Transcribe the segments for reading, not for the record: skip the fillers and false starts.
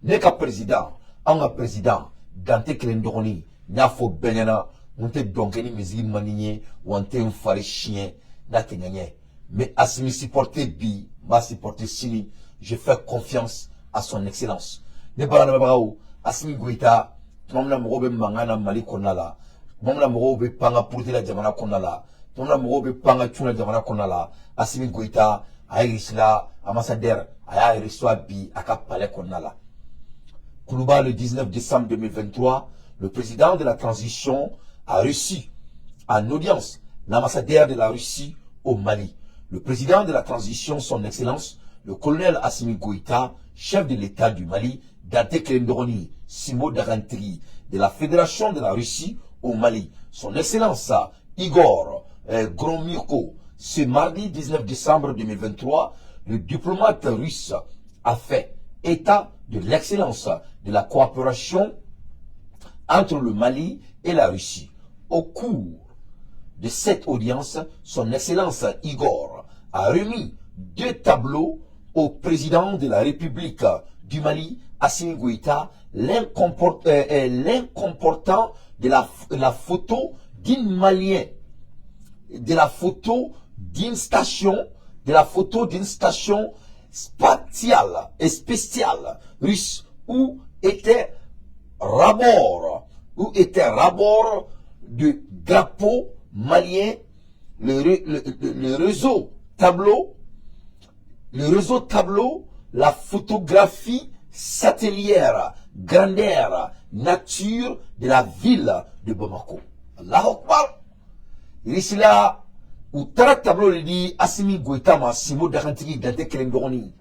Ne ka président, anw ka président Dante kelen dɔgɔnin, n y'a fɔ bɛɛ ɲɛna, n tɛ dɔn kɛ ni misiri man di n ye, wa n tɛ n fari siɲɛ n'a tɛ ɲɛ. N bɛ Assimi supporter bi, n b'a supporter sini. Je fais confiance à son excellence. Ne baara lamɛnbagaw, Assimi Goïta, tuma min na mɔgɔw bɛ mankan na Mali kɔnɔna la, tuma min na mɔgɔw bɛ pan ka puruti la jamana kɔnɔna la, tuma min na mɔgɔw bɛ pan ka cun la jamana kɔnɔna la, Assimi Goïta a ye Russie la ambassadeur, a y'a reçoit bi a ka palais kɔnɔna la. Koulouba, le 19 décembre 2023, le président de la transition a reçu en audience l'ambassadeur de la Russie au Mali. Le président de la transition, son excellence, le colonel Assimi Goïta, chef de l'État du Mali, Dante Kelendoroni, Simo Darantri, de la Fédération de la Russie au Mali, son excellence Igor Gromyko, ce mardi 19 décembre 2023, le diplomate russe a fait état de l'excellence de la coopération entre le Mali et la Russie. Au cours de cette audience, son Excellence Igor a remis deux tableaux au président de la République du Mali, Assimi Goïta, l'un comportant de la photo d'un Malien, de la photo d'une station, de la photo d'une station spatiale et spéciale russe où était rabord de drapeau malien, le réseau tableau, la photographie satellière grandeur nature de la ville de Bamako. Allahu Akbar. Risila u taara tableau de di Assimi Goïta ma, Simo Dagantigi Dante kelen dɔgɔnin.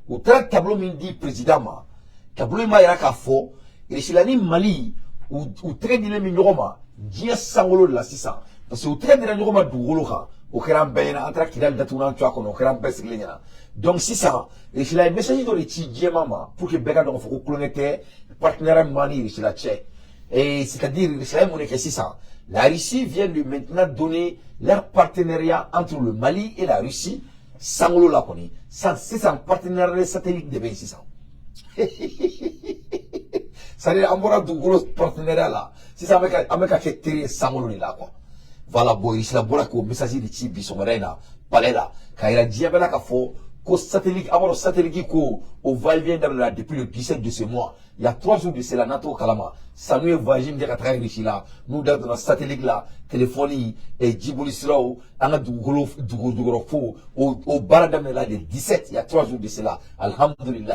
U taara tableau min di président ma, tableau in b'a yira k'a fɔ Risila ni Mali u tɛgɛ dilen bɛ ɲɔgɔn ma diɲɛ sankolo de la sisan, parce que u tɛgɛ dira ɲɔgɔn ma dugukolo kan, o kɛra an bɛɛ ɲɛna. An taara Kidali datugulan to a kɔnɔ, o kɛra an bɛɛ sigilen ɲɛna. Donc sisan Risila ye message dɔ de ci diɲɛma ma pour que bɛɛ ka dɔn k'a fɔ ko kulonkɛ tɛ partenariat min b'an ni Risila cɛ. Et c'est-à-dire, Risila ye mun de kɛ sisan? La Russie vient de maintenant donner leur partenariat entre le Mali et la Russie sankolo la kɔni. Sisan partenariat satellite de bɛ yen sisan, c'est-à-dire an bɔra dugukolo partenariat la, sisan an bɛ ka kɛ teri ye sankolo de la quoi. Voilà. Bon, Russie bɔra k'o message de ci bi sɔgɔmada in na palais la k'a yira diɲɛ bɛɛ la k'a fɔ ko satellite, a b'a dɔn satellite ko o va-et-vient daminɛna depuis le 17 de ce mois, il y a 3 jours de cela. N'a t'o kalama, Sanu ye voyage min kɛ ka taga Russie la, n'u da donna satellite la, téléphone, jiboli siraw, an ka dugukolo dugu jukɔrɔ fo o baara daminɛna le 17, il y a 3 jours de cela. Alhamdulillah.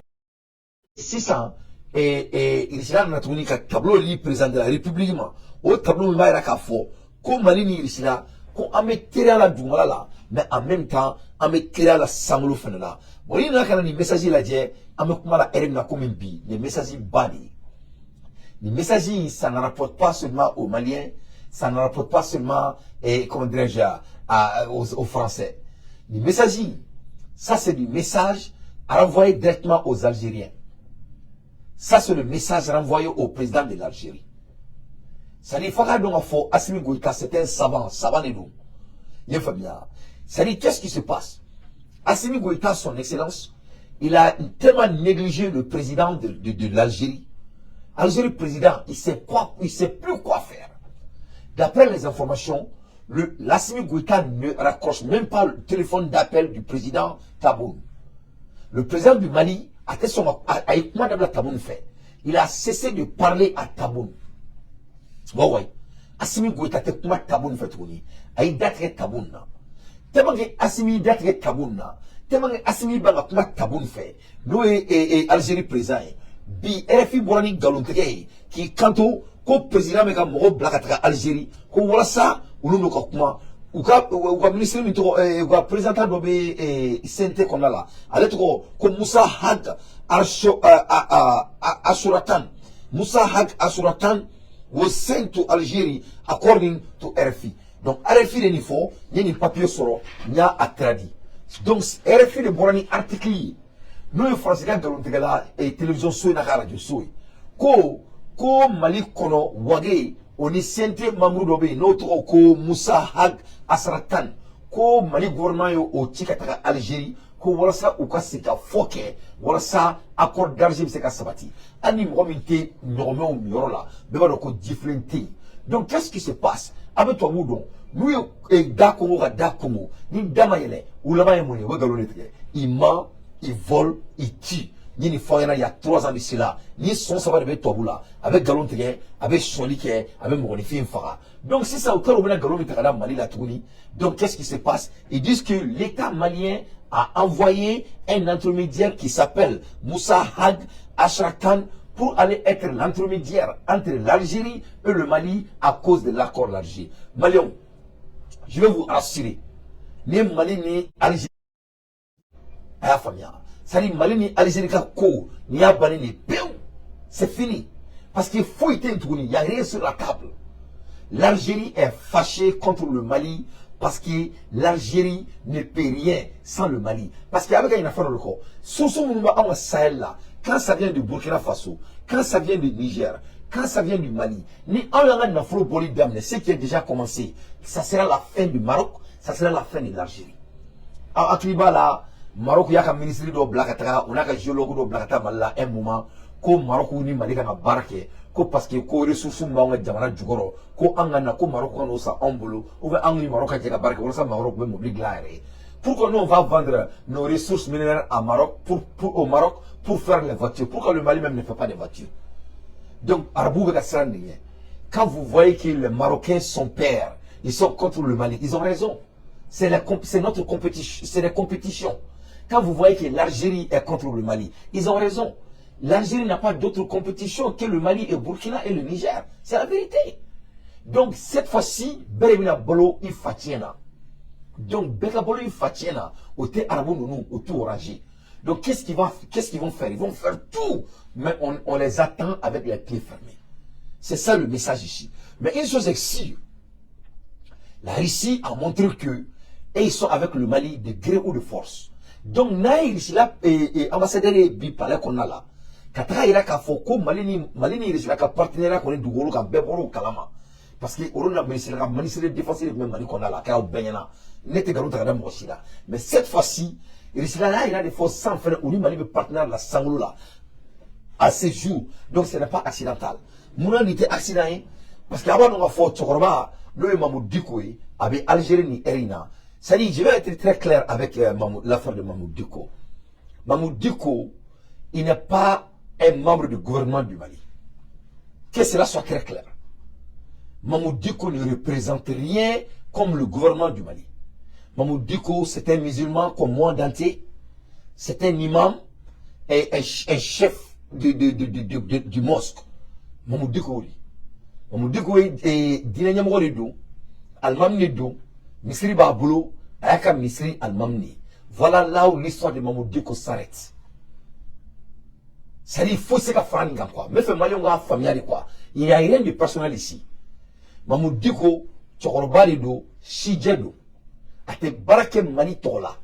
Sisan Russie nana tuguni ka tableau di président de la République ma. O tableau min b'a yira k'a fɔ ko Mali ni Russie la, ko an bɛ teriya la dugumala la, mais en même temps an bɛ teriya la sankolo fana la. Bon, n'i nana ka na nin message lajɛ, an bɛ kuma la heure min na komi bi, nin message ba de ye. Nin message in, ça ne rapporte pas seulement aux Maliens, ça ne rapporte pas seulement, comment dirais-je, aux Français. Nin message in, ça c'est du message à renvoyer directement aux Algériens. Ça, c'est le message renvoyé au président de l'Algérie. C'est-à-dire, fo k'a dɔn k'a fɔ Assimi Goïta, c'est un savant, savant de don. I ye faamuya? C'est-à-dire, qu'est-ce qui se passe? Assimi Goïta, son excellence, il a tellement négligé le président de l'Algérie. Algérie président, il sait plus quoi faire. D'après les informations, l'Assimi Goïta ne raccroche même pas le téléphone d'appel du président Tebboune. Le président du Mali a été son, a, a, kuma dabila Tebboune fɛ. Il a cessé de parler à Tebboune. Ouais. Assimi Goïta tɛ kuma Tebboune fɛ tuguni. A y'i datigɛ Tebboune na. Tellement que Assimi datigɛ Tebboune na, tellement que Assimi ban ka kuma Tebboune fɛ, n'o ye Algérie président ye. Bi RFI bɔra ni nkalontigɛ ye k'i kanto ko président bɛ ka mɔgɔw bila ka taga Algérie ko walasa olu n'u ka kuma. U ka ministre min tɔgɔ, u ka président dɔ bɛ CNT kɔnɔna la, ale tɔgɔ ko Moussa Ag Assouratan. Moussa Ag Assouratan was sent to Algérie according to RFI. Donc RFI de nin fɔ, n ye nin papier sɔrɔ, n y'a a traduit. Donc RFI de bɔra ni article ye, n'o ye Faransi ka nkalontigɛla télévision so in n'a ka radio so ye, ko Mali kɔnɔ Wage o ni CNT membre dɔ bɛ yen n'o tɔgɔ ko Moussa Ag Asratan, ko Mali gouvernement ye o ci ka taga Algérie ko walasa olu n'u ka kuma. ko walasa u ka sigi ka fɔ kɛ walasa accord d'Alger bɛ se ka sabati. Hali ni mɔgɔ min tɛ ɲɔgɔmɛw miyɔrɔ la, bɛɛ b'a dɔn ko jifilen tɛ yen. Donc qu'est-ce qui se passe? A bɛ tubabuw dɔn, n'u ye da kongo ka da kongo, ni da ma yɛlɛ, u laban ye mun ye? U bɛ nkalon de tigɛ. Il ment, il vole, il tue. Ni nin fɔ ɲɛna il y a 3 ans de cela, ni sɔn saba de bɛ tubabu la: a bɛ nkalon tigɛ, a bɛ sɔli kɛ, a bɛ mɔgɔninfin faga. Donc sisan u taara, u bɛna nkalon min ta ka da Mali la tuguni. Donc qu'est-ce qui se passe? Ils disent que l'État malien a envoyé un intermédiaire qui s'appelle Moussa Ag Acharatoumane pour aller être l'intermédiaire entre l'Algérie et le Mali à cause de l'accord d'Alger. Maliens, je vais vous rassurer. Ni Mali ni Algérie a y'a faamuya, c'est-à-dire Mali ni Algérie ka ko n'i y'a bannen de pewu, c'est fini, parce que foyi tɛ yen tuguni, y a rien sur la table. L'Algérie est fâchée contre le Mali parce que l'Algérie ne peut rien sans le Mali, parce que a bɛ ka ɲinɛ fɛn dɔ de kɔ. Source minnu bɛ anw ka Sahel la, quand ça vient du Burkina Faso, quand ça vient du Niger, quand ça vient du Mali, ni anw y'an ka nafolo bɔli daminɛ, ce qui est déjà commencé, ça sera la fin du Maroc, ça sera la fin de l'Algérie. Aw hakili b'a la, Maroc y'a ka ministre dɔ bila ka taga, u n'a ka géologue dɔ bila ka taa Mali la un moment, ko Maroc ni Mali kan ka baara kɛ, ko parce que ko ressources b'anw ka jamana jukɔrɔ, ko an ka na, ko Maroc ka n'o san anw bolo, ou bien anw ni Maroc ka jɛ ka baara kɛ walasa Maroc bɛ mobili dilan a yɛrɛ ye. Pourquoi nous on va vendre nos ressources minérales à Maroc pour au Maroc pour faire les voitures? Pourquoi le Mali même ne fait pas des voitures? Donc arabuw bɛ ka siran nin ɲɛ. Quand vous voyez que les Marocains sont pères, ils sont contre le Mali, ils ont raison. C'est notre compétition, c'est des compétitions. Quand vous voyez que l'Algérie est contre le Mali, ils ont raison. L'Algérie n'a pas d'autre compétition que le Mali et Burkina et le Niger. C'est la vérité. Donc cette fois-ci, bɛɛ de bɛna balo i facɛn na. Donc bɛɛ ka balo i facɛn na, o tɛ arabu ninnu, o t'u arranger. Donc qu'est-ce qu'ils vont faire? Ils vont faire tout, mais on les attend avec les pieds fermés. C'est ça le message ici. Mais une chose est sûre, la Russie a montré que et ils sont avec le Mali de gré ou de force. Donc n'a ye Russie la ambassadeur ye bi palais kɔnɔna la ka taga yira k'a fɔ ko Mali ni Russie la ka partenariat kɔni dugukolo kan, bɛɛ bɔr'o kalama, parce que olu na Russie la ka ministre de défense de tun bɛ Mali kɔnɔna la, a kɛra o bɛɛ ɲɛna. Ne tɛ nkalon ta ka da mɔgɔ si la. Mais cette fois-ci, Russie la y'a yira de fɔ san fɛnɛ u ni Mali bɛ partenariat la sankolo la à ce jour. Donc ce n'est pas accidentel. Munna nin tɛ accident ye? Parce que a b'a dɔn k'a fɔ cɛkɔrɔba n'o ye Mahmoud Dicko ye, a bɛ Algérie nin heure in na. C'est-à-dire, je vais être très clair avec l'affaire de Mahmoud Dicko. Mahmoud Dicko, il n'est pas un membre du gouvernement du Mali. Que cela soit très clair. Mahmoud Dicko ne représente rien comme le gouvernement du Mali. Mahmoud Dicko, c'est un musulman comme moi, Dante. C'est un imam et un chef du mosque. Mahmoud Dicko, oui. Mahmoud Dicko ye diinɛ ɲɛmɔgɔ de don, alimami de don, misiri b'a bolo, a y'a ka misiri alimami de ye. Voilà là où l'histoire de Mahmoud Dicko s'arrête. C'est-à-dire, il faut se ka fara nin kan quoi. N bɛ fɛ maliyɛnw k'a faamuya de quoi. Il n'y a rien de personnel ici. Mahmoud Dicko cɛkɔrɔba de don, sijɛ don. A tɛ baara kɛ Mali tɔgɔ la.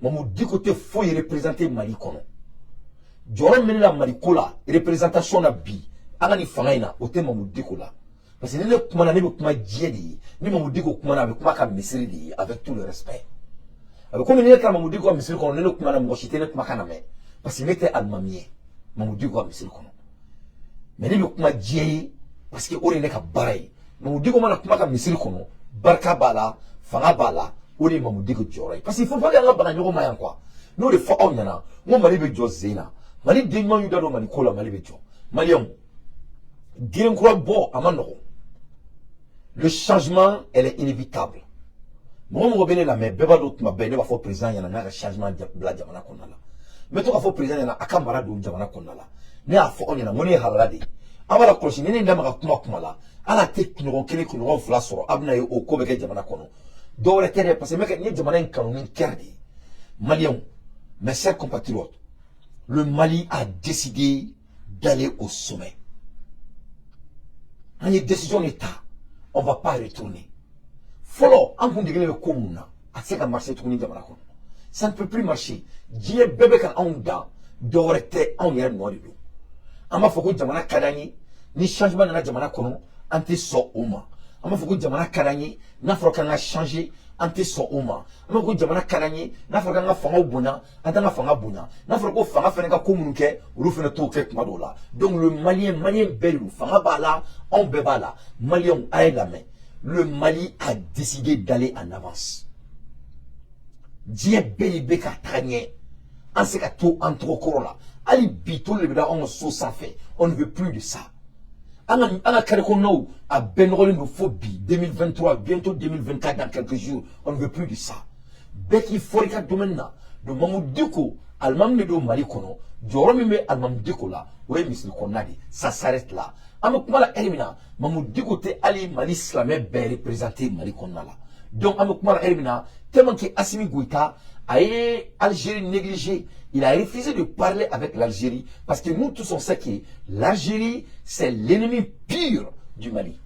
Mahmoud Dicko tɛ foyi représenter Mali kɔnɔ. Jɔyɔrɔ min bɛ ne la Mali ko la, représentation na bi, an ka nin fanga in na, o tɛ Mahmoud Dicko la. Parce que ni ne kumana, ne bɛ kuma diɲɛ de ye. Ni Mahmoud Dicko kumana, a bɛ kuma ka misiri de ye, avec tout le respect. A bɛ komi ni ne taara Mahmoud Dicko ka misiri kɔnɔ, ni ne kumana, mɔgɔ si tɛ ne kumakan lamɛn. Parce que ne tɛ alimami ye Mahmoud Dicko ka misiri kɔnɔ. Mais ne bɛ kuma diɲɛ ye parce que o de ye ne ka baara ye. Mahmoud Dicko mana kuma ka misiri kɔnɔ, barika b'a la, fanga b'a la, o de ye Mahmoud Dicko jɔyɔrɔ ye. Parce que il faut pas que an ka baga ɲɔgɔn ma yan quoi. N'o de fɔ aw ɲɛna, n ko Mali bɛ jɔ sen na. Mali den ɲuman y'u da don Mali ko la, Mali bɛ jɔ. Maliyɛnw, girin kura bɔ a ma nɔgɔn. Le changement, elle est inévitable. Mɔgɔ mɔgɔ bɛ ne lamɛn, bɛɛ b'a dɔn tuma bɛɛ ne b'a fɔ président ɲɛna n'a ka changement bila jamana kɔnɔna la. N bɛ to k'a fɔ président ɲɛna a ka mara don jamana kɔnɔna la. Ne y'a fɔ aw ɲɛna n ko ne ye halala de ye. Aw b'a la kɔlɔsi ni ne da ma ka kuma kuma la, hali a tɛ kunɲɔgɔn kelen kunɲɔgɔn fila sɔrɔ, a bɛna ye o ko bɛ kɛ jamana kɔnɔ. Dɔwɛrɛ tɛ dɛ, parce que n ye jamana in kanu ni cœur de ye. Maliyɛnw, mes chers compatriotes, le Mali a décidé d'aller au sommet. An ye décision de ta, on va pas retourner. Fɔlɔ, an kun degelen bɛ ko mun na, a tɛ se ka marcher tuguni jamana kɔnɔ. Ça ne peut plus marcher. Diɲɛ bɛɛ bɛ ka anw dan, dɔwɛrɛ tɛ, anw yɛrɛ nɔ de don. An b'a fɔ ko jamana ka d'an ye, ni changement nana jamana kɔnɔ, an tɛ sɔn o ma. An b'a fɔ ko jamana ka d'an ye, n'a fɔra k'an ka changer, An tɛ sɔn o ma. An b'a fɔ ko jamana ka d'an ye. N'a fɔra k'an ka fangaw bonya, an t'an ka fanga bonya. N'a fɔra ko fanga fana ka ko minnu kɛ, olu fana t'o kɛ tuma dɔw la. Donc le Malien, Malien bɛɛ de don. Fanga b'a la, anw bɛɛ b'a la. Malienw, a ye lamɛn. Le Mali a décidé d'aller en avance. Diɲɛ bɛɛ de bɛ ka taga ɲɛ. An se ka to an tɔgɔ kɔrɔ la. Hali bi, tolu de bɛ da anw ka so sanfɛ. On ne veut plus de ça. An ka carré kɔnɔnaw, a bɛɛ nɔgɔlen don fo bi, 2023, bientôt 2024 dans quelques jours. On ne veut plus de ça. Bɛɛ k'i fɔri i ka domaine na. Donc Mahmoud Dicko, alimami de don Mali kɔnɔ. Jɔyɔrɔ min bɛ alimami Dicko la, o ye misiri kɔnɔna de ye. Ça s'arrête là. An bɛ kuma la heure min na, Mahmoud Dicko tɛ hali Mali silamɛ bɛɛ représenter Mali kɔnɔna la. Donc an bɛ kuma la heure min na, tellement que Assimi Goïta a ye Algérie négligé, il a refusé de parler avec l'Algérie, parce que nous tous, on sait que l'Algérie, c'est l'ennemi pur du Mali.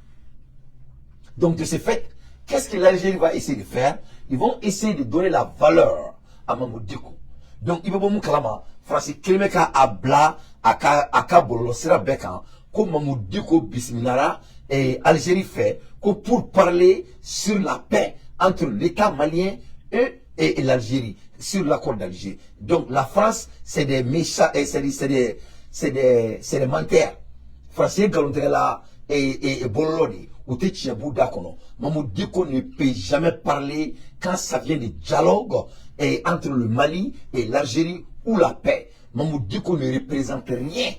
Donc de ce fait, qu'est-ce que l'Algérie va essayer de faire? Ils vont essayer de donner la valeur à Mahmoud Dicko. Donc i bɛ bɔ mun kalama? Faransi kelen bɛ ka a bila a ka bɔlɔlɔsira bɛɛ kan ko Mahmoud Dicko bisimilara Algérie fɛ ko pour parler sur la paix entre l'État malien et l'Algérie, sur l'accord d'Alger. Donc la France, c'est des méchants, et c'est des menteurs. Français nkalontigɛla et bɔlɔlɔ de ye. U tɛ tiɲɛ b'u da kɔnɔ. Mahmoud Dicko ne peut jamais parler quand ça vient de dialogue et entre le Mali et l'Algérie ou la paix. Mahmoud Dicko ne représente rien.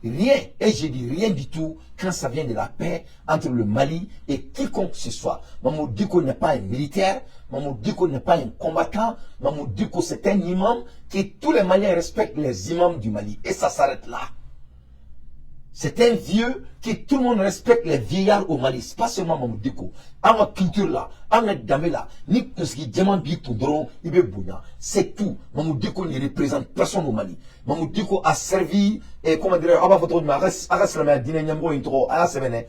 Rien, et je dis rien du tout quand ça vient de la paix entre le Mali et quiconque ce soit. Mahmoud Dicko n'est pas un militaire, Mahmoud Dicko n'est pas un combattant, Mahmoud Dicko, c'est un imam que tous les Maliens respectent, les imams du Mali. Et ça s'arrête là. C'est un vieux que tout le monde respecte, les vieillards au Mali. C'est pas seulement Mahmoud Dicko. An ka culture la, an ka danbe la, ni kunsigi jɛman b'i kun dɔrɔn, i bɛ bonya. C'est tout. Mahmoud Dicko ne représente personne au Mali. Mahmoud Dicko a servi, comment dirais, aw b'a fɔ cogo jumɛn, a ka silamɛya diinɛ ɲɛmɔgɔ in tɔgɔ, a y'a sɛbɛn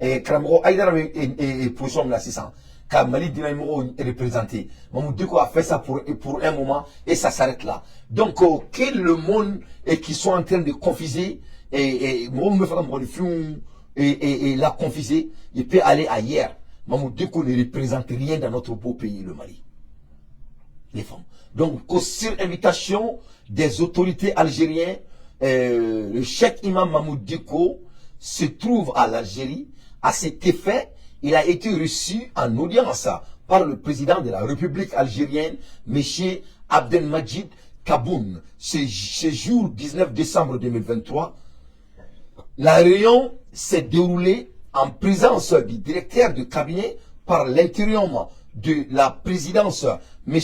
dɛ, karamɔgɔ Hayidara bɛ position min na sisan, ka Mali diinɛ ɲɛmɔgɔw représenter. Mahmoud Dicko a fait ça pour un moment et ça s'arrête là. Donc, que le monde et qui sont en train de confuser, et mɔgɔ min bɛ fɛ ka mɔgɔninfinw et la confuser, il peut aller ailleurs. Mahmoud Dicko ne représente rien dans notre beau pays, le Mali. Les femmes. Donc, sur invitation des autorités algériennes, le cheikh imam Mahmoud Dicko se trouve à l'Algérie. À cet effet, il a été reçu en audience par le président de la République algérienne, M. Abdelmadjid Tebboune, ce jour 19 décembre 2023. La réunion s'est déroulée en présence du directeur de cabinet par l'intérim de la présidence, M.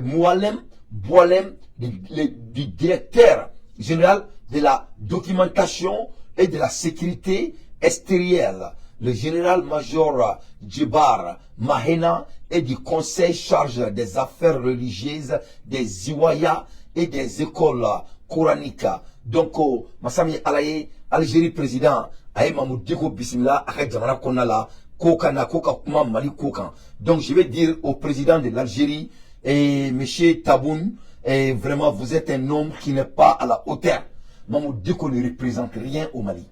Moualem Boualem, du directeur général de la documentation et de la sécurité extérieure, le général-major Djibar Mahena, et du conseil charge des affaires religieuses des zaouïas et des écoles coraniques. Donc, masa min Ala ye, Algérie président a ye Mahmoud Dicko bisimila a ka jamana kɔnɔna la ko ka na ko ka kuma Mali ko kan. Donc je vais dire au président de l'Algérie et monsieur Tebboune, et vraiment, vous êtes un homme qui n'est pas à la hauteur. Mahmoud Dicko ne représente rien au Mali.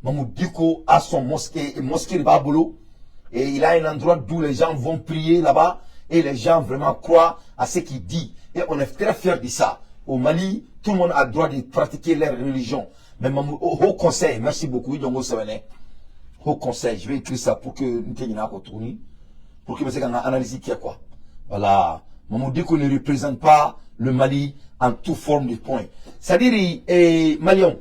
Mahmoud Dicko a son mosquée, mosquée de b'a bolo, et il a un endroit d'où les gens vont prier là-bas et les gens vraiment croient à ce qu'il dit. Et on est très fiers de ça. Au Mali, tout le monde a le droit de pratiquer leur religion. Mais au Haut Conseil, merci beaucoup, Haut Conseil, je vais écrire ça pour que nous pour que nous ayons analyse qui est quoi. Voilà. Mahmoud Dicko ne représente pas le Mali en toute forme de point. C'est-à-dire, eh, Maliens,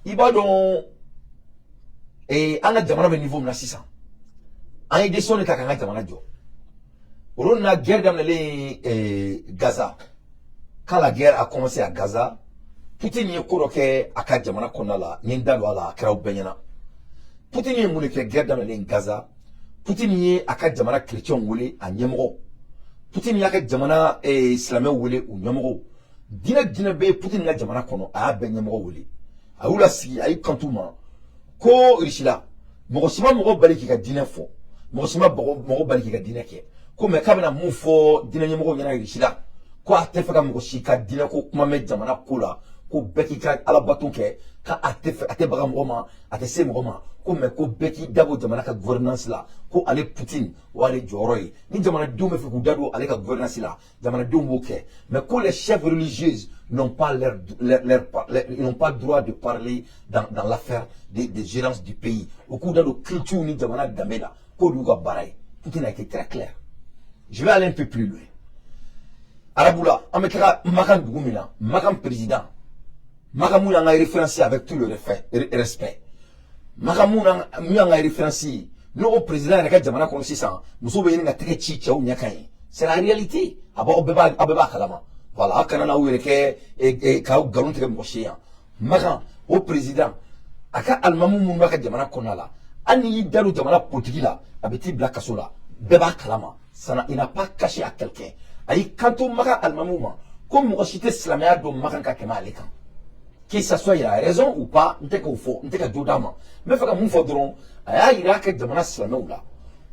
i b'a dɔn an ka jamana bɛ niveau min na sisan, an ye décision de ta k'an ka jamana jɔ. O na guerre daminɛlen Gaza, quand la guerre a commencé à Gaza, Poutine ye ko dɔ kɛ a ka jamana kɔnɔna la. N ye n da don a la, a kɛra aw bɛɛ ɲɛna. Poutine ye mun de kɛ guerre daminɛlen Gaza? Poutine ye a ka jamana chrétiens wele, a ɲɛmɔgɔ. Poutine y'a ka jamana silamɛw wele, u ɲɛmɔgɔw. Diinɛ bɛ Poutine ka jamana kɔnɔ, a y'a bɛɛ ɲɛmɔgɔ wele, a y'u lasigi, a y'i kanto u ma ko Russie la, mɔgɔ si ma mɔgɔ bali k'i ka diinɛ fɔ, mɔgɔ si ma mɔgɔ bali k'i ka diinɛ kɛ. Ko mɛ k'a bɛna mun fɔ diinɛ ɲɛmɔgɔw ɲɛna Russie la? Ko a tɛ fɛ ka mɔgɔ si ka diinɛ ko kuma mɛn jamana ko la. Ko bɛɛ k'i ka alabato kɛ, ka a tɛ fɛ, a tɛ baga mɔgɔ ma, a tɛ se mɔgɔ ma, ko mais ko bɛɛ k'i da bɔ jamana ka gouvernance la, ko ale Poutine o y'ale jɔyɔrɔ ye. Ni jamanadenw bɛ fɛ k'u da don ale ka gouvernance la, jamanadenw b'o kɛ, mais ko les chefs religieuses n'ont pas leur, leur, leur, leur, ils n'ont pas droit de parler dans l'affaire de gérance du pays. U k'u da don culture ni jamana danbe la, k'o d'u ka baara ye. Poutine a été très clair. Je vais aller un peu plus loin. Arabu la, an bɛ taga Makan, dugu min na Makan président Makan mun y'an ka référence, avec tout le respect, Makan mun y'an ka référence ye, n'o président yɛrɛ ka jamana kɔnɔ sisan, musow bɛ ɲini ka tɛgɛ ci cɛw ɲɛ kan ye. C'est la réalité. A b'aw bɛɛ b'a, aw bɛɛ b'a kalama. Voilà, aw kana n'aw yɛrɛ kɛ k'aw nkalon tigɛ mɔgɔ si yan. Makan o président, a ka alimamu minnu b'a ka jamana kɔnɔna la, hali n'i y'i da don jamana politique la, a bɛ t'i bila kaso la. Bɛɛ b'a kalama. Ça, il n'a pas caché à quelqu'un. A y'i kanto Makan alimamu ma ko mɔgɔ si tɛ silamɛya dɔn Makan ka tɛmɛ ale kan. Que ça soit il a raison ou pas, n tɛ k'o fɔ, n tɛ ka jo d'a ma. N bɛ fɛ ka mun fɔ dɔrɔn, a y'a yira a ka jamana silamɛw la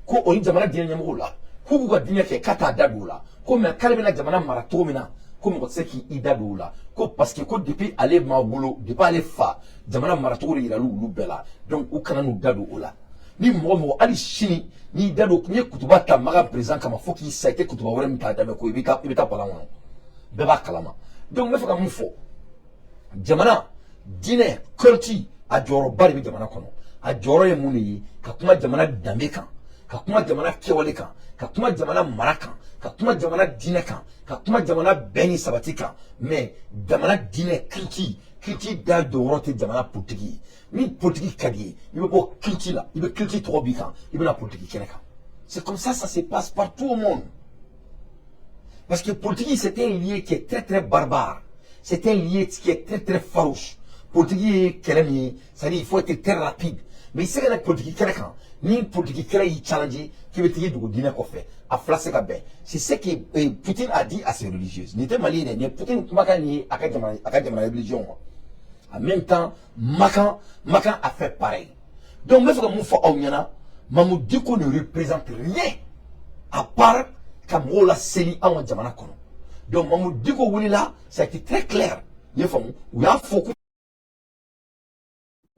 ko o ni jamana diinɛ ɲɛmɔgɔw la, k'u k'u ka diinɛ kɛ, k'a t'a da don o la, ko mais k'ale bɛna jamana mara cogo min na, ko mɔgɔ tɛ se k'i da don o la, ko parce que ko depuis ale ma wolo, depuis ale fa, jamana maracogo de yiral'u olu bɛɛ la. Donc u kana n'u da don o la. Ni mɔgɔ mɔgɔ, hali sini n'i da don, n'i ye kutuba ta Makan président kama fo k'i sa, i tɛ kutuba wɛrɛ min ta daminɛ ko i bɛ taa palan kɔnɔ. Bɛɛ b'a kalama. Donc n bɛ fɛ ka mun fɔ? Jamana diinɛ, culte, a jɔyɔrɔba de bɛ jamana kɔnɔ. A jɔyɔrɔ ye mun de ye? Ka kuma jamana danbe kan, ka kuma jamana kɛwale kan, ka kuma jamana mara kan, ka kuma jamana diinɛ kan, ka kuma jamana bɛn ni sabati kan. Mais jamana diinɛ, culte da jɔyɔrɔ tɛ jamana politique ye. Ni politique ka di ye, i bɛ bɔ culte la, i bɛ culte tɔgɔ b'i kan, i bɛna politique kɛnɛ kan. C'est comme ça, ça se passe partout au monde, parce que politique, c'est un lieu qui est très très barbare, c'est un lieu qui est très très farouche. Politique ye kɛlɛ min ye, c'est-à-dire il faut être très rapide. Mais i se ka na politique kɛnɛ kan, ni politique kɛlɛ y'i challenge k'i bɛ t'i dogo diinɛ kɔfɛ, a fila se ka bɛn. C'est ce que Poutine a dit à ses religieuses. Nin tɛ Mali ye dɛ, nin ye Poutine kumakan nin ye a ka jamana religion ma. En même temps, Makan a fait pareil. Donc n bɛ fɛ ka mun fɔ aw ɲɛna? Mahmoud Dicko ne représente rien à part ka mɔgɔw laseli anw ka jamana kɔnɔ. Donc Mahmoud Dicko wulila, ça a été très clair. I ye faamu, u y'a fɔ ko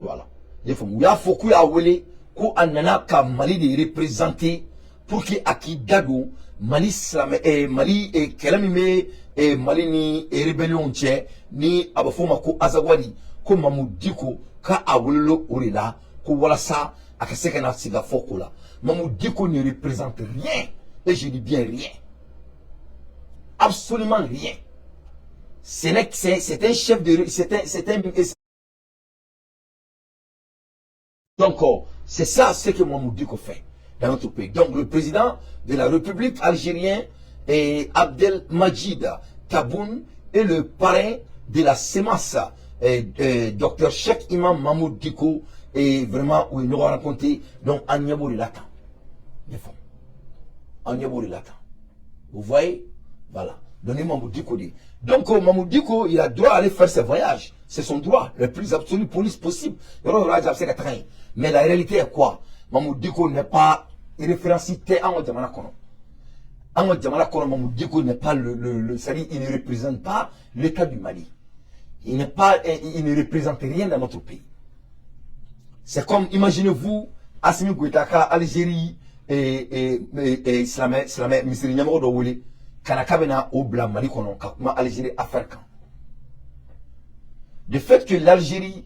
voilà, i ye faamu, u y'a fɔ k'u y'a wele ko a nana ka Mali de représenter pour que a k'i da don Mali silamɛ Mali kɛlɛ min bɛ Mali ni rébellion cɛ, ni a bɛ f'o ma ko Azawadi, ko Mahmoud Dicko k'a a welela o de la, ko walasa a ka se ka na sigi ka fɔ ko la. Mahmoud Dicko ne représente rien, et je dis bien rien, absolument rien. Ce n'est c'est un chef de c'est un donc c'est ça ce que Mahmoud Dicko fait dans notre pays. Donc le président de la République algérienne est Abdelmadjid Tebboune et le parrain de la CMAS, Dr Cheikh Imam Mahmoud Dicko, et vraiment où ils nous ont rencontré. Donc an ɲɛ b'o de la tan. An ɲɛ b'o de la tan. Vous voyez? Voilà. Donc Mahmoud Dicko dit. Donc Mahmoud Dicko, il a droit à aller faire ses voyages. C'est son droit, le plus absolu police possible. Mais la réalité est quoi? Mahmoud Dicko n'est pas référence tɛ an ka jamana kɔnɔ. An ka jamana kɔnɔ, Mahmoud Dicko n'est pas le c'est-à-dire il ne représente pas l'État du Mali. Il n'est pas, il ne représente rien dans notre pays. C'est comme, imaginez-vous, Assimi Goïta ka Algérie et silamɛ misiri ɲɛmɔgɔ dɔ wele ka na k'a bɛna o bila Mali kɔnɔ ka kuma Algérie affaire kan. Le fait que l'Algérie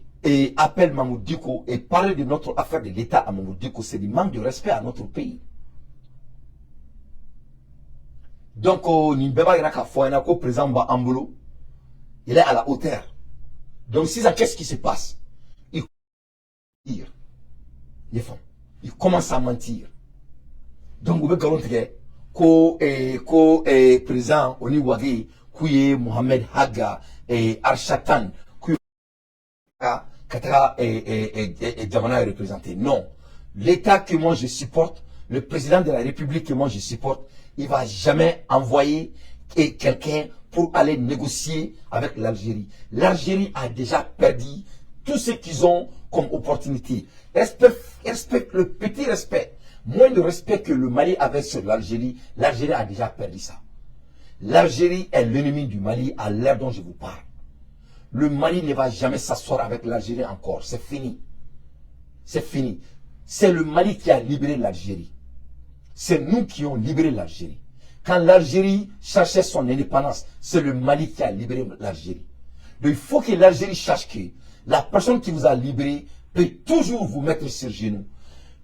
appelle Mahmoud Dicko et parle de notre affaire de l'État à Mahmoud Dicko, c'est du manque de respect à notre pays. Donc, nin bɛɛ b'a yira k'a fɔ an ɲɛna ko président b'an bolo, il est à la hauteur. Donc sisan, qu'est-ce qui se passe? Il il commence à mentir. Donc u bɛ nkalon tigɛ ko président o ni Wagué k'u ye Mohamed Ag Erchane k'u ka taga jamana représenter. Non, l'État que moi je supporte, le président de la République que moi je supporte, il va jamais envoyer quelqu'un pour aller négocier avec l'Algérie. L'Algérie a déjà perdu tout ce qu'ils ont comme opportunité. Respect, respect, le petit respect, moins de respect que le Mali avait sur l'Algérie, l'Algérie a déjà perdu ça. L'Algérie est l'ennemi du Mali à l'heure dont je vous parle. Le Mali ne va jamais s'asseoir avec l'Algérie encore. C'est fini. C'est fini. C'est le Mali qui a libéré l'Algérie. C'est nous qui avons libéré l'Algérie. Quand l'Algérie cherchait son indépendance, c'est le Mali qui a libéré l'Algérie. Donc il faut que l'Algérie sache que la personne qui vous a libéré peut toujours vous mettre sur genoux.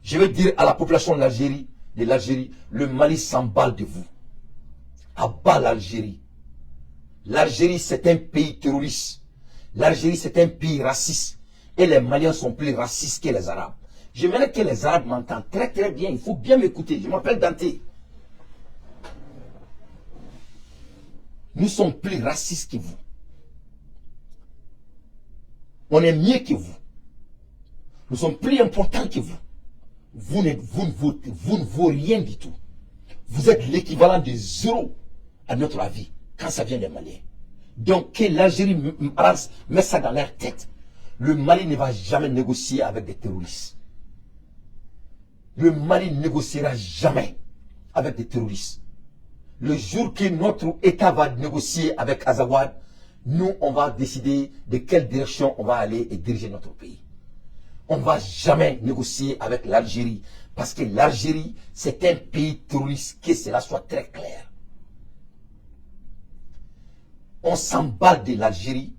Je vais dire à la population de l'Algérie, le Mali s'emballe de vous. À bas l'Algérie. L'Algérie, c'est un pays terroriste. L'Algérie, c'est un pays raciste. Et les Maliens sont plus racistes que les Arabes. J'aimerais que les Arabes m'entendent très très bien. Il faut bien m'écouter. Je m'appelle Dante. Nous sommes plus racistes que vous. On est mieux que vous. Nous sommes plus importants que vous. Vous ne vaut rien du tout. Vous êtes l'équivalent de zéro à notre avis quand ça vient des Maliens. Donc que l'Algérie met ça dans leur tête. Le Mali ne va jamais négocier avec des terroristes. Le Mali ne négociera jamais avec des terroristes. Le jour que notre État va négocier avec Azawad, nous, on va décider de quelle direction on va aller et diriger notre pays. On ne va jamais négocier avec l'Algérie parce que l'Algérie, c'est un pays terroriste, que cela soit très clair. On s'emballe de l'Algérie,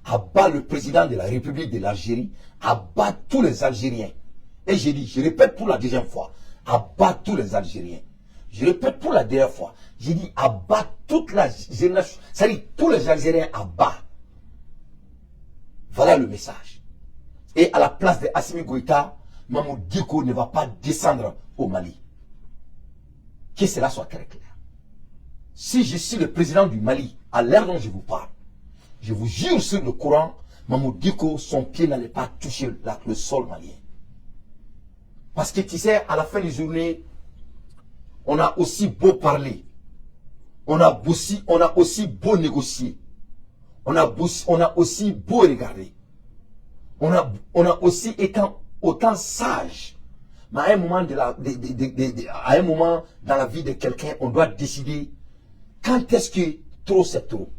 abat le président de la République de l'Algérie, abat tous les Algériens. Et j'ai dit, je répète pour la deuxième fois, abat tous les Algériens. Je répète pour la dernière fois, j'ai dit abat toute la génération, c'est-à-dire tous les Algériens abat. Voilà le message. Et à la place de Assimi Goïta, Mahmoud Dicko ne va pas descendre au Mali. Que cela soit très clair. Si je suis le président du Mali, à l'heure dont je vous parle, je vous jure sur le Coran, Mahmoud Dicko, son pied n'allait pas toucher le sol malien. Parce que tu sais, à la fin de journée, on a aussi beau parler. On a aussi beau négocier. On a aussi beau regarder. On a aussi été autant sage. Mais à un moment, à un moment dans la vie de quelqu'un, on doit décider quand est-ce que trop c'est trop.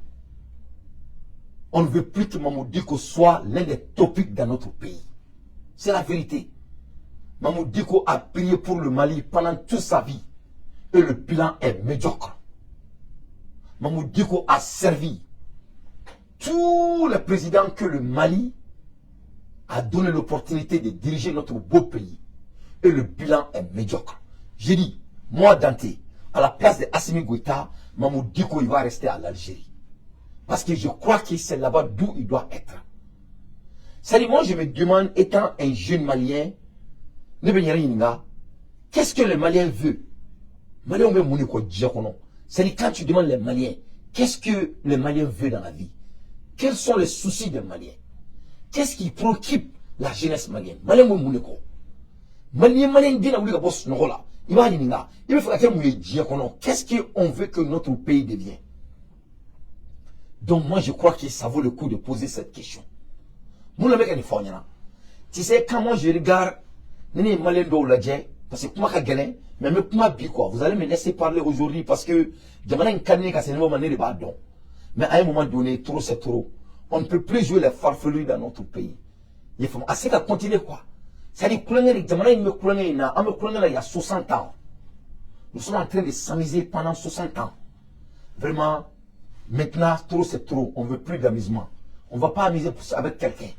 On ne veut plus que Mahmoud Dicko soit l'un des topics dans notre pays. C'est la vérité. Mahmoud Dicko a prié pour le Mali pendant toute sa vie. Et le bilan est médiocre. Mahmoud Dicko a servi tous les présidents que le Mali a donné l'opportunité de diriger notre beau pays. Et le bilan est médiocre. J'ai dit, moi Dante, à la place de Assimi Goïta, Mahmoud Dicko, il va rester à l'Algérie. Parce que je crois que c'est là-bas d'où il doit être. C'est-à-dire, moi je me demande, étant un jeune Malien, qu'est-ce que le Malien veut? Malien veut mon. C'est-à-dire, quand tu demandes les Maliens, qu'est-ce que le Malien veut dans la vie? Quels sont les soucis des Maliens? Qu'est-ce qui préoccupe la jeunesse malienne? Malien veut mon. Malien, Malien, dit la. Il va aller, il va faire qu'est-ce qu'on veut que notre pays devienne? Donc moi je crois que ça vaut le coup de poser cette question. Tu sais, quand moi je regarde, les Maliens dɔw lajɛ parce que kuma ka gɛlɛn, mais n bɛ kuma bi quoi. Vous allez me laisser parler aujourd'hui parce que jamana in ka di ne ka se niveau ma, ne de b'a dɔn. Mais à un moment donné, trop c'est trop. On ne peut plus jouer les farfelus dans notre pays. Il faut assez ka continuer quoi. C'est-à-dire kulonkɛ de jamana in bɛ kulonkɛ in na, an bɛ kulonkɛ la il y a 60 ans. Nous sommes en train de s'amuser pendant 60 ans. Vraiment, maintenant, trop c'est trop. On ne veut plus d'amusement. On ne va pas amuser avec quelqu'un.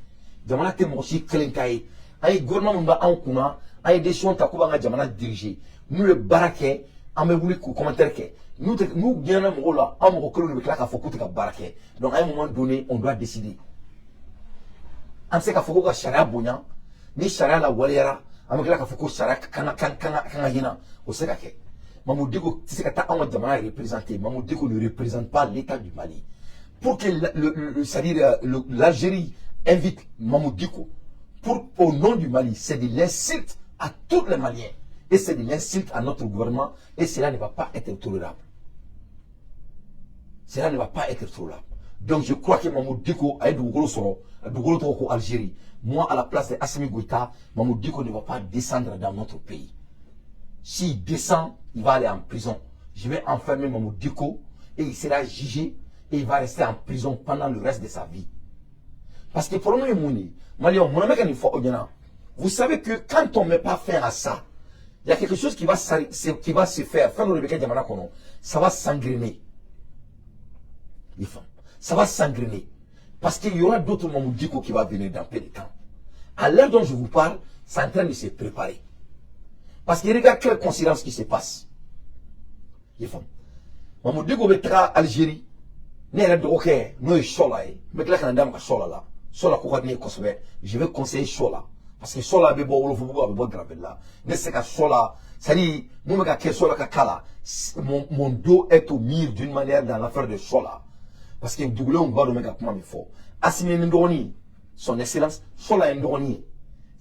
Jamana tɛ mɔgɔ si kelen ta ye. An ye gouvernement min b'anw kunna, an ye décision ta k'u b'an ka jamana diriger. N'u ye baara kɛ, an bɛ wuli k'u commentaire kɛ. N'u gɛnna mɔgɔw la, an mɔgɔ kelenw de bɛ tila k'a fɔ k'u tɛ ka baara kɛ. Donc à un moment donné, on doit décider. An bɛ se k'a fɔ ko ka sariya bonya, ni sariya lawaleyara, an bɛ tila k'a fɔ ko sariya kan ka hinɛ, o tɛ se ka kɛ. Mahmoud Dicko tɛ se ka taa anw ka jamana représenter. Mahmoud Dicko ne représente pas l'État du Mali. Pour que c'est-à-dire l'Algérie invite Mahmoud Dicko pour, au nom du Mali, c'est de l'insulte à tous les Maliens. Et c'est de l'insulte à notre gouvernement. Et cela ne va pas être tolérable. Cela ne va pas être tolérable. Donc je crois que Mahmoud Dicko a dugukolo sɔrɔ, dugukolo tɔgɔ ko Algérie. Moi, à la place de Assimi Goïta, Mahmoud Dicko ne va pas descendre dans notre pays. S'il descend, il va aller en prison. Je vais enfermer Mahmoud Dicko et il sera jugé et il va rester en prison pendant le reste de sa vie. Parce que problème ye mun de ye, Maliyɛnw? Mun na bɛ ka nin fɔ aw ɲɛna? Vous savez que quand on met pas fin à ça, il y a quelque chose qui va se faire. Fɛn dɔ de bɛ kɛ jamana kɔnɔ, ça va s'engrener. I faamu? Ça va s'engrener parce qu'il y aura d'autres Mahmoud Dicko qui va venir dans peu de temps. À l'heure dont je vous parle, c'est en train de se préparer. Parce que regarde quelle coïncidence qui se passe. I faamu? Mahmoud Dicko bɛ taga Algérie, ne yɛrɛ dɔgɔkɛ n'o ye Sɔla ye, n bɛ tila ka na d'a ma ka Sɔla la. Sɔla ko ka di ne ye kosɛbɛ. Je vais conseiller Sɔla parce que Sɔla bɛ bɔ Wolofobugu, a bɛ bɔ Garabɛlila. Ne tɛ se ka Sɔla, c'est à dire mun bɛ ka kɛ Sɔla ka cas la, mon dos est au mur d'une manière dans l'affaire de Sɔla, parce que dugulenw b'a dɔn n bɛ ka kuma min fɔ. Asimi ye n dɔgɔnin, son excellence Sɔla ye n dɔgɔnin ye,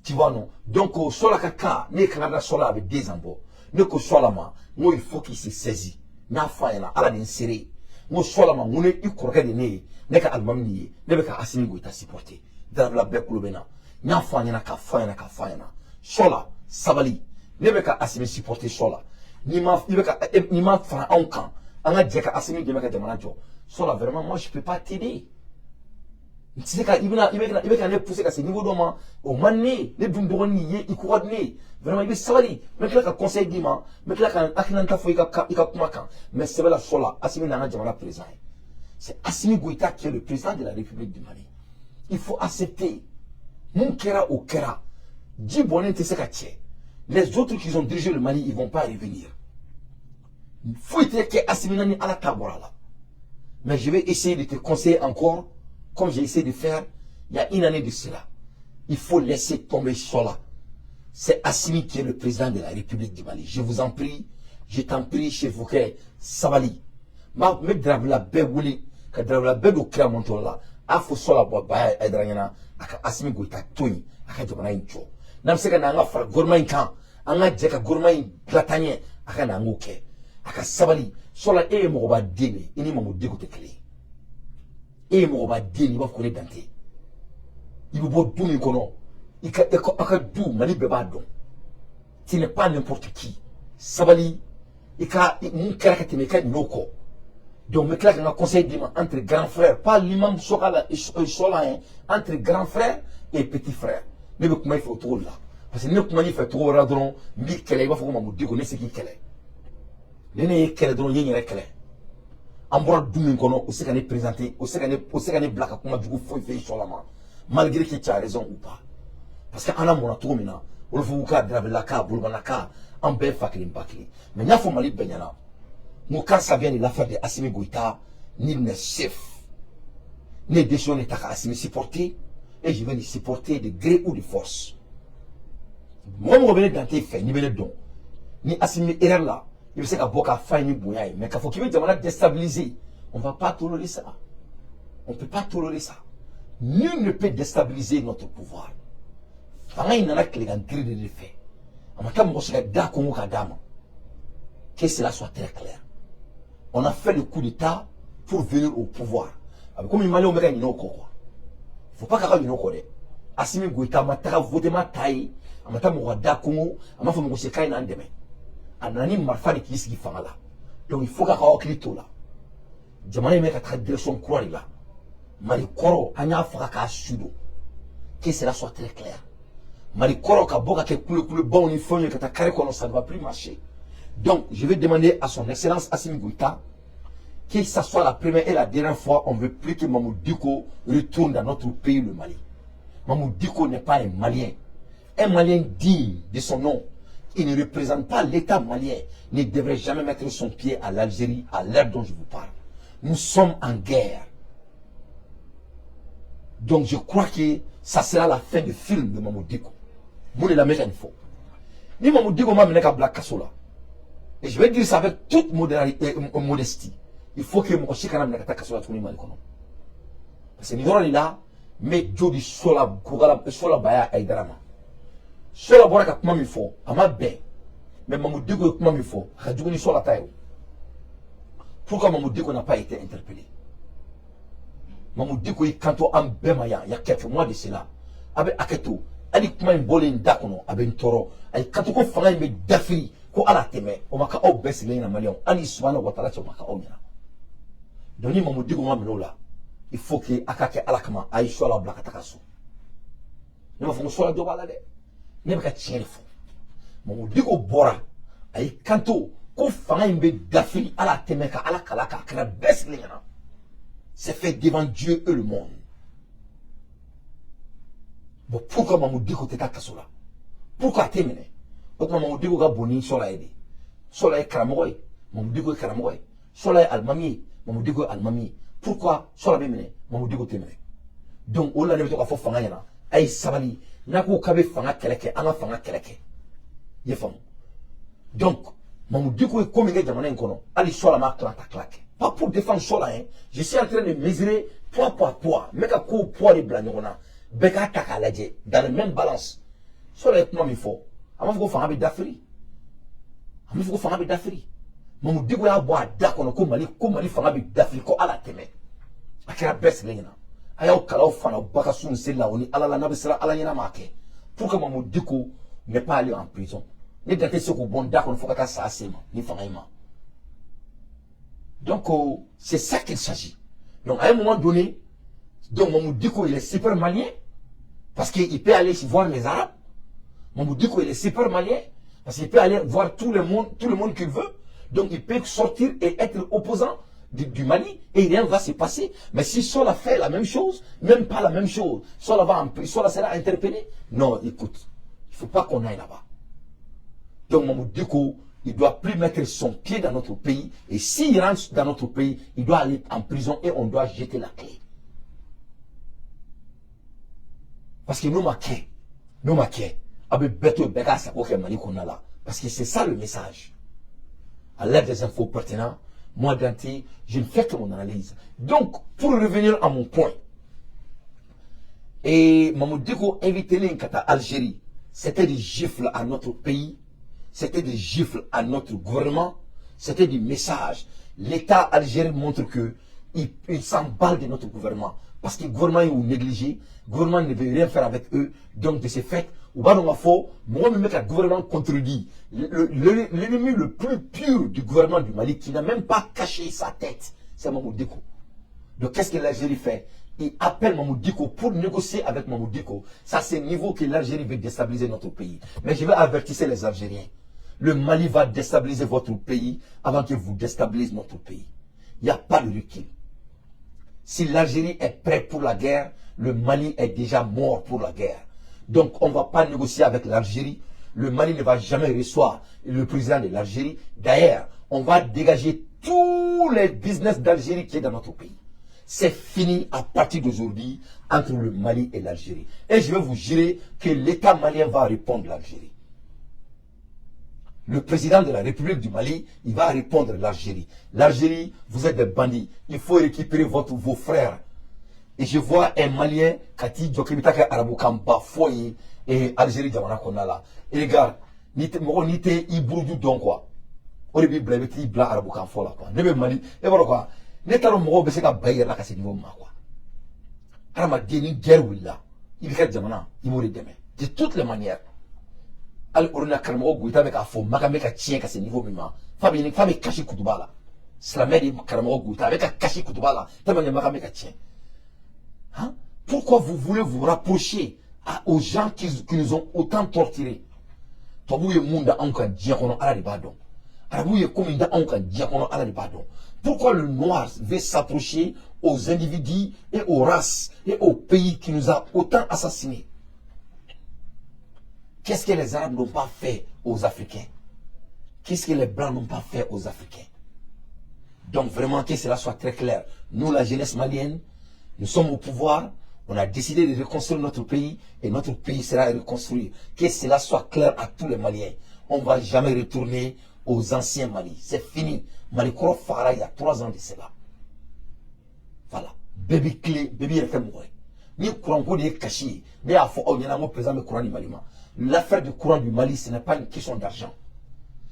tu vois, non? Donc Sɔla ka cas, ne ye kan ka da Sɔla, a bɛ 2 ans bɔ. Ne ko Sɔla ma, n ko il faut qu'il se saisit. N y'a fɔ a ɲɛna, Ala de ye n seere ye. N ko Sɔla ma, n ko ne i kɔrɔkɛ de ne ye, ne ka alimami nin ye, ne bɛ ka Asimi Goyita supporter. Darabila bɛɛ kulo bɛ n na. N y'a fɔ a ɲɛna, k'a fɔ a ɲɛna, k'a fɔ a ɲɛna. Sɔla, sabali, ne bɛ ka Asimi supporter. Sɔla, n'i ma i bɛ ka n'i ma fara anw kan, an ka jɛ ka Asimi dɛmɛ ka jamana jɔ, Sɔla, vraiment, moi je peux pas t'aider. N tɛ se ka i bɛna i bɛ ka ne pousser ka se niveau dɔ ma, o man ne ye. Ne dun dɔgɔnin ye, i ko ka di ne ye. Vraiment, i bɛ sabali, n bɛ tila ka conseil d'i ma, n bɛ tila ka hakilinata fɔ i ka kuma kan. Mais sɛbɛ la, Sɔla, Asimi n'an ka jamana président ye. C'est Assimi Goïta qui est le président de la République du Mali. Il faut accepter. Mun kɛra, o kɛra. Ji bɔnnen tɛ se ka cɛ. Les autres qui ont dirigé le Mali, ils vont pas revenir. Foyi tɛ kɛ Assimi na ni Ala ta bɔra la. Mais je vais essayer de te conseiller encore, comme j'ai essayé de faire il y a une année de cela. Il faut laisser tomber Sola. C'est Assimi qui est le président de la République du Mali. Je vous en prie, je t'en prie, chef Fouquet, sabali. Ma n bɛ Darabila bɛɛ wele ka Darabila bɛɛ don kira mɔntɔ la, a fɔ Sɔla bɔ Baya Hayidara ɲɛna, a ka Asimi Goyita to yen, a ka jamana in jɔ. N'an bɛ se ka na an ka fara gouvernement in kan, an ka jɛ ka gouvernement in dilan taa ɲɛ, a ka na an k'o kɛ. A ka sabali. Sɔla, e ye mɔgɔba den de ye, i ni Mamudu Diko tɛ kelen ye. E ye mɔgɔba den de ye, i b'a fɔ ko ne dan tɛ. I bɛ bɔ du min kɔnɔ, i ka aw ka du, Mali bɛɛ b'a dɔn. Tu n'es pas n'importe qui. Sabali, i ka mun kɛra ka tɛmɛ, i ka ɲinɛ o kɔ. Donc n bɛ tila ka n ka conseil d'i ma entre grand frère, pas l'imam Sɔkala Sɔla hein, entre grand frère et petit frère. Ne bɛ kuma i fɛ o cogo de la, parce que ne kuma n'i fɛ cogo wɛrɛ la dɔrɔn, n b'i kɛlɛ, i b'a fɔ ko Mamudu Diko. Ne se k'i kɛlɛ, ni ne ye kɛlɛ dɔrɔn, n ye n yɛrɛ kɛlɛ. An bɔra du min kɔnɔ, o se ka ne présenter, o se ka ne bila ka kuma jugu foyi fɛ i Sɔla ma, malgré que tu as raison ou pas, parce que an lamɔna cogo min na, Wolofobugu ka, Darabila ka, Bolobana ka, an bɛɛ fa kelen ba kelen. Mais n y'a fɔ Mali bɛɛ ɲɛna, n ko quand ça vient de l'affaire de Assimi Goïta, nul n'est chef. Ne ye décision de ta ka Assimi supporter et je vais le supporter de gré ou de force. Mɔgɔ mɔgɔ bɛ ne dante fɛ, n'i bɛ ne dɔn, ni Assimi bɛ erreur la, i bɛ se ka bɔ k'a fa ye ni bonya ye. Mais k'a fɔ k'i bɛ jamana déstabiliser, on va pas tolérer ça. On peut pas tolérer ça. Nul ne peut déstabiliser notre pouvoir. Fanga in nana tilegan giri de fɛ, a ma taa mɔgɔ si ka da kongo ka d'a ma. Que cela soit très clair, on a fait le coup d'état pour venir au pouvoir. A bɛ komi Maliyɛnw bɛ ka ɲinɛ o kɔ quoi. Faut pas k'a ka ɲinɛ o kɔ dɛ. Asimi Goïta ma taga voté ma ta ye, a ma taa mɔgɔ ka da kongo, a ma fɔ mɔgɔ si k'a ye n'an dɛmɛ. A nana ni marifa de k'i sigi fanga la. Donc il faut k'a ka hakili t'o la. Jamana in bɛ ka taga direction kura de la. Mali kɔrɔ, an y'a faga k'a su don. Que cela soit très clair, Mali kɔrɔ ka bɔ ka kɛ kulekulebaw ni fɛnw ye ka taa carré kɔnɔ, ça ne va plus marcher. Donc je vais demander à son excellence Assimi Goïta que ça soit la première et la dernière fois. On ne veut plus que Mahmoud Dicko retourne dans notre pays, le Mali. Mahmoud Dicko n'est pas un Malien. Un Malien digne de son nom, il ne représente pas l'État malien, ne devrait jamais mettre son pied à l'Algérie à l'heure dont je vous parle. Nous sommes en guerre. Donc je crois que ça sera la fin du film de Mahmoud Dicko. Mun de la bɛ ka nin fɔ? Ni Mahmoud Dicko ma minɛ ka bila kaso la, et je vais dire ça avec toute modestie, il faut que mɔgɔ si kana minɛ ka taa kaso la tuguni Mali kɔnɔ, parce que nin yɔrɔ de la, n bɛ jo di Sola Kokala, Sola Baya Hayidara ma. Sola bɔra ka kuma min fɔ, a ma bɛn, mais Mahmoud Dicko ye kuma min fɔ, a ka jugu ni Sola ta ye o. Pourquoi Mahmoud Dicko n'a pas été interpellé? Mahmoud Dicko y'i kanto an bɛɛ ma yan, il y a quelques mois de cela. A bɛ hakɛ to, hali kuma in bɔlen da kɔnɔ, a bɛ n tɔɔrɔ. A y'i kanto ko fanga in bɛ dafiri, ko ala tɛmɛ o ma kɛ aw bɛɛ sigilen ɲɛna. Maliyɛnw, hali subahana wa taala cɛ, o ma kɛ aw ɲɛna. Donc ni Mahmoud Dicko ma minɛ o la, Il faut que a ka kɛ Ala kama, a ye Suala bila ka taga so. Ne b'a fɔ ko Suala dɔ b'a la dɛ, ne bɛ ka tiɲɛ de fɔ. Mahmoud Dicko bɔra, a y'i kanto ko fanga in bɛ dafiri, Ala tɛmɛ ka Ala kala k'a kɛra bɛɛ sigilen ɲɛna. C'est fait devant Dieu et le monde. Bon, pourquoi Mahmoud Dicko tɛ taa kaso la? Pourquoi a tɛ minɛ? O tuma Mahmoud Dicko ka bon ni Suala ye de. Suala ye karamɔgɔ ye, Mahmoud Dicko ye karamɔgɔ ye. Suala ye alimami ye, Mahmoud Dicko ye alimami ye. Pourquoi Suala bɛ minɛ, Mahmoud Dicko tɛ minɛ? Donc o de la ne bɛ to k'a fɔ fanga ɲɛna, a ye sabali. N'a ko k'a bɛ fanga kɛlɛ kɛ, an ka fanga kɛlɛ kɛ, i ye faamu? Donc Mahmoud Dicko ye ko min kɛ jamana in kɔnɔ, hali Suala m'a tila ta tila kɛ. Pas pour défendre Suala, hein. Je suis en train de mesurer poids par poids. N bɛ ka kow poids de bila ɲɔgɔn na, bɛɛ k'a ta k'a lajɛ dans le même balance. Suala ye kuma min fɔ, a m'a fɔ ko fanga bɛ dafiri, a m'a fɔ ko fanga bɛ dafiri. Mahmoud Dicko y'a bɔ a da kɔnɔ ko Mali fanga bɛ dafiri, ko Ala tɛmɛ. A kɛra bɛɛ sigilen ɲɛna. A y'aw kalaw fana ba ka sun seli la, o ni Ala la, n'a bɛ siran Ala ɲɛna m'a kɛ. Pour que Mahmoud Dicko n'est pas allé en prison, ne da tɛ se k'o bɔ n da kɔnɔ fo ka taa sa se ma ni fanga in ma. Donc c'est ça qu'il s'agit. Donc à un moment donné, donc Mahmoud Dicko, il est super malien parce qu'il peut aller voir les Arabes. Mahmoud Dicko, il est super malien parce qu'il peut aller voir tout le monde qu'il veut. Donc il peut sortir et être opposant du Mali et rien ne va se passer. Mais si Sola fait la même chose, même pas la même chose, Sola sera interpellé. Non, écoute, il ne faut pas qu'on aille là-bas. Donc Mahmoud Dicko, il ne doit plus mettre son pied dans notre pays. Et s'il rentre dans notre pays, il doit aller en prison et on doit jeter la clé. Parce que nous marquons, nous marquons, abe beto beka sa ko Mali kɔnɔna la. Parce que c'est ça le message. À l'aide des infos pertinentes, moi Dante, je ne fais que mon analyse. Donc, pour revenir à mon point, et Mahmoud Dicko invité les ka taa Algérie, c'était des gifles à notre pays, c'était des gifles à notre gouvernement, c'était des messages. L'État algérien montre que il s'emballe de notre gouvernement. Parce que le gouvernement est négligé, le gouvernement ne veut rien faire avec eux. Donc, de ce fait, u b'a dɔn k'a fɔ mɔgɔ min bɛ ka gouvernement contredit, l'ennemi le plus pur du gouvernement du Mali qui n'a même pas caché sa tête, c'est Mahmoud Dicko. Donc qu'est-ce que l'Algérie fait? Il appelle Mahmoud Dicko pour négocier avec Mahmoud Dicko. Ça, c'est le niveau que l'Algérie veut déstabiliser notre pays. Mais je vais avertir les Algériens. Le Mali va déstabiliser votre pays avant que vous déstabilisez notre pays. Il n'y a pas de recul. Si l'Algérie est prête pour la guerre, le Mali est déjà mort pour la guerre. Donc, on ne va pas négocier avec l'Algérie. Le Mali ne va jamais recevoir le président de l'Algérie. D'ailleurs, on va dégager tous les business d'Algérie qui est dans notre pays. C'est fini à partir d'aujourd'hui entre le Mali et l'Algérie. Et je vais vous jurer que l'État malien va répondre à l'Algérie. Le président de la République du Mali, il va répondre à l'Algérie. L'Algérie, vous êtes des bandits. Il faut récupérer vos frères. Et je vois un Malien kati jɔ k'i bɛ taa kɛ arabukan ba fɔ ye et Algérie jamana kɔnɔna la. Et regarde, ni tɛ mɔgɔ n'i tɛ i buruju dɔn quoi, o de b'i bila i bɛ t'i bila arabukan fɔ la quoi. Ne bɛ Mali, e b'a dɔn quoi, ne t'a dɔn mɔgɔw bɛ se ka ba i yɛrɛ la ka se niveau ma quoi. Hadamaden, ni guerre wulila, i b'i ka jamana, i b'o de dɛmɛ de toutes les manières. Hali o de la karamɔgɔ Goyita bɛ k'a fɔ Makan bɛ ka tiɲɛ ka se niveau min ma, fa bɛ ɲini fa bɛ kasi kutuba la. Silamɛ de karamɔgɔ Goyita a bɛ ka kasi kutuba la tellement que Makan bɛ ka tiɲɛ. Hein? Pourquoi vous voulez vous rapprocher aux gens qui nous ont autant torturés? Tubabuw ye mun da anw kan diɲɛ kɔnɔ, Ala de b'a dɔn. Arabuw ye ko min da anw kan diɲɛ kɔnɔ, Ala de b'a dɔn. Pourquoi le noir veut s'approcher aux individus et aux races et aux pays qui nous a autant assassinés? Qu'est-ce que les Arabes n'ont pas fait aux Africains? Qu'est-ce que les Blancs n'ont pas fait aux Africains? Donc vraiment que cela soit très clair. Nous, la jeunesse malienne, nous sommes au pouvoir. On a décidé de reconstruire notre pays et notre pays sera reconstruit. Que cela soit clair à tous les Maliens. On ne va jamais retourner aux anciens Mali. C'est fini. Mali kɔrɔ fagara il y a 3 ans de cela. Voilà. Bɛɛ b'i tilen, bɛɛ b'i yɛrɛ kɛ mɔgɔ ye. Ni courant ko de ye kasi ye, ne y'a fɔ aw ɲɛna n ko président bɛ courant di Mali ma. L'affaire du courant du Mali, ce n'est pas une question d'argent.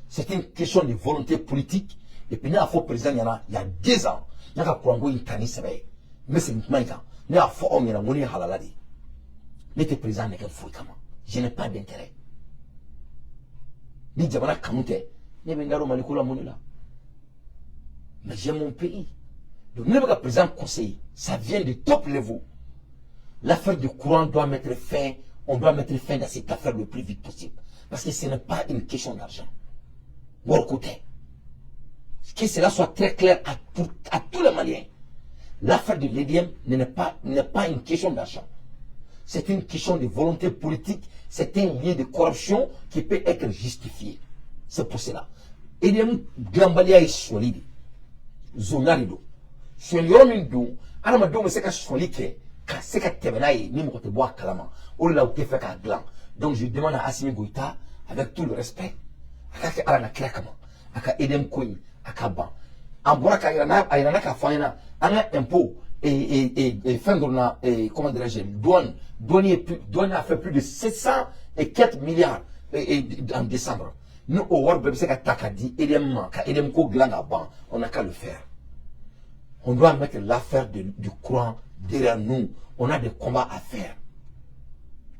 C'est une question de volonté politique. Et puis ne y'a fɔ président ɲɛna il y a 2 ans, n y'a ka courant ko in ta ni sɛbɛ ye. N bɛ segin kuma in kan. Ne y'a fɔ aw ɲɛna n ko ne ye halala de ye. Ne tɛ président nɛgɛ foyi kama. Je n'ai pas d'intérêt. Ni jamana kanu tɛ, ne bɛ n da don Mali ko la mun de la? Mais j'aime mon pays. Donc ne bɛ ka président conseiller. Ça vient du top level. L'affaire du courant doit mettre fin, on doit mettre fin dans cette affaire le plus vite possible. Parce que ce n'est pas une question d'argent. Wariko tɛ. Que cela soit très clair à tous les Maliens. L'affaire de l'EDM n'est pas une question d'argent. C'est une question de volonté politique. C'est un lien de corruption qui peut être justifié. C'est pour cela. EDM dilanbaliya ye sɔli de. Zonya de don. Sonyali yɔrɔ min don, adamadenw bɛ se ka sɔli kɛ ka se ka tɛmɛ n'a ye ni mɔgɔ tɛ bɔ a kalama. O de la u tɛ fɛ k'a dilan. Donc je demande à Assimi Goïta, avec tout le respect, a ka kɛ Ala na kira kama, a ka EDM ko in a ka ban. An bɔra k'a yira n'a a yira k'a fɔ an ɲɛna an ka impôt et fɛn dɔ na, comment dirais-je, douane a fait plus de 700 et quelques milliards et en décembre. Ni o wari bɛɛ bɛ se ka ta ka di EDM ma ka EDM ko dilan ka ban, on n'a qu'à le faire. On doit mettre l'affaire du courant derrière nous. On a des combats à faire.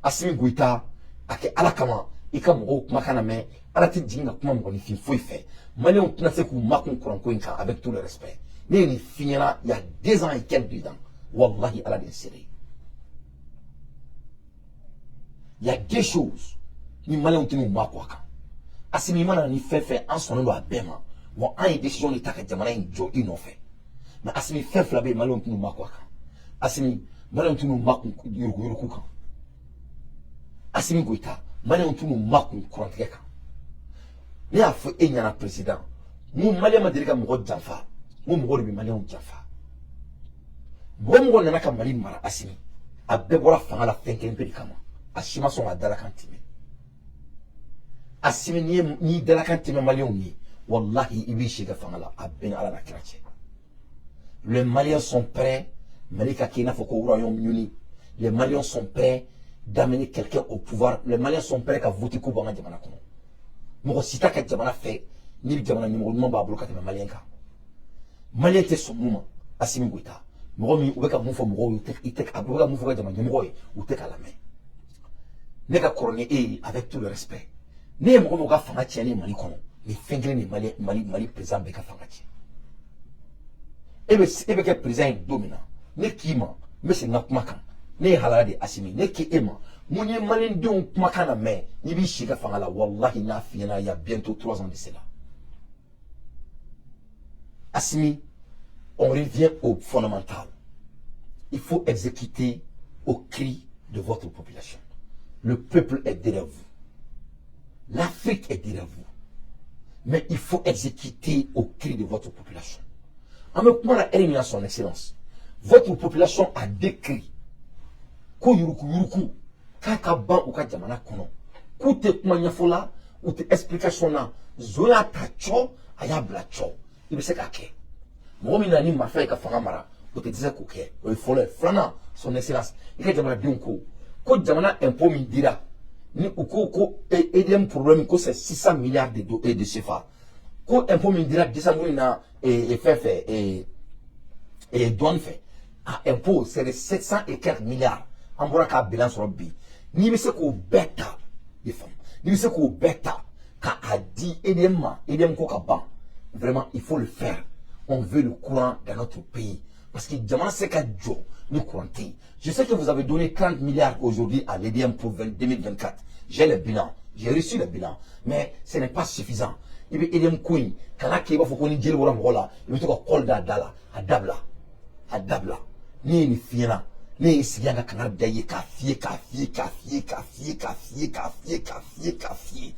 Assimi Goïta, a kɛ Ala kama, i ka mɔgɔw kumakan na mɛn. Ala tɛ jigin ka kuma mɔgɔninfin foyi fɛ. Maliyɛnw tɛna se k'u makun kuranko in kan. Avec tout le respect, ne ye nin f'i ɲɛna il y a 2 ans et quelques ans, wallahi, Ala de ye seere ye. Il y a deux choses ni maliyɛnw tɛn'u makun a kan. Assimi, i mana na ni fɛn fɛn, an sɔnnen don a bɛɛ ma. Wa an ye décision de ta ka jamana in jɔ i nɔfɛ. Mais Assimi, fɛn fila bɛ yen, maliyɛnw tɛn'u makun a kan. Assimi, maliyɛnw tɛn'u makun yuruguyurugu kan. Assimi Goïta, maliyɛnw tɛn'u makun kurantigɛ kan. Ne y'a fɔ e ɲɛna, président, n ko maliyɛn ma deli ka mɔgɔ janfa, n ko mɔgɔ de bɛ maliyɛnw janfa. Mɔgɔ mɔgɔ nana ka Mali mara, Assimi, a bɛɛ bɔra fanga la fɛn kelen pe de kama: a si ma sɔn ka dalakan tɛmɛ. Assimi, n'i ye n'i dalakan tɛmɛ maliyɛnw ye, wallahi, i b'i si kɛ fanga la. A bɛɛ ni Ala na kira cɛ. Les Maliens sont prêts Mali ka kɛ i n'a fɔ ko Royaume-Uni. Les Maliens sont prêts d'amener quelqu'un au pouvoir. Les Maliens sont prêts ka voter ko bɔ an ka jamana kɔnɔ. Mɔgɔ si t'a ka jamana fɛ ni jamana ɲɛmɔgɔ ɲuman b'a bolo ka tɛmɛ maliyɛn kan. Maliyɛn tɛ sɔn mun ma, Assimi Goïta, mɔgɔ min u bɛ ka mun fɔ mɔgɔw ye, i tɛ a bɛ ka mun fɔ ka jamana ɲɛmɔgɔ ye, u tɛ k'a lamɛn. Ne ka kɔrɔ ni e ye, avec tout le respect, ne ye mɔgɔ min ka fanga tiɲɛ ne Mali kɔnɔ, nin fɛn kelen de Mali Mali Mali président bɛɛ ka fanga tiɲɛ. E bɛ kɛ président ye don min na, ne k'i ma, n bɛ segin n ka kuma kan, ne ye halala de ye. Assimi, ne k'e ma mun ye maliyɛndenw kumakan na mɛn n'i b'i si ka fanga la, wallahi, n'a f'i ɲɛna il y a bientôt 3 ans de cela. Assimi, on revient au fondamental. Il faut exécuter au cri de votre population. Le peuple est derrière vous, l'Afrique est derrière vous, mais il faut exécuter au cri de votre population. An bɛ kuma la heure min na, son excellence, votre population a décrit ko yuruku yuruku k'a ka ban u ka jamana kɔnɔ, k'u tɛ kuma ɲɛfɔ la, u tɛ explication na. Zon y'a ta cɔ, a y'a bila cɔ. I bɛ se k'a kɛ. Mɔgɔ min nana ni marifa ye ka fanga mara, o tɛ dɛsɛ k'o kɛ. O ye fɔlɔ ye. Filanan, son excellence, i ka jamanadenw ko ko jamana impôt min dira ni u ko ko EDM problème, ko c'est 600 milliards de CFA, ko impôt min dira décembre in na fɛn fɛ et douane fɛ, a impôt, c'est de 700 et quelques milliards. An bɔra k'a bilan sɔrɔ bi. N'i bɛ se k'o bɛɛ ta, i faamu, n'i bɛ se k'o bɛɛ ta ka a di EDM ma, EDM ko ka ban, vraiment, il faut le faire. On veut le courant dans notre pays parce que jamana se ka jɔ ni courant tɛ yen. Je sais que vous avez donné 30 milliards aujourd'hui à l'EDM pour 2024. J'ai le bilan, j'ai reçu le bilan, mais ce n'est pas suffisant. I bɛ EDM ko in kana kɛ i b'a fɔ ko ni jeli bɔra mɔgɔ la, i bɛ to ka kɔli da a da la. A dabila, a dabila. Ne ye nin f'i ɲɛna, ne ye sigi yan ka kangari da i ye k'a f'i ye, k'a f'i ye, k'a f'i ye, k'a f'i ye, k'a f'i ye, k'a f'i ye, k'a f'i ye, k'a f'i ye.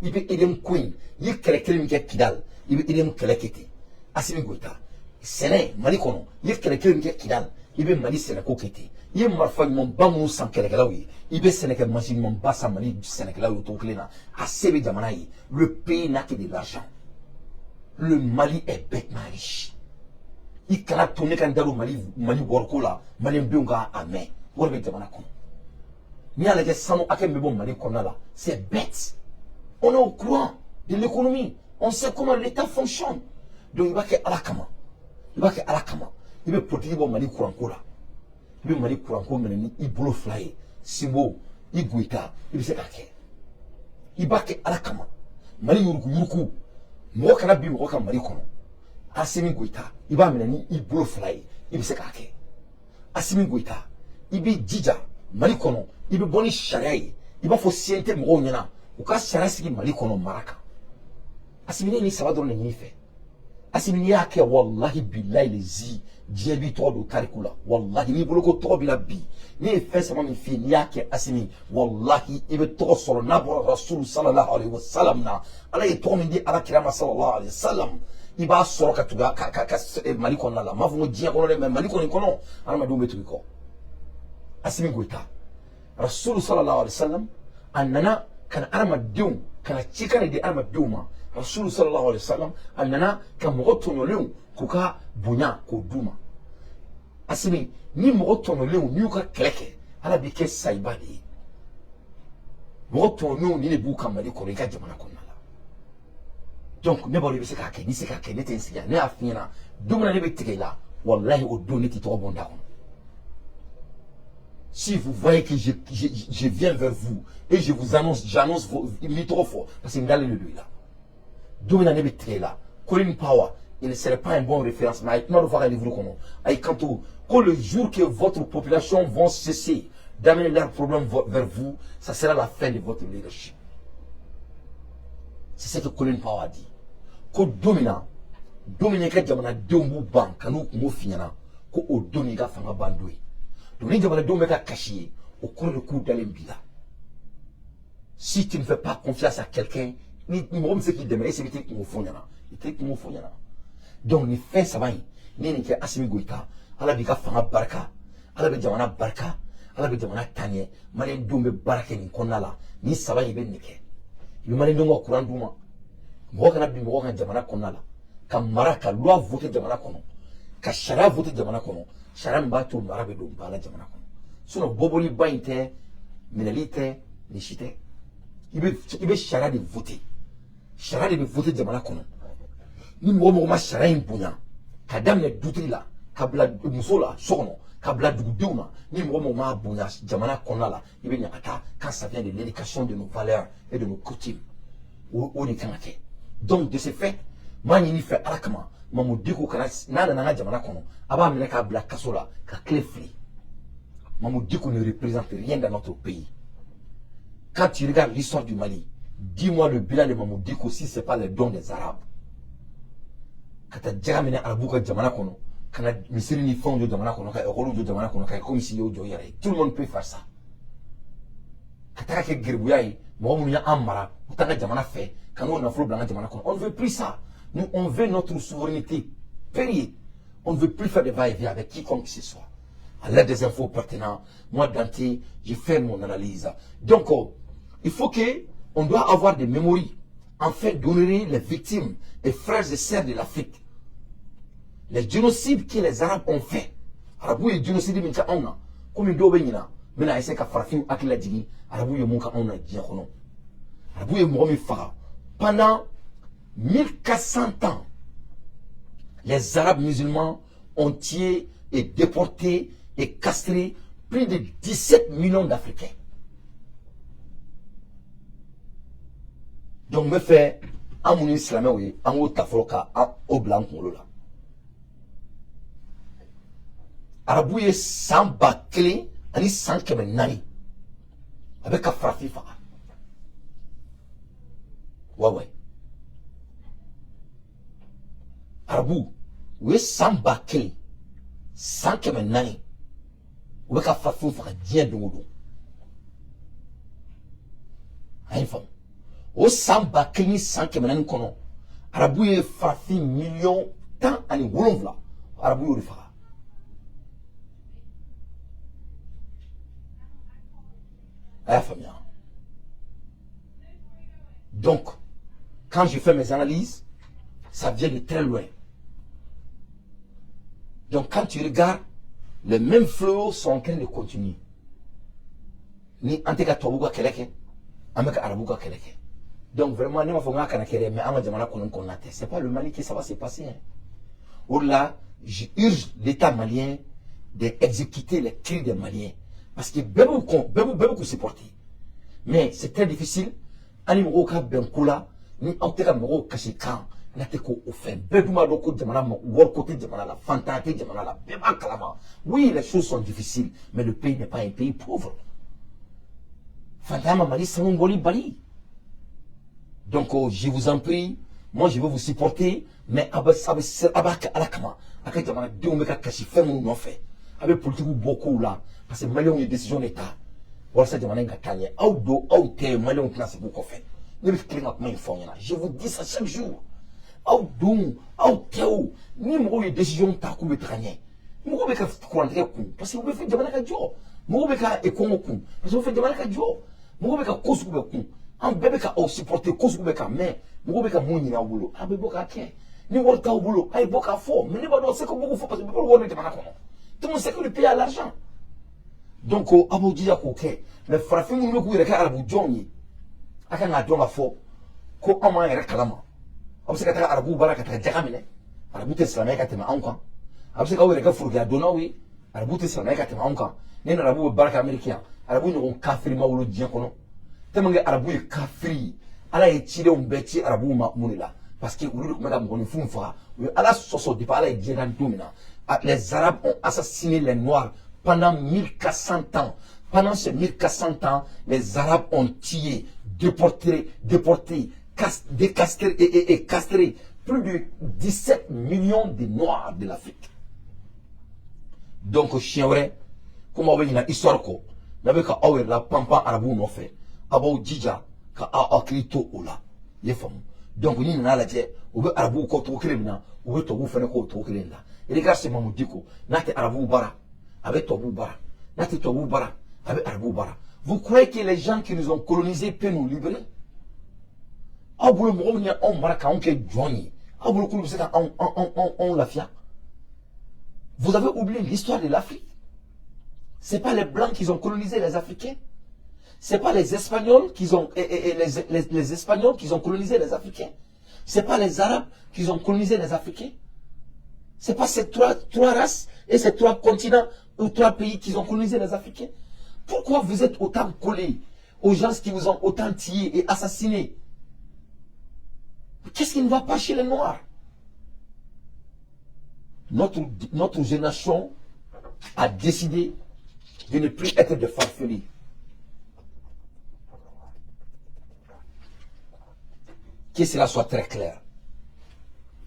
I bɛ EDM ko in, i ye kɛlɛ kelen min kɛ Kidal, i bɛ EDM kɛlɛ kɛ ten. Assimi Goïta, sɛnɛ Mali kɔnɔ, i ye kɛlɛ kelen min kɛ Kidal, i bɛ Mali sɛnɛko kɛ ten. I ye marifa ɲumanba minnu san kɛlɛkɛlaw ye, i bɛ sɛnɛkɛ mansin ɲumanba san Mali sɛnɛkɛlaw ye o cogo kelen na. A se bɛ jamana ye. Le pays n'a que de l'argent. Le Mali est bêtement riche. I kana to ne ka n da don Mali Mali wariko la, maliyɛndenw ka a mɛn. Wari bɛ jamana kɔnɔ. N'i y'a lajɛ, sanu hakɛ min bɛ bɔ Mali kɔnɔna la, c'est bête. On est au courant de l'économie, on sait comment l'État fonctionne. Donc i b'a kɛ Ala kama, i b'a kɛ Ala kama, i bɛ politique bɔ Mali kuranko la. I bɛ Mali kuranko minɛ ni i bolo fila ye. Sinbo i Goïta, i bɛ se k'a kɛ. I b'a kɛ Ala kama. Mali yuruku yuruku, mɔgɔ kana bin mɔgɔ ka Mali kɔnɔ. Assimi Goïta, i b'a minɛ ni i bolo fila ye. I bɛ se k'a kɛ. Assimi Goïta, i b'i jija Mali kɔnɔ, i bɛ bɔ ni sariya ye, i b'a fɔ CNT mɔgɔw ɲɛna u ka sariya sigi Mali kɔnɔ mara kan. Assimi, ne ni saba dɔrɔn de ɲini fɛ. Assimi, n'i y'a kɛ, walahi bilahi lezi, diɲɛ b'i tɔgɔ don tariku la. Walahi, n'i bolo ko tɔgɔ b'i la bi, ne ye fɛn saba min f'i ye, n'i y'a kɛ, Assimi, walahi, i bɛ tɔgɔ sɔrɔ n'a bɔra Rasulu sallallahu alaihi wa sallam na. Ala ye tɔgɔ min di Ala kira ma sallallahu alaihi wa sallam, i b'a sɔrɔ ka tugu ka Mali kɔnɔna la. N m'a fɔ ko diɲɛ kɔnɔ dɛ, mais Mali kɔni kɔnɔ, hadamadenw bɛ tugu i kɔ. Assimi Goïta, Rasulu sallallahu alaihi wa sallam, a nana ka na hadamadenw ka na cikan de di hadamadenw ma. Rasulu sallallahu alaihi wa sallam, a nana ka mɔgɔ tɔɲɔlenw k'u ka bonya k'o d'u ma. Assimi, ni mɔgɔ tɔɲɔlenw n'i y'u ka kɛlɛ kɛ, Ala b'i kɛ sayiba de ye. Mɔgɔ tɔɲɔlenw ni de b'u ka Mali kɔnɔ, i ka jamana kɔnɔna la. Donc ne b'a dɔn i bɛ se k'a kɛ. N'i se k'a kɛ, ne tɛ n sigi yan. Ne y'a f'i ɲɛna, don min na ne bɛ tigɛ i la, walahi, o don ne t'i tɔgɔ bɔ n da kɔnɔ. Si vous voyez que je viens vers vous et je vous annonce, j'annonce mi tɔgɔ fɔ, parce que n dalen de don i la. Don min na ne bɛ tigɛ i la, Colin Powell, il ne serait pas un bon référence, mais a ye kuma dɔ fɔ a ka livre kɔnɔ. A y'i kanto ko le jour que votre population vont cesser d'amener leurs problèmes vers vous, ça sera la fin de votre leadership. C'est ce que Colin Powell a dit. Ko don min na, don min na i ka jamanadenw b'u ban ka n'u kungo f'i ɲɛna, ko o don i ka fanga ban don ye. Donc ni jamanadenw bɛ ka kasi ye, o kɔrɔ de k'u dalen b'i la. Si tu ne fais pas confiance à quelqu'un, ni mɔgɔ min bɛ se k'i dɛmɛ, est-ce que i t'i kungo fɔ ɲɛna? I t'i kungo fɔ ɲɛna. Donc nin fɛn saba in, n'i ye nin kɛ, Assimi Goïta, Ala b'i ka fanga barika, Ala bɛ jamana barika, Ala bɛ jamana taa ɲɛ. Maliyɛndenw bɛ baara kɛ nin kɔnɔna la. Nin saba in, i bɛ nin kɛ, i bɛ maliyɛndenw ka courant d'u ma, mɔgɔ kana bin mɔgɔ kan jamana kɔnɔna la, ka mara, ka loi voter jamana kɔnɔ, ka sariya voter jamana kɔnɔ, sariya min b'a to mara bɛ don ba la jamana kɔnɔ. Sinon bɔbɔliba in tɛ, minɛli tɛ, nin si tɛ. I bɛ sariya de voter, sariya de bɛ voter jamana kɔnɔ. Ni mɔgɔ mɔgɔ ma sariya in bonya, ka daminɛ dutigi la ka bila muso la so kɔnɔ, ka bila dugudenw na, ni mɔgɔ mɔgɔ m'a bonya jamana kɔnɔna la, i bɛ ɲagata. Quand ça vient de l'éducation, de nos valeurs et de nos coutumes, o de kan ka kɛ. Donc de ce fait, n b'a ɲini fɛ Ala kama, Mahmoud Dicko kana n'a nana an ka jamana kɔnɔ, a b'a minɛ k'a bila kaso la ka tile fili. Mahmoud Dicko ne représente rien dans notre pays. Quand tu regardes l'histoire du Mali, dis-moi le bilan de Mahmoud Dicko si c'est pas les dons des Arabes. Ka taa jaga minɛ arabu ka jamana kɔnɔ, ka na misiri ni fɛnw jɔ jamana kɔnɔ, ka ekɔliw jɔ jamana kɔnɔ, ka kɛ comme si y'o jɔ i yɛrɛ ye. Tout le monde peut faire ça. Ka taga kɛ geribuya ye, mɔgɔ minnu y'an mara, u t'an ka jamana fɛ, ka n'o nafolo bila an ka jamana kɔnɔ. On ne veut plus ça. Nous, on veut notre souveraineté pérille. On ne veut plus faire de va-et-vient avec quiconque que ce soit. À l'aide des infos pertinentes, moi, Dante, j'ai fait mon analyse. Donc il faut que on doit avoir des mémoires afin d'honorer les victimes et frères et sœurs de l'Afrique, les génocides que les Arabes ont fait. Arabu ye génocide min kɛ anw na, komi dɔw bɛ ɲina, n bɛna essayer ka farafinw hakili lajigin arabu ye mun kɛ anw na diɲɛ kɔnɔ. Arabu ye mɔgɔ min faga pendant 1400 ans, les Arabes musulmans ont tué et déporté et castré plus de 17 millions d'Africains. Donc n bɛ fɛ an minnu ye silamɛw ye, an k'o ta fɔlɔ ka o bila an kunkolo la. Arabu ye san 1400 a bɛ ka farafin faga. Wa arabu u ye san 1400 u bɛ ka farafin faga diɲɛ don o don. A ye faamu, o san 1400 kɔnɔ, arabu ye farafin 17 miliyɔn, arabu y'o de faga. A y'a faamuya. Donc quand je fais mes analyses, ça vient de très loin. Donc quand tu regardes, les mêmes fléaux sont en train de continuer. Ni an tɛ ka tubabu ka kɛlɛ kɛ, an bɛ ka arabu ka kɛlɛ kɛ. Donc vraiment, ne m'a fɔ n k'a kana kɛ dɛ, mais an ka jamana kɔnɔ kɔnɔna tɛ. C'est pas le Mali que ça va se passer, hein. O de la, j'urge l'État malien d'exécuter les cris des Maliens, parce que bɛɛ b'u kɔn, bɛɛ b'u k'u supporter, mais c'est très difficile. An ni mɔgɔw ka bɛn ko la, ni aw tɛ ka mɔgɔw kasi kan. N'a tɛ ko o fɛn bɛɛ dun b'a dɔn ko jamana ma wariko tɛ jamana la, fantanya tɛ jamana la, bɛɛ b'a kalama. Oui, les choses sont difficiles, mais le pays n'est pas un pays pauvre. Fantanya ma Mali sanu bɔli bali. Donc je vous en prie, moi je vais vous supporter, mais a bɛ a bɛ a b'a kɛ Ala kama. A ka jamanadenw bɛ ka kasi fɛn minnu nɔfɛ, a bɛ politigiw bɔ kow la, parce que Maliyɛnw ye décision de ta walasa jamana in ka taa ɲɛ. Aw don, aw tɛ, Maliyɛnw tɛna segin u kɔfɛ. Ne bɛ tilen ka kuma in fɔ aw ɲɛna, je vous dis ça chaque jour. Aw don, aw tɛ, o ni mɔgɔw ye décision ta k'u bɛ taga ɲɛ, mɔgɔw bɛ ka kurantigɛ kun parce que u bɛ fɛ jamana ka jɔ, mɔgɔw bɛ ka kɔngɔ kun parce que u bɛ fɛ jamana ka jɔ, mɔgɔw bɛ ka ko sugu bɛɛ kun. An bɛɛ bɛ ka aw supporter ko sugu bɛɛ kan, mais mɔgɔw bɛ ka mun ɲini aw bolo, a bɛ bɔ k'a kɛ. Ni wari t'aw bolo, a ye bɔ k'a fɔ. Mais ne b'a dɔn c'est que beaucoup fɔ, parce que bɛɛ bɛ wari bɛ jamana kɔnɔ. Tout le monde sait que le pays a l'argent. Donc aw b'aw jija k'o kɛ. Mais farafin minnu bɛ k'u yɛrɛ kɛ arabu jɔnw ye, a kan k'a dɔn k'a fɔ ko anw m'an yɛrɛ kalama. Aw bɛ se ka taga arabuw baara ka taga jaga minɛ, arabu tɛ silamɛ ka tɛmɛ anw kan. A bɛ se k'aw yɛrɛ kɛ forokɛya donnaw ye, arabu tɛ silamɛ ka tɛmɛ anw kan. Ne ni arabu bɛ baara kɛ Ameriki yan, arabu ɲɔgɔn kafiri ma wolo diɲɛ kɔnɔ, tellement que arabu ye kafiri ye. Ala ye cidenw bɛɛ ci arabuw ma mun de la? Parce que olu de tun bɛ ka mɔgɔninfinw faga, u ye Ala sɔsɔ depuis Ala ye diɲɛ dan don min na. Les Arabes ont assassiné les Noirs pendant 1400 ans. Pendant ces 1400 ans, les Arabes ont tué, déporté, déporté, décastré et castré plus de 17 millions de Noirs de l'Afrique. Donc siɲɛ wɛrɛ, komi aw bɛ ɲina histoire kɔ, n'a bɛ ka aw yɛrɛ la panpan arabuw nɔfɛ, aw b'aw jija ka aw hakili to o la. I ye faamu? Donc ni nana lajɛ, u bɛ arabuw kɔ cogo kelen min na, u bɛ tubabuw fana kɔ o cogo kelen la. Regarde ce Mahmoud Dicko, n'a tɛ arabuw bara, a bɛ tubabuw bara, n'a tɛ tubabuw bara, a bɛ arabuw bara. Vous croyez que les gens qui nous ont colonisés peuvent nous libérer? Aw bolo, mɔgɔ min ye anw mara k'anw kɛ jɔn ye, aw bolo k'olu bɛ se ka anw anw anw anw lafiya? Vous avez oublié l'histoire de l'Afrique. C'est pas les Blancs qui ont colonisé les Africains. C'est pas les Espagnols qui ont et les Espagnols qui ont colonisé les Africains. C'est pas les Arabes qui ont colonisé les Africains. C'est pas ces trois races et ces trois continents ou trois pays qui ont colonisé les Africains. Pourquoi vous êtes autant collés aux gens qui vous ont autant tués et assassinés? Qu'est-ce qui ne va pas chez les Noirs? Notre génération a décidé de ne plus être des farfelus. Que cela soit très clair.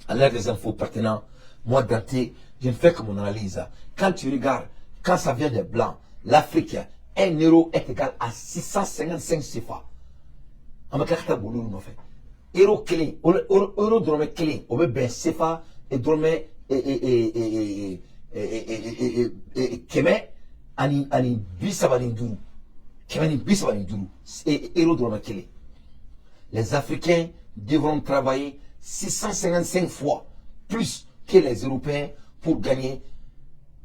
À l'ère des infos pertinents, moi, Dante, je ne fais que mon analyse. Quand tu regardes, quand ça vient des Blancs, l'Afrique, 1 euro est égal à 655 CFA. An bɛ tila ka taa boli olu nɔfɛ. Euro kelen, euro dɔrɔmɛ kelen, o bɛ bɛn CFA dɔrɔmɛ 135, 135, euro dɔrɔmɛ kelen. Les Africains devront travailler 655 fois plus que les Européens pour gagner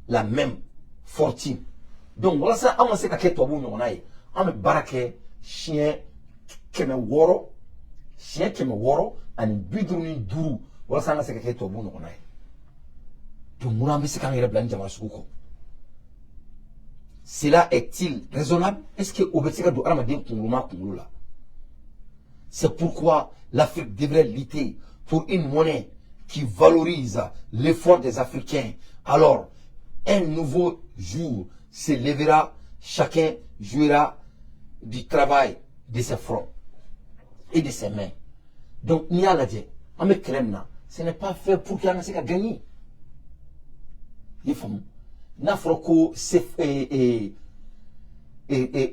la même fortune. Donc walasa an ka se ka kɛ tubabuw ɲɔgɔnna ye, an bɛ baara kɛ siɲɛ 600, siɲɛ 655 walasa an ka se ka kɛ tubabuw ɲɔgɔnna ye. Donc mun an bɛ se k'an yɛrɛ bila ni jamana sugu kɔ? Cela est-il raisonnable? Est-ce que o bɛ se ka don hadamaden kunkolo ma kunkolo la? C'est pourquoi l'Afrique devrait lutter pour une monnaie qui valorise l'effort des Africains. Alors, un nouveau jour se lèvera, chacun jouera du travail de ses fronts et de ses mains. Donc, n'i y'a lajɛ, an bɛ kɛlɛ min na, ce n'est pas fait pour que an ka se ka gagner. I ye faamu? N'a fɔra ko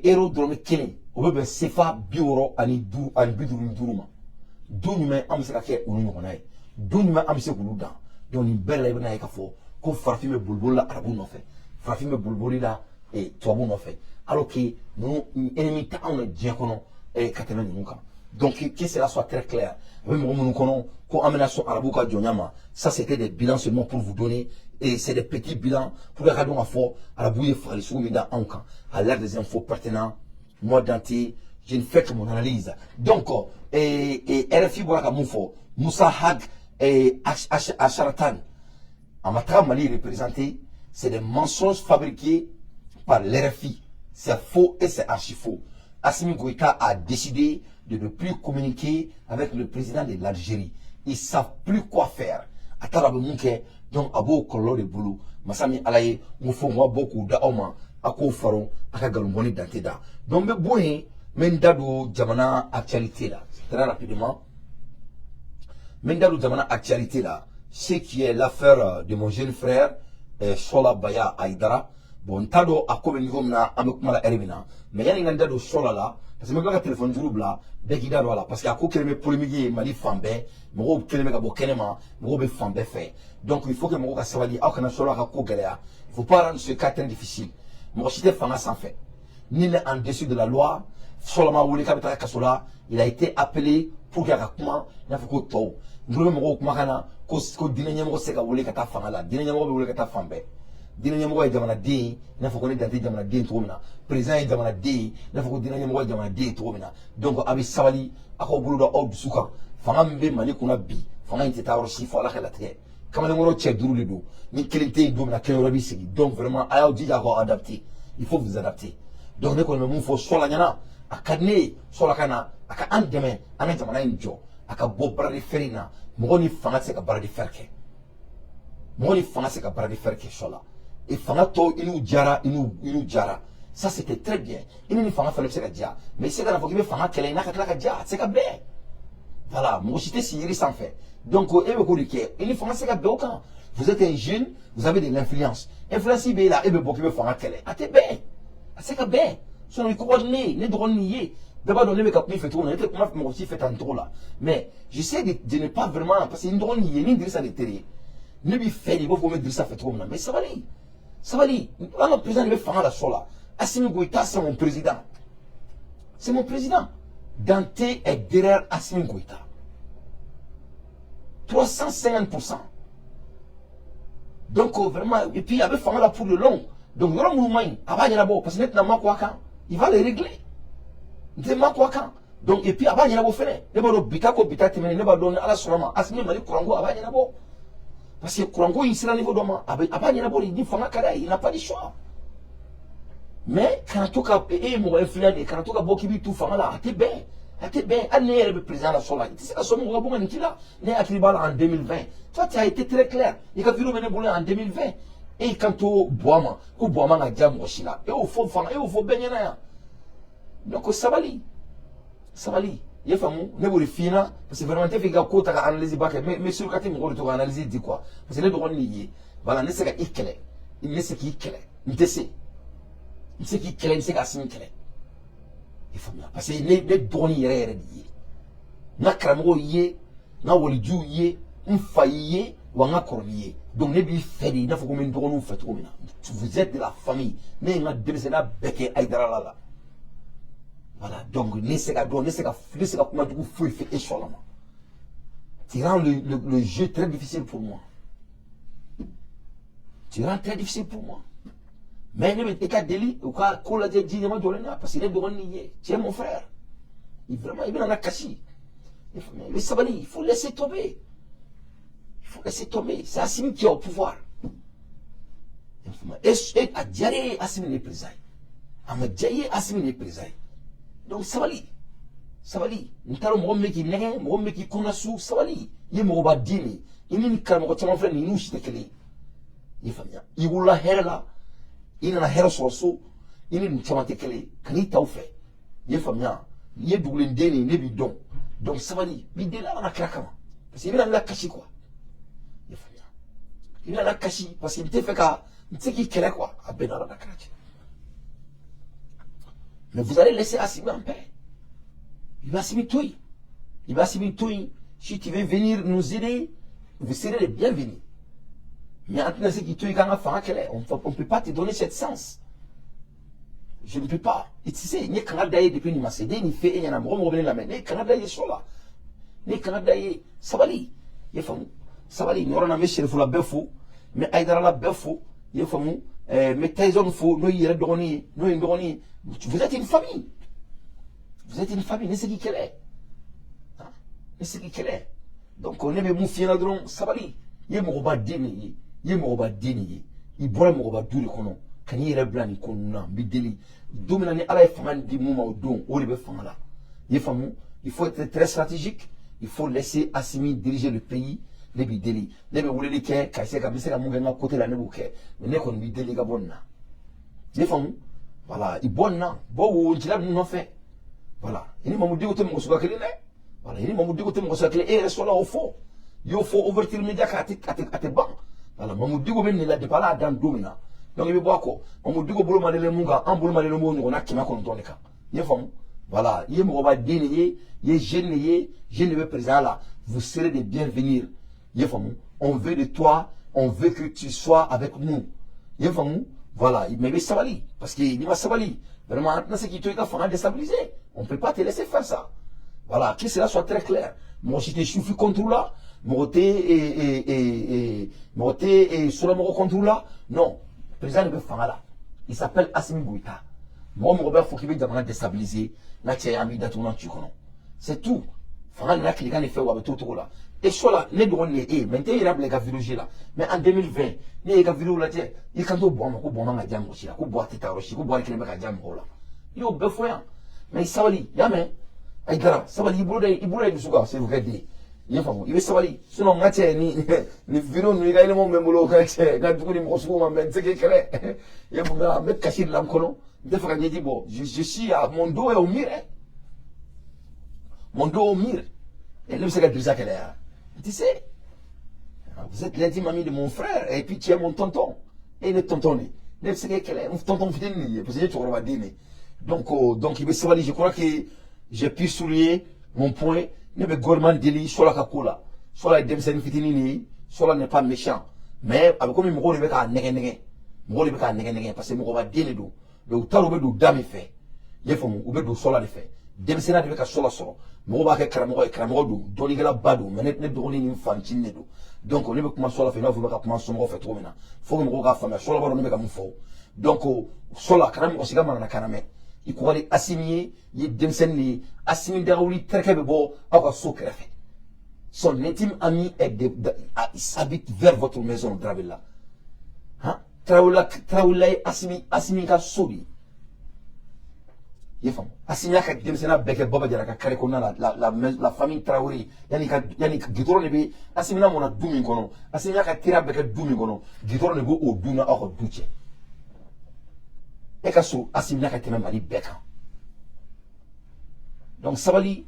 euro dɔrɔmɛ kelen, o bɛ bɛn CFA 65 ani 55 ma, don jumɛn an bɛ se ka kɛ olu ɲɔgɔnna ye? Don jumɛn an bɛ se k'olu dan? Donc nin bɛɛ la, i bɛna ye k'a fɔ ko farafin bɛ boliboli la arabu nɔfɛ, farafin bɛ boliboli la tubabu nɔfɛ, alors que ninnu ennemi tɛ anw na diɲɛ kɔnɔ ka tɛmɛ ninnu kan. Donc que cela soit très clair. A bɛ mɔgɔ minnu kɔnɔ ko an bɛna sɔn arabu ka jɔnya ma, ça c'était des bilans seulement pour vous donner, et c'est des petits bilans pour que ka dɔn k'a fɔ arabu ye fagali sugu min da anw kan. À l'ère des infos pertinents, moi Dante, je ne fais que mon analyse. Donc et RFI bɔra ka mun fɔ? Moussa Ag Acharatoumane a ma taga Mali représenté, c'est des mensonges fabriqués par l'RFI. C'est faux et c'est archi faux. Assimi Goïta a décidé de ne plus communiquer avec le président de l'Algérie. Ils savent plus quoi faire. A t'a dɔn a bɛ mun kɛ. Donc a b'o kɔlɔlɔ de bolo. Masa min Ala ye, n ko fo n ka bɔ k'o da aw ma, a k'o faro a ka nkalonbɔnni dan tɛ da. Donc n bɛ bɔ yen, n bɛ n da don jamana actualité la très rapidement. N bɛ n da don jamana actualité la, ce qui est l'affaire de mon jeune frère Sola Baya Aïdara. Bon, n t'a dɔn a ko bɛ niveau min na, an bɛ kuma la heure min na, mais yanni n ka n da don Sola la, parce que n bɛ tila ka téléphone juru bila bɛɛ k'i da don a la, parce que a ko kɛlen bɛ polémique ye Mali fan bɛɛ. Mɔgɔw kɛlen bɛ ka bɔ kɛnɛma, mɔgɔw bɛ fan bɛɛ fɛ. Donc il faut que mɔgɔw ka sabali, aw kana Sola ka ko gɛlɛya. Il faut pas rendre ce cas très difficile. Mɔgɔ si tɛ fanga sanfɛ ni n'est en dessus de la loi. Sola ma wele k'a bɛ taga kaso la. Il a été appelé pour que a ka kuma i n'a fɔ ko tɔw. N tulo bɛ mɔgɔw kumakan na ko diinɛ ɲɛmɔgɔ tɛ se ka wele ka taa fanga la. Diinɛ ɲɛmɔgɔ bɛ wele ka taa fan bɛɛ. Diinɛ ɲɛmɔgɔ ye jamanaden ye, i n'a fɔ ko ne dan tɛ jamanaden cogo min na. Président ye jamanaden ye, i n'a fɔ ko diinɛ ɲɛmɔgɔ ye jamanaden ye cogo min na. Donc a bɛ sabali, a k'aw bolo da aw dusu kan. Fanga min bɛ Mali kunna bi, fanga in tɛ taa yɔrɔ si fo Ala ka latigɛ. Kamalenkɔrɔ cɛ duuru de don. Ni kelen tɛ yen don min na, kelen wɛrɛ b'i sigi. Donc vraiment, a y'aw jija k'aw adapter. Il faut vous adapter. Donc ne kɔni bɛ mun fɔ Sɔla ɲɛna? A ka di ne ye Sɔla ka na, a ka an dɛmɛ an ka jamana in jɔ, a ka bɔ bras de fer in na. Mɔgɔ ni fanga tɛ se ka bras de fer kɛ. Mɔgɔ ni fanga tɛ se ka bras de fer kɛ. Sɔla et fanga tɔw, i n'u jara, i n'u jara, ça c'était très bien. I ni fanga fana bɛ se ka diya, mais i tɛ se ka na fɔ k'i bɛ fanga kɛlɛ i n'a ka tila ka diya. A tɛ se ka bɛn. Voilà, mɔgɔ si tɛ si yiri sanfɛ. Donc e bɛ k'o de kɛ, i ni fanga tɛ se ka bɛn o kan. Vous êtes un jeune, vous avez de l'influence. Influence b'e la, e bɛ bɔ k'i bɛ fanga kɛlɛ, a tɛ bɛn, a tɛ se ka bɛn. Sinon i ko ne ye ne dɔgɔnin ye, bɛɛ b'a dɔn ne bɛ ka kuma i fɛ cogo min na. Ne tɛ kuma mɔgɔ si fɛ tan cogo la, mais j'essaie de ne pas vraiment, parce que n dɔgɔnin ye ni Dirisa de teri ye. Ne b'i fɛ de, i b'a fɔ ko n bɛ Dirisa fɛ cogo min na. Mais sabali, sabali. An ka président de bɛ fanga la. Sɔ la, Assimi Goïta, c'est mon président, c'est mon président. Dante est derrière Assimi Goïta 350%. Donc vraiment, et puis a bɛ fanga la pour le long. Donc yɔrɔ minnu man ɲi, a b'a ɲɛnabɔ, parce que ne tɛna ma a kan. Il va les régler. N tɛ ma a kan. Donc et puis a b'a ɲɛnabɔ fɛnɛ. Ne b'a dɔn bita ko bita tɛmɛnen, ne b'a dɔn ni Ala sɔnna ma, Assimi, Mali kuranko, a b'a ɲɛnabɔ, parce que kuranko in sera niveau dɔ ma, a bɛ a b'a ɲɛnabɔ de. Ni fanga ka d'a ye, il n'a pas de choix. Mais kana to ka, e ye mɔgɔ influent de ye, kana to ka bɔ k'i b'i tu fanga la. A tɛ bɛn, a tɛ bɛn. Hali ne yɛrɛ bɛ président la, sɔ la, i tɛ se ka sɔn mɔgɔ ka bɔ ka nin k'i la. Ne hakili b'a la, en 2020, toi, tu as été très clair. I ka vidéo bɛ ne bolo. En 2020, e y'i kanto Buwa ma ko Buwa man ka diya mɔgɔ si la. E y'o fɔ fanga, e y'o fɔ bɛɛ ɲɛna yan. Donc sabali, sabali. I ye faamu? Ne b'o de f'i ɲɛna, parce que vraiment n tɛ fɛ i ka ko ta ka analyse ba kɛ. Mais sur kati mɔgɔw de to ka analyse di quoi, parce que ne dɔgɔnin de ye. Voilà, ne tɛ se ka i kɛlɛ, ne tɛ se k'i kɛlɛ, n tɛ se, n tɛ se k'i kɛlɛ, n tɛ se ka Assimi kɛlɛ. I faamuya? Parce que ne dɔgɔnin yɛrɛ yɛrɛ de ye, n ka karamɔgɔw ye, n ka walijuw ye, n fa ye, wa n ka kɔrɔ n'i ye. Donc ne b'i fɛ de i n'a fɔ ko n bɛ n dɔgɔninw fɛ cogo min na. Vous êtes de la famille. Ne ye n ka denmisɛnninya bɛɛ kɛ Ayidara la. Voilà, donc ne se ka dɔn, ne se ka kuma jugu foyi fɛ e sɔnna ma. Tu rends le jeu très difficile pour moi, tu rends très difficile pour moi. Mais ne bɛ e ka deli, u ka ko lajɛ ji ɲɛma jɔlen na, parce que ne dɔgɔnin ye, tu es mon frère. Vraiment, i bɛna na kasi. I bɛ sabali. Il faut laisser tomber, il faut laisser tomber. C'est Assimi qui est au pouvoir. Et a diyara e ye, Assimi de ye président ye. A ma diya i ye, Assimi de ye président ye. Donc sabali, sabali. N t'a dɔn mɔgɔ min bɛ k'i nɛgɛn, mɔgɔ min bɛ k'i kɔnɔ su. Sabali. I ye mɔgɔba den de ye. I ni karamɔgɔ caman filɛ nin ye, i n'u si tɛ kelen ye. I ye faamuya? I wolola hɛrɛ la, i nana hɛrɛ sɔrɔ so. I ni nin caman tɛ kelen ye. Kan'i ta u fɛ. I ye faamuya? I ye dugulen den de ye, ne b'i dɔn. Donc sabali, n b'i deli Ala ka kira kama, parce que i bɛna n lakasi quoi. I ye faamuya? I bɛna lakasi, parce que n tɛ fɛ ka, n tɛ se k'i kɛlɛ quoi. A bɛɛ n'Ala ka kira cɛ. Mais vous allez laisser Assimi en paix. Il va Assimi to yen, il va Assimi to yen. Si tu veux venir nous aider, vous serez les bienvenus, mais an tɛna se k'i to yen k'an ka fanga kɛlɛ. On peut pas te donner cette chance. Je ne peux pas. I tɛ se. N ye kanga da ye depuis nin ma se. Ne ye nin fɛ e ɲɛna, mɔgɔ mɔgɔ bɛ ne lamɛn, ne ye kanga da ye so la, ne ye kanga da ye. Sabali. I ye faamu? Sabali. Nin yɔrɔ la, n bɛ Serifula bɛɛ fo, n bɛ Ayidarala bɛɛ fo. I ye faamu? N bɛ Tyson fo, n'o y'i yɛrɛ dɔgɔnin ye, n'o ye n dɔgɔnin ye. Vous êtes une famille, vous êtes une famille. Ne se k'i kɛlɛ, ne se k'i kɛlɛ. Donc ne bɛ mun f'i ɲɛna dɔrɔn? Sabali. I ye mɔgɔba den de ye, i ye mɔgɔba den de ye. I bɔra mɔgɔba du de kɔnɔ ka n'i yɛrɛ bila nin ko ninnu na. N b'i deli, don min na ni Ala ye fanga di mun ma, o don o de bɛ fanga la. I ye faamu? Il faut être très stratégique. Il faut laisser Assimi diriger le pays. Ne b'i deli, ne bɛ weleli kɛ ka se ka n bɛ se ka mun kɛ n ka côté la, ne b'o kɛ, mais ne kɔni b'i deli i ka bɔ nin na. I ye faamu? Voilà, i bɔ nin na, bɔ wowocila ninnu nɔfɛ. Voilà, i ni Mamu Diko tɛ mɔgɔ suguya kelen dɛ. Voilà, i ni Mamu Diko tɛ mɔgɔ suguya kelen. E yɛrɛ sɔnna o fɔ, i y'o fɔ ouverture média kan, a tɛ ban. Voilà, Mamu Diko bɛ nin la depuis Ala y'a dan don min na. Donc i bɛ bɔ a kɔ. Mamu Diko bolo ma delen mun kan, an bolo ma delen b'o ɲɔgɔnna 900 de kan. I ye faamu? Voilà, i ye mɔgɔba den de ye, i ye jeune de ye, jeune de bɛ président la. Vous serez des bienvenus. I ye faamu? On veut de toi, on veut que tu sois avec nous. I ye faamu? Voilà, mais i bɛ sabali, parce que n'i ma sabali, vraiment, an tɛna se k'i to i ka fanga déstabiliser. On peut pas te laisser faire ça. Voilà, que cela soit très clair. Mɔgɔ si tɛ sufi contre la, mɔgɔ tɛ, mɔgɔ tɛ solamɔgɔ contre la. Non, président de bɛ fanga la. Il s'appelle Assimi Goïta. Mɔgɔ mɔgɔ b'a fɔ k'i bɛ jamana déstabiliser, n ka cɛ, an b'i datugu na tu kɔnɔ. C'est tout. Fanga nana tilegan de fɛ wa, a bɛ to o cogo la. E sɔ ne dɔgɔnin de ye e, mais n tɛ yɛrɛ bila i ka vidéo la. Mais en 2020, ne y'i ka vidéo lajɛ, i kan to Buwa ma ko Buwa man ka diya mɔgɔ si la, ko Buwa tɛ taa yɔrɔ si, ko Buwa kelen bɛ ka diya mɔgɔw la. I y'o bɛɛ fɔ yan. Mais sabali, y'a mɛn? Ayidara, sabali, i bolo da, i bolo da i dusu kan, Sefukɛ den. I ye faamu? I bɛ sabali, sinon n ka cɛ, ni vidéo ninnu, i ka éléments bɛ n bolo, ka cɛ ka jugu ni mɔgɔ sugu ma, mais n tɛ se k'i kɛlɛ. I ye faamuya? N bɛ kasi de la n kɔnɔ, n tɛ fɛ ka ɲɛji bɔ. Je suis à mon dos est au mur, hein. Mon dos au mur. Ne bɛ se ka Dirisa kɛlɛ ya? Tu sais, vous êtes l'intime ami de mon frère et puis tu es mon tonton. E ne tonton de, ne bɛ se k'e kɛlɛ? N tonton fitinin de ye, parce que n ye cɛkɔrɔba den de. Donc i bɛ sabali. Je crois que j'ai pu souligner mon point. Ne bɛ gouvernement deli Sola ka ko la. Sola ye denmisɛnnin fitinin de ye. Sola n'est pas méchant, mais a bɛ komi mɔgɔw de bɛ k'a nɛgɛ nɛgɛ, mɔgɔw de bɛ k'a nɛgɛ nɛgɛ, parce que mɔgɔba den de don. Mais u t'a dɔn u bɛ don da min fɛ. I ye faamu? U bɛ don Sola de fɛ. Denmisɛnninya de bɛ ka Sola sɔrɔ. Mɔgɔw b'a kɛ karamɔgɔ ye, karamɔgɔ don, dɔnnikɛlaba don, mais ne dɔgɔnin ni fancinin de don. Donc ne bɛ kuma Sola fɛ i n'a fɔ n bɛ ka kuma somɔgɔw fɛ cogo min na, fo que mɔgɔw k'a faamuya. Sola b'a dɔn ne bɛ ka mun fɔ. Donc Sola, kana mɔgɔ si ka mananakan mɛn. I ko ka di Asimi ye, i ye denmisɛnnin de ye. Asimi dagawuli terikɛ bɛ bɔ aw ka so kɛrɛfɛ. Son intime ami est de, habite vers votre maison, Drabella. Han, Tarawele, Tarawele ye Asimi ka so de ye. I ye faamu? Asimi y'a ka denmisɛnninya bɛɛ kɛ Baba Jara ka carré kɔnɔna la. La famille Tarawele, yanni ka goudron de bɛ Asimi na mɔna du min kɔnɔ, Asimi y'a ka teriya bɛɛ kɛ du min kɔnɔ, goudron de b'o du n'aw ka du cɛ. E ka so Asimi na ka tɛmɛ Mali bɛɛ kan. Donc sabali,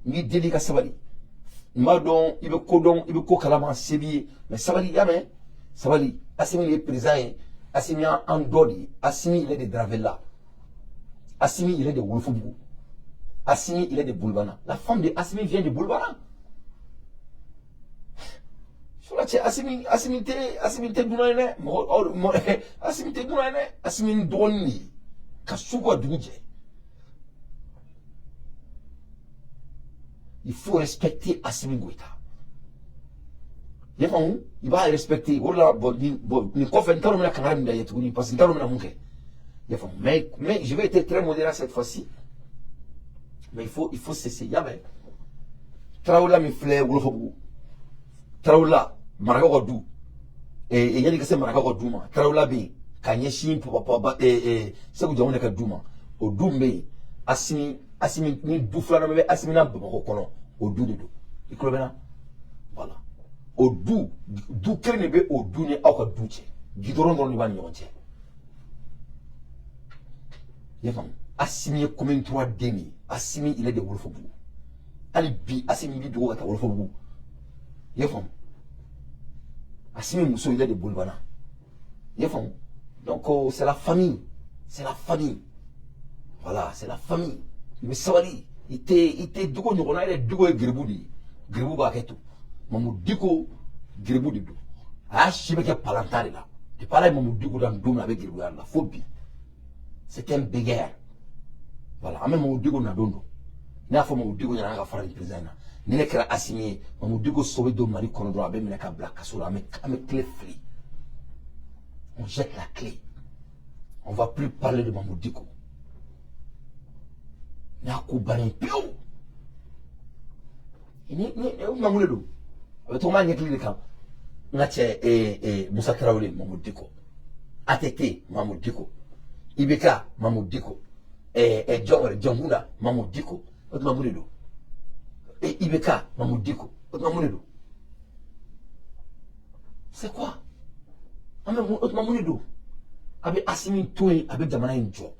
n b'i deli ka sabali. N b'a dɔn i bɛ ko dɔn, i bɛ ko kalama, se b'i ye, mais sabali, i y'a mɛn? Sabali. Asimi de ye président ye. Asimi y'an dɔ de ye. Asimi, il est de Dravella. Asimi, il est de Wolofobugu. Asimi, il est de Boulbana. La femme de Asimi vient de Boulbana. Sola cɛ, Asimi tɛ dunan ye dɛ. Mɔgɔ aw mɔgɔ, Asimi tɛ dunan ye dɛ. Asimi ni dɔgɔnin de ye ka su ka dugu jɛ. Il faut respecter Assimi Goïta. I y'a faamu? I b'a respecter. O de la, bon, nin kɔfɛ, n t'a dɔn n bɛna kangari min da i ye tuguni, parce que n t'a dɔn n bɛna mun kɛ. I y'a faamu? Mais je vais être très modéré cette fois-ci, mais il faut cesser. I y'a mɛn? Tarawele min filɛ Wolofobugu, Tarawele marakaw ka du, yanni ka se marakaw ka du ma, Tarawele bɛ yen ka ɲɛsin papa Segu Jamana ka du ma. O du min bɛ yen, Asimi ni du filanan bɛ Asimi na Bamakɔ kɔnɔ, o du de don. I tulo bɛ n na? Voilà, o du kelen de bɛ o du ni aw ka du cɛ, goudron dɔrɔn de b'a ni ɲɔgɔn cɛ. I y'a faamu? Asimi ye commune 3 den de ye. Asimi, il est de Wolofobugu. Hali bi, Asimi b'i dogo ka taa Wolofobugu. I y'a faamu? Asimi muso, il est de Bolibana. I y'a faamu? Donc c'est la famille, c'est la famille. Voilà, c'est la famille. I bɛ sabali. I tɛ Diko ɲɔgɔnna yɛrɛ. Diko ye geribu de ye. Geribu b'a kɛ to. Mamu Diko geribu de don. A y'a si bɛ kɛ palantan de la. Depuis Ala ye Mamu Diko dan don min na, a bɛ geribuya la fo bi. C'est un béguer. Voilà, an bɛ Mamu Diko na don dɔn. Ne y'a fɔ Mamu Diko ɲɛna, an ka fara nin président in na. Ni ne kɛra Asimi ye, Mamu Diko so bɛ don Mali kɔnɔ dɔrɔn, a bɛ minɛ ka bila kaso la. An bɛ clé fili. On jette la clé. On va plus parler de Mamu Diko. N y'a ko bannen pewu. Ni o tuma mun de don? A bɛ to maa ɲɛkili de kan. N ka cɛ, Musa Tarawele, Mamu Diko, ATT, Mamu Diko, IBK, Mamu Diko, jɔn wɛrɛ, Jɔnkunda, Mamu Diko. O tuma mun de don? Et IBK, Mahmoud Dicko, o tuma mun de don? C'est quoi? An bɛ o tuma mun de don? A bɛ Assimi to yen, a bɛ jamana in jɔ,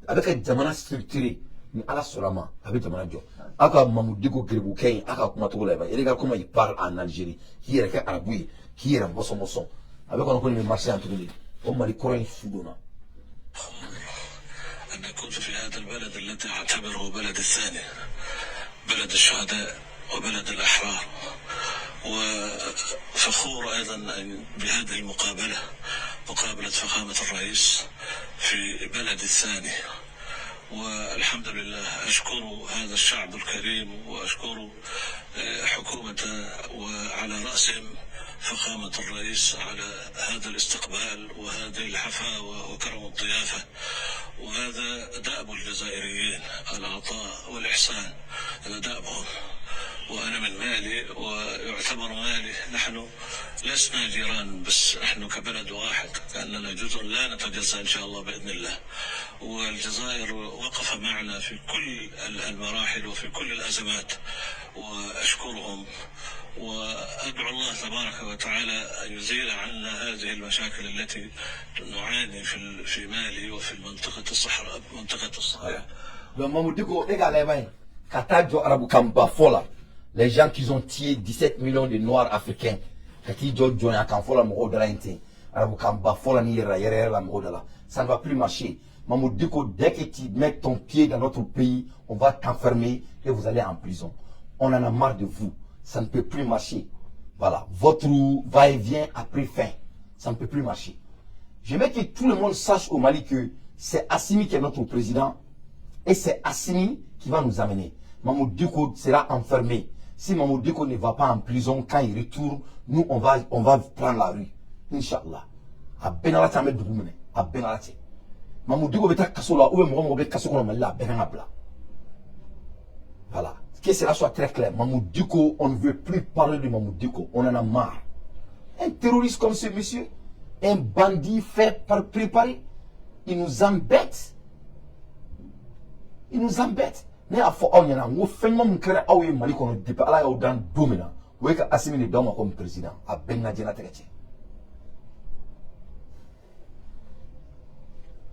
a bɛ ka jamana structurer. Ni Ala sɔnna ma, a bɛ jamana jɔ. Aw ka Mahmoud Dicko gerebukɛ in, aw ka kumacogo la, regarde comment il parle en Algérie, k'i yɛrɛ kɛ arabu ye, k'i yɛrɛ mɔsɔn mɔsɔn. A bɛ kɔnɔ ko nin bɛ marché yan tuguni, o Mali kɔrɔ in su donna. أن أكون في هذا البلد الذي أعتبره بلد الثاني، بلد الشهداء وبلد الأحرار، وفخور أيضا بهذه المقابلة، مقابلة فخامة الرئيس في بلد الثاني. والحمد لله، أشكر هذا الشعب الكريم وأشكر حكومة وعلى رأسهم فخامة الرئيس على هذا الاستقبال وهذه الحفاوة وكرم الضيافة. وهذا دأب الجزائريين، العطاء والإحسان، هذا دأبهم. وأنا من مالي، ويعتبر مالي، نحن لسنا جيران بس نحن كبلد واحد، كأننا جزء لا نتجزأ إن شاء الله بإذن الله. والجزائر وقف معنا في كل المراحل وفي كل الأزمات، وأشكرهم وأدعو الله تبارك وتعالى أن يزيل عنا هذه المشاكل التي نعاني في مالي وفي المنطقة الصحراء، منطقة الصحراء. Donc Mahmoud Dicko, e k'a lajɛ bani ka taa jɔ arabukanba fɔ la, les gens qui ont tué 17 millions de noirs africains, ka t'i jɔ jɔnya kan fɔ la mɔgɔw da la yen ten, arabukanba fɔ la ni yɛrɛ yɛrɛ yɛrɛ la mɔgɔw da la, ça ne va plus marcher. Mahmoud Dicko, dès que tu mets ton pied dans notre pays, on va t'enfermer et vous allez en prison. On en a marre de vous. Ça ne peut plus marcher. Voilà, votre va-et-vient a pris fin. Ça ne peut plus marcher. J'aimerais que tout le monde sache au Mali que c'est Assimi qui est notre président et c'est Assimi qui va nous amener. Mahmoud Dicko sera enfermé. Si Mahmoud Dicko ne va pas en prison quand il retourne, nous, on va prendre la rue. Inch'Allah. A bɛɛ n'Ala cɛ, an bɛ dugu minɛ. A bɛɛ n'Ala cɛ. Mahmoud Dicko bɛ taa kaso la, ou bien mɔgɔ mɔgɔ bɛ kaso kɔnɔ Mali la, a bɛɛ kan ka bila. Voilà. Que cela soit très clair. Mahmoud Dicko, on ne veut plus parler de Mahmoud Dicko. On en a marre. Un terroriste comme ce monsieur, un bandit fait par préparé, il nous embête. Il nous embête. Ne y'a fɔ aw ɲɛna n ko fɛn ɲuman min kɛra aw ye Mali kɔnɔ depuis Ala y'aw dan don min na, o ye ka Assimi de d'aw ma comme président. A bɛɛ n'a diɲɛlatigɛ cɛ.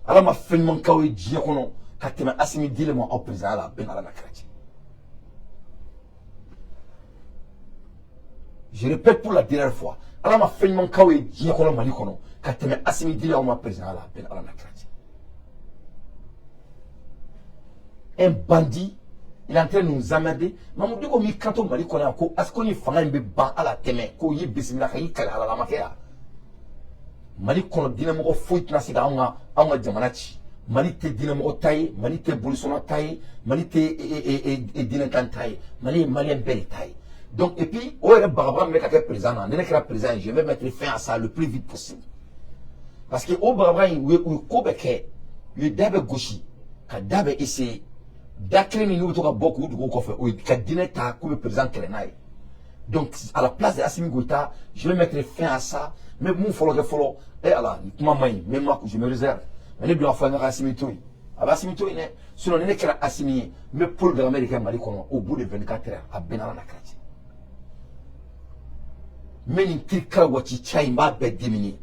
Ala ma fɛn ɲuman k'aw ye diɲɛ kɔnɔ ka tɛmɛ Assimi dilen ma aw président la, a bɛɛ n'Ala n'a kɛra cɛ. Je répète pour la dernière fois, Ala ma fɛn ɲuman k'aw ye diɲɛ kɔnɔ Mali kɔnɔ ka tɛmɛ Assimi dilen aw ma président la, a bɛɛ n'Ala n'a kɛra cɛ. Un bandit, il est en train de nous emmerder. Mahmoud Dicko m'i kanto Mali kɔnɔ yan ko ko ni fanga in bɛ ban ala tɛmɛ ko y'i bisimila ka y'i kali Ala la, a ma kɛ yan. Mali kɔnɔ diinɛmɔgɔ foyi tɛna se ka anw ka jamana ci. Mali tɛ diinɛmɔgɔ ta ye, Mali tɛ bolisɔnna ta ye, Mali tɛ diinɛtan ta ye, Mali ye malien bɛɛ de ta ye. Donc et puis o yɛrɛ bagabaga min bɛ ka kɛ président na, ni ne kɛra président ye, je vais mettre fin à ça le plus vite possible. Parce que o bagabaga in, u ye ko bɛɛ kɛ, u ye da bɛɛ gosi, ka da bɛɛ essayer. Da kelen min n'u bɛ to ka bɔ k'u dogo kɔfɛ, o ye ka diinɛ ta k'u bɛ président kɛlɛ n'a ye. Donc à la place de Assimi Goïta, je vais mettre fin à ça. Mais mun fɔlɔ kɛ fɔlɔ, eh Ala, nin kuma man ɲi, mais ma je me réserve. Mais ne dun y'a fɔ an ka Assimi to yen, a bɛ Assimi to yen dɛ. Sinon ni ne kɛra Assimi ye, n bɛ Paul Kagame de kɛ Mali kɔnɔ au bout de 24 heures, a bɛɛ n'Ala n'a kɛra cɛ. N bɛ nin kirikara waati ca in, n b'a bɛɛ diminuer.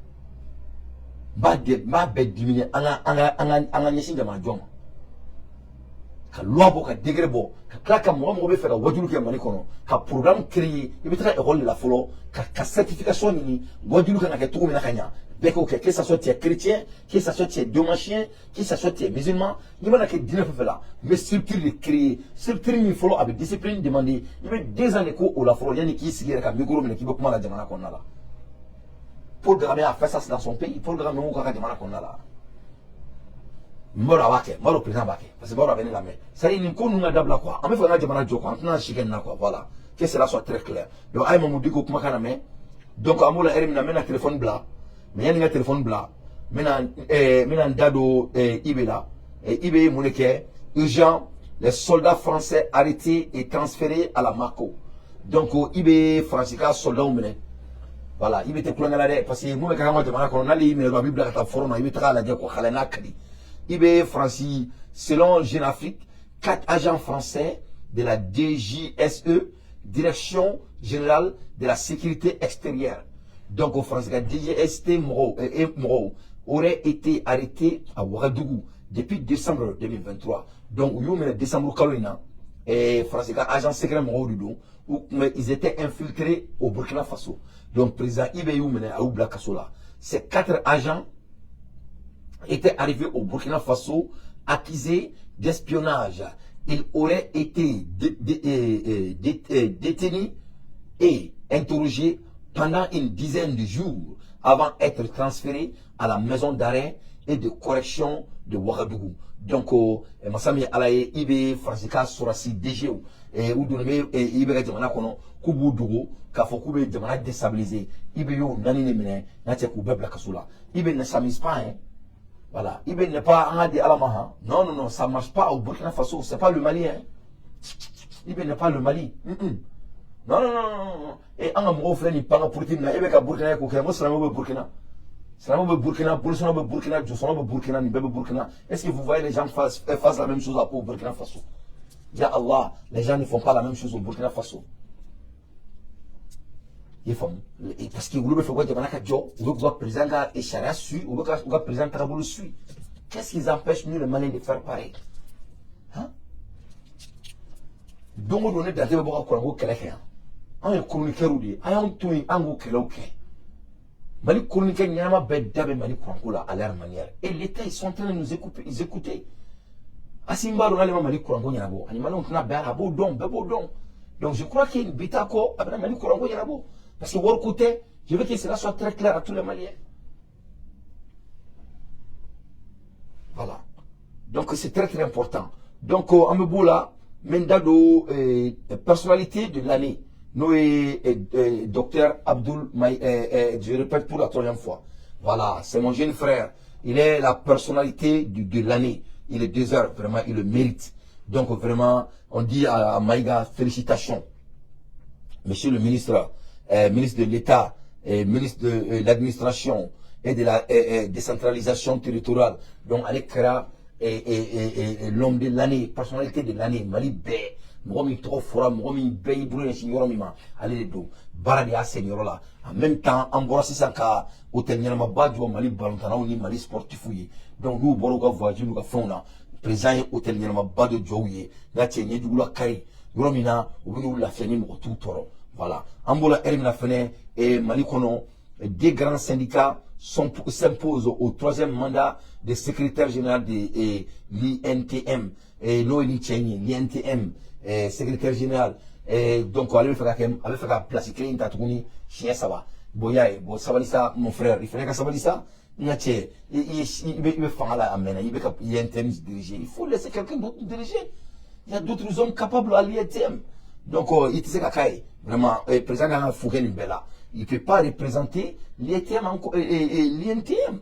N b'a bɛɛ diminuer an ka ɲɛsin jamana jɔ ma. Ka loi bɔ, ka décret bɔ, ka tila ka mɔgɔ mɔgɔ bɛ fɛ ka wajulu kɛ Mali kɔnɔ, ka programme créer. I bɛ taga école de la fɔlɔ ka certification ɲini, wajulu kan ka kɛ cogo min na ka ɲa, bɛɛ k'o kɛ, que ça soit tu es chrétien, que ça soit tu es domancien, que ça soit tu es musulman, n'i mana kɛ diinɛ fɛn fɛn la, n bɛ structure de créer, structure min fɔlɔ a bɛ discipline demander. I bɛ 2 ans de k'o la fɔlɔ yanni k'i sigi yɛrɛ ka micro minɛ k'i bɛ kuma la jamana kɔnɔna la. Paul Kagame a fait ça dans son pays. Paul Kagame y'o k'a ka jamana kɔnɔna la. N b'a dɔn a b'a kɛ, n b'a dɔn président b'a kɛ, parce que n b'a dɔn a bɛ ne lamɛn. C'est à dire nin ko ninnu ka dabila quoi, an bɛ fɛ an ka jamana jɔ quoi, an tɛna si kɛ nin na quoi. Voilà, que cela soit très clair. Donc a ye Mahmoud Dicko kumakan lamɛn. Donc an b'o la heure min na, n bɛna téléphone bila, mais yanni n ka téléphone bila, n bɛna n da don IB la. IB ye mun de kɛ? Urgent, les soldats français arrêtés et transférés à la MACO. Donc IB Faransi ka soldats minɛ. Voilà, IB tɛ kulonkɛ la dɛ, parce que mun bɛ kɛ an ka jamana kɔnɔ, n'ale y'i minɛ dɔrɔn, a b'i bila ka taa front na, i bɛ taga a lajɛ quoi, xalɛ n'a ka di. IB Faransi, selon Jeune Afrique, quatre agents français de la DGSE, Direction Générale de la Sécurité Extérieure. Donc, au France, DGST mɔgɔw auraient été arrêtés à Ouagadougou depuis décembre 2023. Donc, u y'u minɛ décembre kalo in na, France ka agent secret mɔgɔw de don, u tun bɛ, ils étaient infiltrés au Burkina Faso. Donc, président IB y'u minɛ, a y'u bila kaso la. Ces quatre agents étaient arrivés au Burkina Faso accusés d'espionnage. Ils auraient été détenus et interrogés pendant une dizaine de jours avant d'être transférés à la maison d'arrêt et de correction de Ouagadougou. Donc, masa min ye Ala ye, i bɛ Faransi ka sɔrɔsi DG u donnen bɛ i bɛ ka jamana kɔnɔ k'u b'u dogo k'a fɔ k'u bɛ jamana déstabiliser, i bɛ y'o naani de minɛ n'a cɛ k'u bɛɛ bila kaso la. I bɛ ne s'amuse pas, hein. Voilà. IB n'est pas an ka di Ala ma han. Non, non, non, ça marche pas au Burkina Faso, c'est pas le Mali, hein. IB n'est pas le Mali. Non, non, non, non, non. Et an ka mɔgɔw filɛ nin pan ka politique min na, e bɛ ka Burkina k'o kɛ, n ko silamɛw bɛ Burkina. Silamɛw bɛ Burkina, bolisɔnnaw bɛ Burkina, josɔnnaw bɛ Burkina, nin bɛɛ bɛ Burkina. Est-ce que vous voyez les gens fassent la même chose au Burkina Faso? Ya Allah, les gens ne font pas la même chose au Burkina Faso. I ye faamu? Parce que olu bɛ fɛ u ka jamana ka jɔ, u bɛ k'u ka président ka sariya suit, u bɛ ka u ka président tagabolo suit. Qu'est-ce qui empêche nous les Maliens de faire pareil, hein? Don o don ne Dante bɛ bɔ ka kuranko kɛlɛ kɛ yan. Anw ye chroniqueurs de ye, a y'anw to yen, an k'o kɛlɛw kɛ. Mali chroniqueur ɲɛnama bɛɛ da bɛ Mali kuranko la à leur manière. Et l'État, ils sont en train de nous écouter, ils écouter. Assimi b'a dɔn n'ale ma Mali kuranko ɲɛnabɔ, ani Maliyɛnw tɛna bɛn a la, a b'o dɔn, bɛɛ b'o dɔn. Donc je crois que bi t'a kɔ, a bɛna Mali kuranko ɲɛnabɔ. Parce que wariko tɛ, je veux que cela soit très clair à tous les Maliens. Voilà. Donc c'est très très important. Donc an bɛ b'o la, n bɛ n da don personnalité de l'année, n'o ye docteur Abdoul Maï, je répète pour la troisième fois. Voilà, c'est mon jeune frère. Il est la personnalité de l'année. Il est 2 heures, vraiment, il le mérite. Donc vraiment, on dit à Maïga, félicitations. Monsieur le ministre, ministre de l'État, ministre de l'administration et de la décentralisation territoriale. Donc, ale kɛra l'homme de l'année, personnalité de l'année, Mali bɛɛ. Mɔgɔ min tɔgɔ fɔra, mɔgɔ min bɛɛ y'i bolo ɲɛsin yɔrɔ min ma, ale de don. Baara de y'a sen yɔrɔ la. En même temps, an bɔra sisan ka hôtel ɲɛnamaba jɔ Mali balontannaw ni Mali sportifs ye. Donc n'u bɔra u ka voyage n'u ka fɛnw na, président ye hôtel ɲɛnamaba dɔ jɔ u ye, n ka cɛ ɲɛjugula kari yɔrɔ min na, u bɛ n'u lafiya ni mɔgɔ t'u tɔɔrɔ. Voilà. An bɔra ɛri min na fɛnɛ, Mali kɔnɔ, deux grands syndicats s'imposent au troisième mandat de secrétaire général de l'INTM. N'o ye ni cɛ in ye, l'INTM secrétaire général. Donc ale bɛ fɛ ka kɛ, a bɛ fɛ ka place kelen in ta tuguni siɲɛ saba. Bon, i y'a ye, bon, sabali sa, mon frère, i fana ka sabali sa, n ka cɛ, i bɛ fanga la a mɛnna, i bɛ ka INTM diriger. Il faut laisser quelqu'un d'autre diriger. Il y a d'autres hommes capables à l'INTM. Donc i tɛ se ka k'a ye vraiment, président kan ka fo kɛ nin bɛɛ la. Il peut pas représenter l'INTM encore, l'INTM.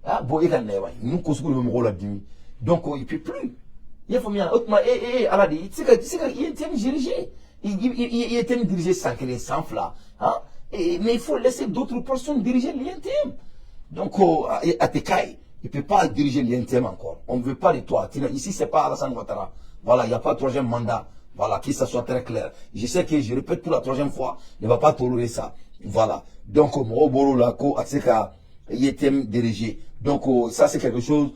Ah bon, e ka na ye wa, ninnu ko sugu de bɛ mɔgɔw la dimi. Donc il peut plus. I y'a faamuya? O tuma e e Ala de, i tɛ se ka INTM diriger. I INTM diriger san kelen, san fila, hein? Mais il faut laisser d'autres personnes diriger l'INTM. Donc a tɛ k'a ye. Il peut pas diriger l'INTM encore. On ne veut pas de toi. Ici, c'est pas Alassane Ouattara. Voilà, il n'y a pas de troisième mandat. Voilà, que ça soit très clair. Je sais que je répète pour la troisième fois, ne va pas tolérer ça. Voilà. Donc, mɔgɔw bɔr'o la ko a tɛ se ka INTM diriger. Donc, ça c'est quelque chose,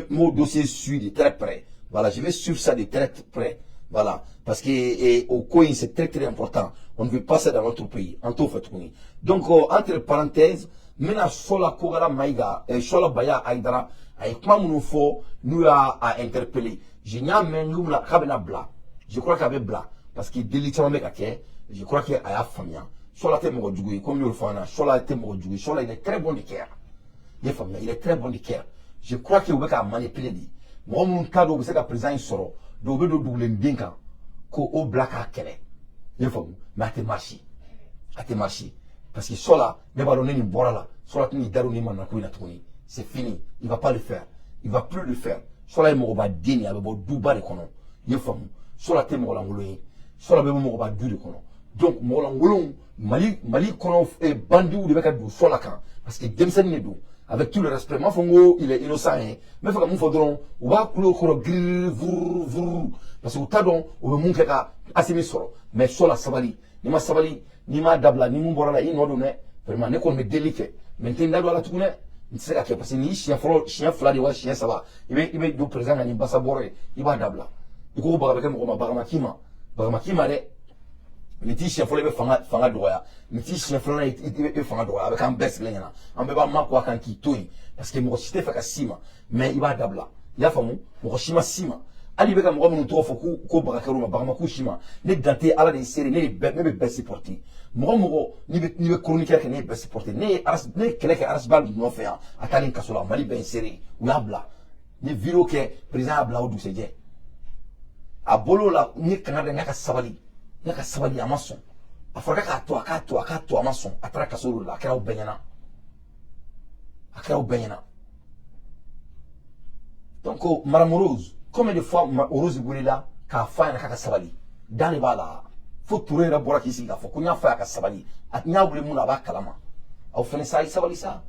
mon dossier suit de très près. Voilà, je vais suivre ça de très près. Voilà. Parce que au coin, c'est très très important. On ne veut pas ça dans notre pays. En tout fait. Donc, entre parenthèses, n bɛna Sola Kokala Maïga, Sola Baya Aïdara, a ye kuma minnu fɔ n'u y'a a interpellé. Je y'a mɛn n k'a bɛna bila. Je crois k'a bɛ bila parce que deli caman bɛ ka kɛ. Je crois que a y'a faamuya. Sola tɛ mɔgɔ jugu ye, comme n y'o fɔ an ɲɛna. Sola tɛ mɔgɔ jugu ye. Sola, il est très bon de cœur. I y'a faamuya? Il est très bon de cœur. Je crois que u bɛ k'a manipuler de. Mɔgɔ minnu t'a dɔn u bɛ se ka président in sɔrɔ, donc u bɛ don dugulen den kan ko o bila k'a kɛlɛ. I y'a faamu? Mais a tɛ marcher. A tɛ marcher. Parce que Sola, ne b'a dɔn ne nin bɔra la, Sola tɛn'i da don nin manamana ko in na tuguni. C'est fini. Il va pas le faire. Il va plus le faire. Sola ye mɔgɔba den de ye, a bɛ bɔ duba de kɔnɔ. I y'a faamu? Sola tɛ mɔgɔ lankolon ye. Sola bɛ bɔ mɔgɔba du de kɔnɔ. Donc mɔgɔ lankolonw, Mali kɔnɔ, bandiw de bɛ ka don Sola kan parce que denmisɛnnin de don. Avec tout le respect, n m'a fɔ n ko il est innocent ye. N bɛ fɛ ka mun fɔ dɔrɔn, u b'a kulo kɔrɔ giriri vururu vururu, parce que u t'a dɔn u bɛ mun kɛ ka Asimi sɔrɔ. Mais sɔ la, sabali. N'i ma sabali, n'i m'a dabila, ni mun bɔra la, i nɔ don dɛ. Vraiment, ne kɔni bɛ deli kɛ, mais n tɛ n da don a la tugun dɛ. N tɛ se ka kɛ, parce que nin siɲɛ fɔlɔ, siɲɛ fila de wa, siɲɛ saba, i bɛ don président kan ni basa bɔrɔ ye. I b'a dabila. I ko baga bɛ kɛ mɔgɔ ma, baga ma k'i ma, baga ma k'i ma dɛ. Nin t'i siɲɛ fɔlɔ i bɛ fanga dɔgɔya, nin t'i siɲɛ filanan i bɛ fanga dɔgɔya. A bɛ k'an bɛɛ sigilen ɲɛna, an bɛɛ b'an makun a kan k'i to yen, parce que mɔgɔ si tɛ fɛ ka s'i ma, mais i b'a dabila. I y'a faamu? Mɔgɔ si ma s'i ma. Hali i bɛ ka mɔgɔ minnu tɔgɔ fɔ ko baga kɛr'u ma, baga ma k'u si ma. Ne dan tɛ, Ala de ye seere. Ne de bɛɛ, ne bɛ bɛɛ supporter. Mɔgɔ mɔgɔ n'i bɛ chroniqueur kɛ, ne ye bɛɛ supporter. Ne ye kɛlɛ kɛ Ras Bath nɔfɛ yan, a taalen kaso la, Mali bɛɛ ye seere. U y'a bila, n ye vidéo kɛ, président y'a bila o dugusɛjɛ. A bolo la, n ye kanga da, n ka sabali, n ka sabali, a ma sɔn. A fɔra k'a to, a k'a to, a k'a to, a ma sɔn. A taara kaso de la. A kɛra aw bɛɛ ɲɛna, a kɛra aw bɛɛ ɲɛna. Donc Madame Rose, combien de fois Rose welela k'a fɔ a ɲɛna k'a ka sabali? Dan de b'a la. Fo Touré yɛrɛ bɔra k'i sigi k'a fɔ ko n y'a fɔ a ka sabali. A n y'a wele mun na, a b'a kalama. Aw fɛnɛ sa, a ye sabali sa.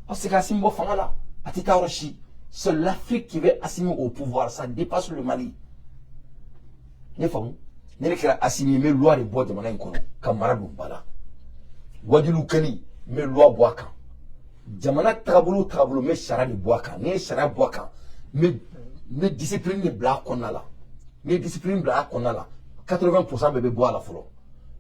Aw se ka Assimi bɔ fanga la, a tɛ taa yɔrɔ si. C'est l'Afrique qui veut Assimi au pouvoir, ça dépasse le Mali. Ne faamu, ne de kɛra Assimi, n bɛ loi de bɔ jamana in kɔnɔ ka mara don ba la. Wajilu kɛli, n bɛ loi bɔ a kan. Jamana tagabolo o tagabolo, n bɛ sariya de bɔ a kan. Ni ye sariya bɔ a kan, n bɛ discipline de bila a kɔnɔna la. N ye discipline bila a kɔnɔna la, 80% bɛɛ bɛ bɔ a la fɔlɔ.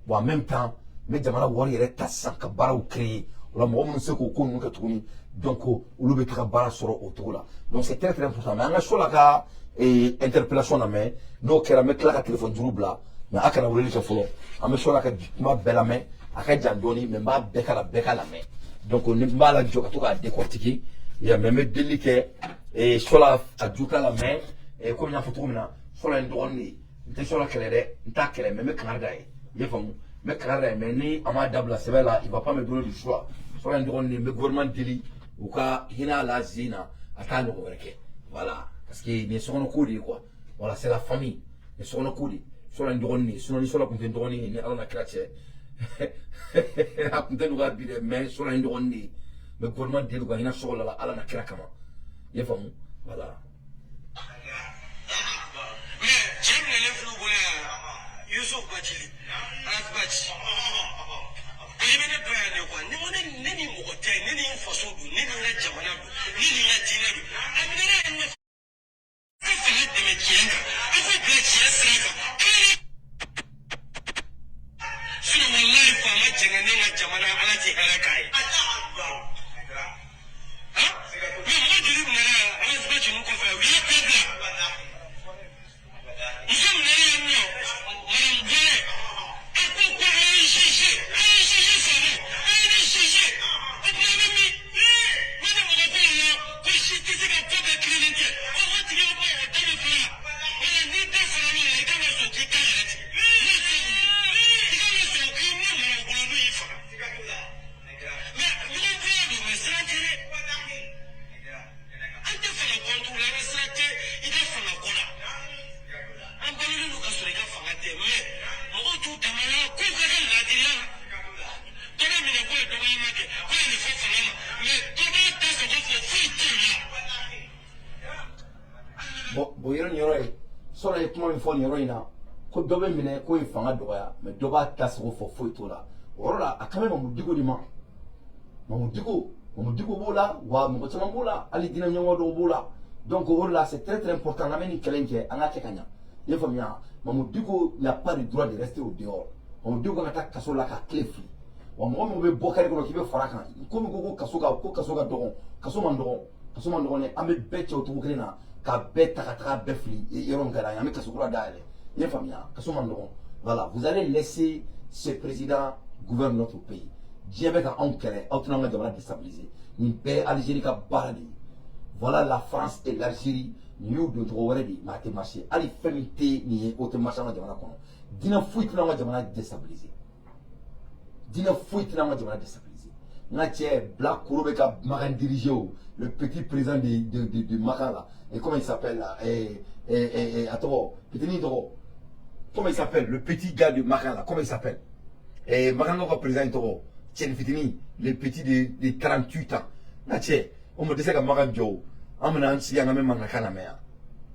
Bon, en même temps, n bɛ jamana wari yɛrɛ ta sisan ka baaraw créer o la. Mɔgɔ minnu se k'o ko ninnu kɛ tuguni, donc olu bɛ taga baara sɔrɔ o cogo la. Donc c'est très très important. Mais an ka so la ka interpellation lamɛn. N'o kɛra, n bɛ tila ka téléphone juru bila, mais a kana weleli kɛ fɔlɔ. An bɛ so la ka kuma bɛɛ lamɛn. A ka jan dɔɔni, mais n b'a bɛɛ k'a la, bɛɛ ka lamɛn. Donc ni n b'a la jɔ ka to k'a décortiquer ya, mais n bɛ deli kɛ Sola, a ju t'a la. Mais komi n y'a fɔ cogo min na, Sola ye n dɔgɔnin de ye. N tɛ Sola kɛlɛ dɛ, n t'a kɛlɛ, mais n bɛ kangari d'a ye. I y'a faamu? N bɛ kangari d'a ye, mais ni a m'a dabila sɛbɛ la, il va pas me donner du choix. Sola ye n dɔgɔnin de ye. N bɛ gouvernement deli u ka hinɛ a la zen na, a t'a ɲɔgɔn wɛrɛ kɛ. Voilà, parce que nin ye sokɔnɔ ko de ye quoi. Voilà, c'est la famille. Nin ye sokɔnɔ ko de ye. Sola ye n dɔgɔnin de ye. Sinon ni Sola tun tɛ n dɔgɔnin ye, ni Ala na kira cɛ, a tun tɛ nɔgɔya bi dɛ. Mais Sola ye n dɔgɔnin de ye. N bɛ gouvernement deli u ka hinɛ Sola la, Ala na kira kama. I y'a faamu? Voilà. Mais cɛ minɛlen filɛ u bolo yan, Yusuf Bacili, Ras Bath, i bɛ ne dɔn yan de quoi. Ni ko ne ni mɔgɔ tɛ, ne ni n faso don, ne ni n ka jamana don, ne ni n ka diinɛ don. A minɛ ne yan nɔ, e fanga dɛmɛ tiɲɛ kan, i k'o bila tiɲɛ sira kan kelen. Sinon walayi, faama jɛngɛ ne ka jamana, Ala tɛ hɛrɛ k'a ye. Mais mɔgɔ joli minɛra Ras Bath ninnu kɔfɛ, u y'a bɛɛ bila. Muso minɛra yan nɔ, madame Buwarɛ, a ko a ye juge, a ye juge faama, a ye ne juge. O tuma an bɛ min? Ne ni mɔgɔ ko la ko si tɛ se ka ko bɛɛ tilennen tɛ. O tigi, o kuma, o da bɛ fara wala n'i da fara l'o la, i kan ka sɔn k'i ta yɛrɛ tigɛ. N'o tɛ, i kan ka sɔn k'i ni mara u bolo n'u y'i faga. Mais ɲɔgɔn bonya don, mais siran tɛ dɛ. An tɛ fanga contre la, an ka sira tɛ i ka fanga ko la. An balolen don ka sɔrɔ i ka fanga tɛ, mais mɔgɔw t'u dama la k'u ka kɛ laadiriya la. Dɔ bɛ minɛ k'o ye dɔgɔyama kɛ, k'o ye nin fɔ fanga ma, mais dɔ b'a ta sago fɔ, foyi t'o la. Bon, yɔrɔ nin yɔrɔ ye, Sola ye kuma min fɔ nin yɔrɔ in na, ko dɔ bɛ minɛ k'o ye fanga dɔgɔya, mais dɔ b'a ta sago fɔ, foyi t'o la. O yɔrɔ la, a kan bɛ Mamu Diko de ma. Mamu Diko, Mamu Diko b'o la wa, mɔgɔ caman b'o la, hali diinɛ ɲɛmɔgɔ dɔw b'o la. Donc o de la, c'est très très important. An bɛ nin kɛlɛ in kɛ, an k'a kɛ ka ɲa. I y'a faamuya? Mamu Diko n'a pas le droit de rester au dehors. Mamu Diko kan ka taa kaso la ka tile fili wa. Mɔgɔ min bɛ bɔ kari kɔnɔ k'i bɛ fara kan, komi ko kaso ka dɔgɔn, kaso man dɔgɔn, kaso man dɔgɔn dɛ. An bɛ bɛɛ cɛ o cogo kelen na ka bɛɛ ta ka taga bɛɛ fili yɔrɔ min ka d'an ye. An bɛ kaso kura dayɛlɛ. I y'a faamuya? Kaso man dɔgɔn. Voilà, vous allez laisser ce président gouverner notre pays. Diɲɛ bɛ ka anw kɛlɛ, aw tɛna an ka jamana déstabiliser. Nin bɛɛ ye Algérie ka baara de ye. Voilà, la France et l'Algérie, nin y'u don cogo wɛrɛ de ye, mais a tɛ marcher. Hali fɛn min tɛ nin ye, o tɛ marcher an ka jamana kɔnɔ. Diinɛ foyi tɛna an ka jamana déstabiliser, diinɛ foyi tɛna an ka jamana déstabiliser. N ka cɛ Bilakoro bɛ ka Makan diriger o, le petit président de Makan là, et comment il s'appelle là, et a tɔgɔ, petit tɔgɔ, comment il s'appelle, le petit gars de Makan là, comment il s'appelle, et Makan ka président tɔgɔ, cɛni fitinin, le petit de 38 ans. N ka cɛ, o ma dɛsɛ ka Makan jɔ o. An bɛna an sigi an ka mɛn mankan lamɛn yan.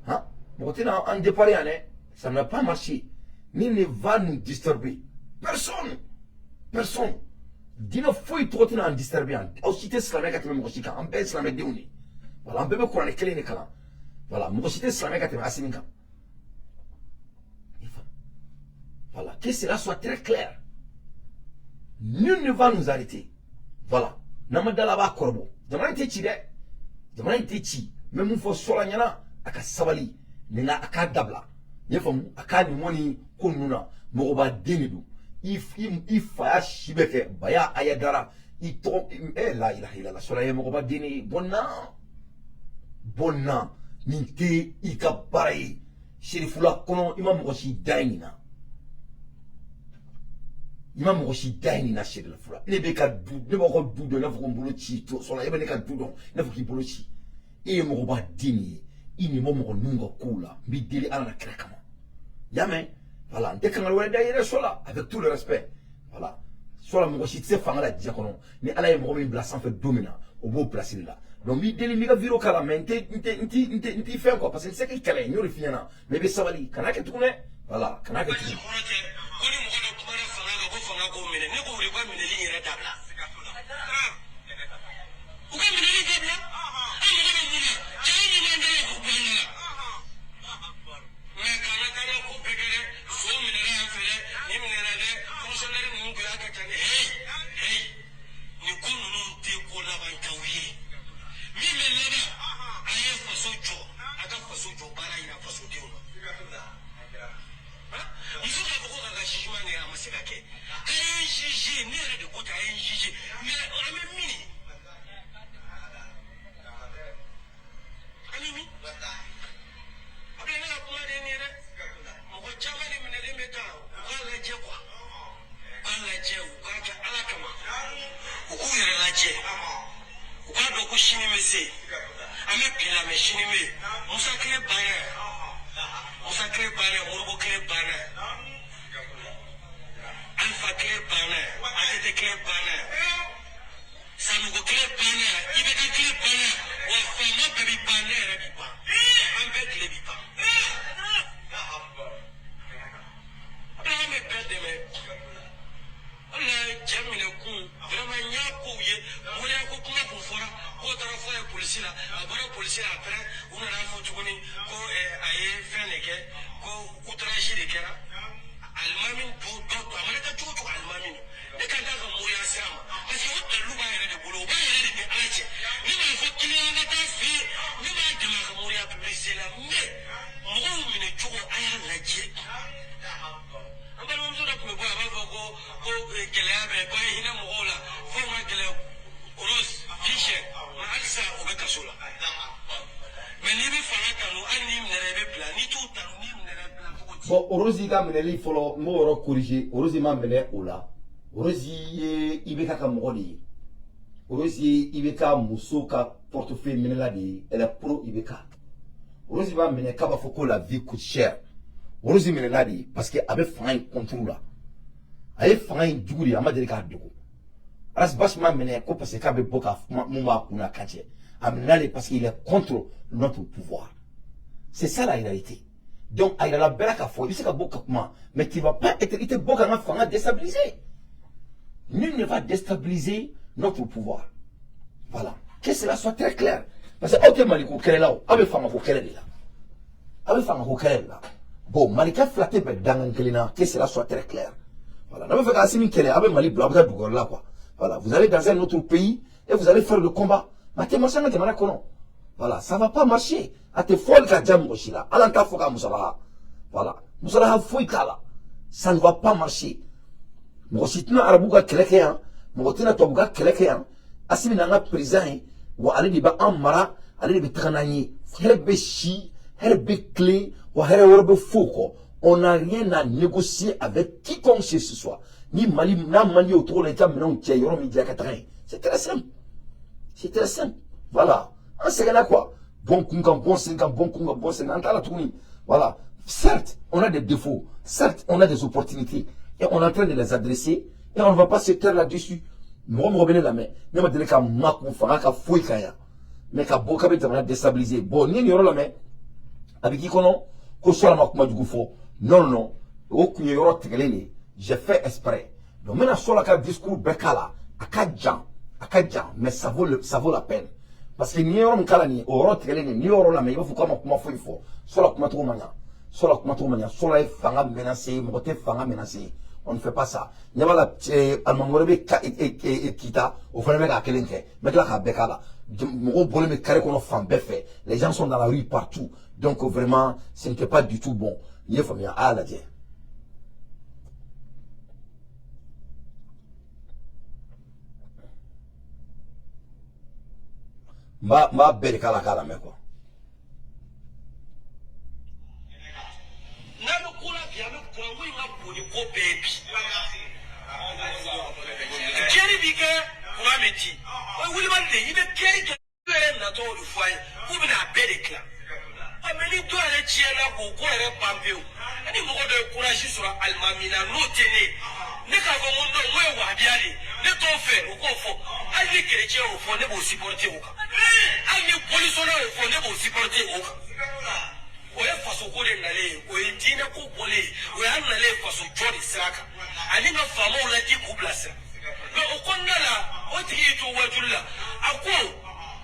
Han, mɔgɔ tɛna an déparé yan dɛ. Ça ne va pas marcher. Nul ne va nous disturber. Personne, personne. Diinɛ foyi tɔgɔ tɛna an disturber yan. Aw si tɛ silamɛ ka tɛmɛ mɔgɔ si kan. An bɛɛ ye silamɛdenw de ye. Voilà, an bɛɛ bɛ kuranɛ kelen de kalan. Voilà, mɔgɔ si tɛ silamɛ ka tɛmɛ Asimi kan. Voilà, que cela soit très clair. Nul ne va nous arrêter. Voilà. N'an ma da la, a b'a kɔrɔbɔ. Jamana in tɛ ci dɛ. Jamana in tɛ ci. N bɛ mun fɔ Sɔla ɲɛna, a ka sabali. Nin na, a k'a dabila. I y'a faamu? A k'a nin mɔni ko ninnu na. Mɔgɔba den de don. I fa y'a si bɛɛ kɛ. Baya Ayadara. I tɔgɔ la ilaha illallah. Sɔla ye mɔgɔba den de ye. Bɔ na. Bɔ na. Nin tɛ i ka baara ye. Serifula kɔnɔ, i ma mɔgɔ si da ye nin na. I ma mɔgɔ si da ye nin na Serifula. Ne bɛ ka du, ne b'aw ka du dɔn i n'a fɔ ko n bolo ci. Sɔla, e bɛ ne ka du dɔn i n'a fɔ k'i bolo ci. E ye mɔgɔba den de ye. I nin bɔ mɔgɔ ninnu ka kow la. N b'i deli Ala na kira kama. I y'a mɛn? Voilà, n tɛ kangari wɛrɛ da i yɛrɛ Sɔla, avec tout le respect. Voilà. Sɔla, mɔgɔ si tɛ se fanga la diɲɛ kɔnɔ. Ni Ala ye mɔgɔ min bila sanfɛ don min na, o b'o place de la. Donc n b'i deli, n b'i ka vidéo k'a la, mais n tɛ n tɛ n t'i n tɛ n t'i fɛn quoi, parce que n tɛ se k'i kɛlɛ, n y'o de f'i ɲɛna. Mais i bɛ sabali, kana kɛ tugun dɛ. Voilà, kana kɛ tugun. Kɔrɔ tɛ ko ni mɔgɔ dɔ kumana fanga kan ko fanga k'o minɛ. Ne ko u ka minɛli in yɛrɛ dabila, u ka minɛli dabila. An mago bɛ mun na? Cɛ min b'an da la k'u bɔ an da la, mais k'an ka taa n ka ko bɛɛ kɛ dɛ. So minɛra yan fɛ dɛ, nin minɛra dɛ, fonctionnaire ninnu tun y'a kɛ tan de. Heyi heyi, nin ko ninnu tɛ ko labantaw ye. Min bɛ laban, a ye faso jɔ, a ka faso jɔ baara yira fasodenw na. Muso k'a fɔ ko k'a ka jugement kɛ, a ma se ka kɛ. A ye n juger, ne yɛrɛ de ko ten, a ye n juger, mais an bɛ min, an bɛ min? A bɛ ne ka kuma de ye nin ye dɛ. Mɔgɔ caman de minɛlen bɛ tan. U k'a lajɛ quoi, u k'a lajɛ, u k'a kɛ Ala kama, u k'u yɛrɛ lajɛ, u k'a dɔn ko sini bɛ se. An bɛ bi la, mais sini bɛ yen. Musa tile banna, Musa tile banna, Modibo tile banna, Alpha tile banna, ATT tile banna, Sanogo tile banna, IBK tile banna, wa faama bɛɛ bi ban, ne yɛrɛ bi ban, an bɛɛ tile bi ban. Ala bɛ bɛɛ dɛmɛ. O de la cɛ minɛ kun vraiment, n y'a kow ye. Moriya ko kuma kun fɔra k'o taara fɔ a ye polisi la, a bɔra polisi la. Après u nana fɔ tuguni ko a ye fɛn de kɛ, ko outrage de kɛra. Alimami dɔ dɔ, a mana kɛ cogo cogo, alimami don. Ne kan t'a ka moriya sira ma, parce que o dalilu b'a yɛrɛ de bolo, o b'a yɛrɛ de ni Ala cɛ. Ne b'a fɔ kiliyan ka taa fɛ yen, ne b'a dɛmɛ a ka moriya publicité la, mais mɔgɔw minɛ cogo, a y'a lajɛ. An balimamuso dɔ tun bɛ bɔ, a b'a fɔ ko gɛlɛya bɛ, ko a ye hinɛ mɔgɔw la, fɛnw ka gɛlɛn. Rose vie chère, mais halisa o bɛ kaso la. Mais n'i bɛ fanga kanu, hali n'i minɛra i bɛ bila, n'i t'u tanu, n'i minɛra i bila cogo di? Bon, Rose ka minɛli fɔlɔ, n b'o yɔrɔ corriger. Rose ma minɛ o la. Rose ye IBK ka mɔgɔ de ye. Rose ye IBK muso ka portefeuille minɛla de ye. Elle est pro IBK. Rose b'a minɛ k'a b'a fɔ ko la vie coûte cher. Rose minɛla de ye parce que a bɛ fanga in contre la. A ye fanga in jugu de ye, a ma deli k'a dogo. Ras Bath ma minɛ ko parce que k'a bɛ bɔ ka kuma mun b'a kun na kan cɛ. A minɛla de parce qu'il est contre notre pouvoir. C'est ça la réalité. Donc a yirala bɛɛ la k'a fɔ i bɛ se ka bɔ ka kuma, mais tu vas pas être, i tɛ bɔ ka n ka fanga déstabiliser. Nul ne va déstabiliser notre pouvoir. Voilà, que cela soit très clair, parce que aw tɛ Maliko kɛlɛ la o, aw bɛ fangako kɛlɛ de la, aw bɛ fangako kɛlɛ de la. Bon, Malikɛ fila tɛ bɛn dangan kelen na, que cela soit très clair. Voilà, n'a bɛ fɛ ka Asimi kɛlɛ, aw bɛ Mali bila, aw bɛ taa dugu wɛrɛ la quoi. Voilà, vous allez dans un autre pays et vous allez faire le combat, mais a tɛ marcher an ka jamana kɔnɔ. Voilà, ça va pas marcher. A tɛ fɔli ka diya mɔgɔ si la, hali an t'a fɔ k'a musalaha. Voilà, musalaha foyi t'a la, ça ne va pas marcher. Mɔgɔ si tɛna arabu ka kɛlɛ kɛ yan, mɔgɔ tɛna tubabu ka kɛlɛ kɛ yan. Asimi n'an ka président ye wa, ale de bɛ an mara, ale de bɛ taga n'an ye. Hɛrɛ bɛ si, hɛrɛ bɛ tilen wa, hɛrɛ wɛrɛ bɛ fo kɔ. On n'a rien à négocier avec quiconque que ce soit. Ni Mali n'a man di o cogo la, i ka minɛnw cɛ yɔrɔ min diya ka taga yen. C'est très simple, c'est très simple. Voilà, an sɛgɛnna quoi. Bon kun kan, bon sen kan, bon kun kan, bon sen kan, an t'a la tuguni. Voilà, certes on a des défauts, certes on a des opportunités et on est en train de les adresser et on ne va pas se taire là-dessus. Mɔgɔ mɔgɔ bɛ ne lamɛn, ne ma deli ka makun fanga ka foyi kan yan, mais ka bɔ k'a bɛ jamana déstabiliser. Bon, n'i ye nin yɔrɔ lamɛn, a bɛ k'i kɔnɔ ko Suala ma kuma jugu fɔ. Non, non, o kun ye yɔrɔ tigɛlen de ye, j'ai fait exprès. Donc n bɛna Suala ka discours bɛɛ k'a la. A ka jan, a ka jan, mais ça vaut la peine, parce que n'i ye yɔrɔ min k'a la nin ye, o yɔrɔ tigɛlen de, n'i y'o yɔrɔ lamɛn, i b'a fɔ k'a ma kuma foyi fɔ. Suala kumacogo ma ɲa, Suala kumacogo ma ɲa. Suala ye fanga menacer, mɔgɔ tɛ fanga menacer, on ne fait pas ça. Ɲɛ b'a la, alimami wɛrɛ bɛ Kita, o fana bɛ k'a kelen kɛ. N bɛ tila k'a bɛɛ k'a la. Mɔgɔw bɔlen bɛ carré kɔnɔ fan bɛɛ fɛ, les gens sont dans la rue partout. Donc vraiment, ce n'était pas du tout bon. I ye faamuya? A y'a lajɛ. N b'a bɛɛ de k'a la k'a lamɛn quoi. N'an bɛ ko la bi, an bɛ kuranko in ka bon ni ko bɛɛ ye bi. Kɛri bi kɛ, kuran bɛ di, o ye wulibali de ye. I bɛ kɛri kɛ, i yɛrɛ natɔ o de fɔ an ye k'u bɛna a bɛɛ de dilan. Ɔ mɛ ni dɔ yɛrɛ tiɲɛna k'o ko yɛrɛ ban pewu, ni mɔgɔ dɔ ye courage sɔrɔ alimami na, n'o tɛ ne ye, ne k'a fɔ n ko non, n ko ye wahabiya de ye, ne t'o fɛ, o k'o fɔ. Hali ni chrétien y'o fɔ, ne b'o supporter o kan. Hali ni polisɔnna y'o fɔ, ne b'o supporter o kan. O ye fasoko de nalen ye, o ye diinɛ ko bɔlen ye, o y'a nalen ye faso jɔ de sira kan, ani ka faamaw ladi k'u bilasira. Mɛ o kɔnɔna la, o tigi y'i to wajuli la, a ko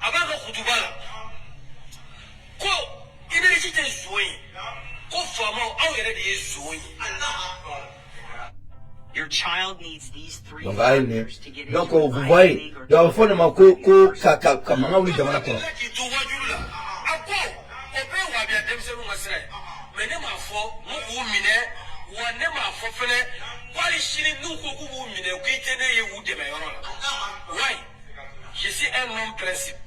a b'a ka kutuba la ko énergie tɛ zon ye, ko faamaw aw yɛrɛ de ye zon ye. Your child needs these three Donc a ye nin factors to get donc into an vous Ivy voyez League or donc a bɛ to fɔ an nin ma ko ko ka ka ka mankan wuli jamana kɔnɔ. K'i to wajuli la, a ko o bɛɛ ye wahabiya denmisɛnninw ka sira ye. Mɛ ne m'a fɔ n ko k'u minɛ wa, ne m'a fɔ fɛnɛ ko hali sini n'u ko k'u b'u minɛ, k'i tɛ ne ye u dɛmɛ yɔrɔ la. Wayi, je suis un homme principe.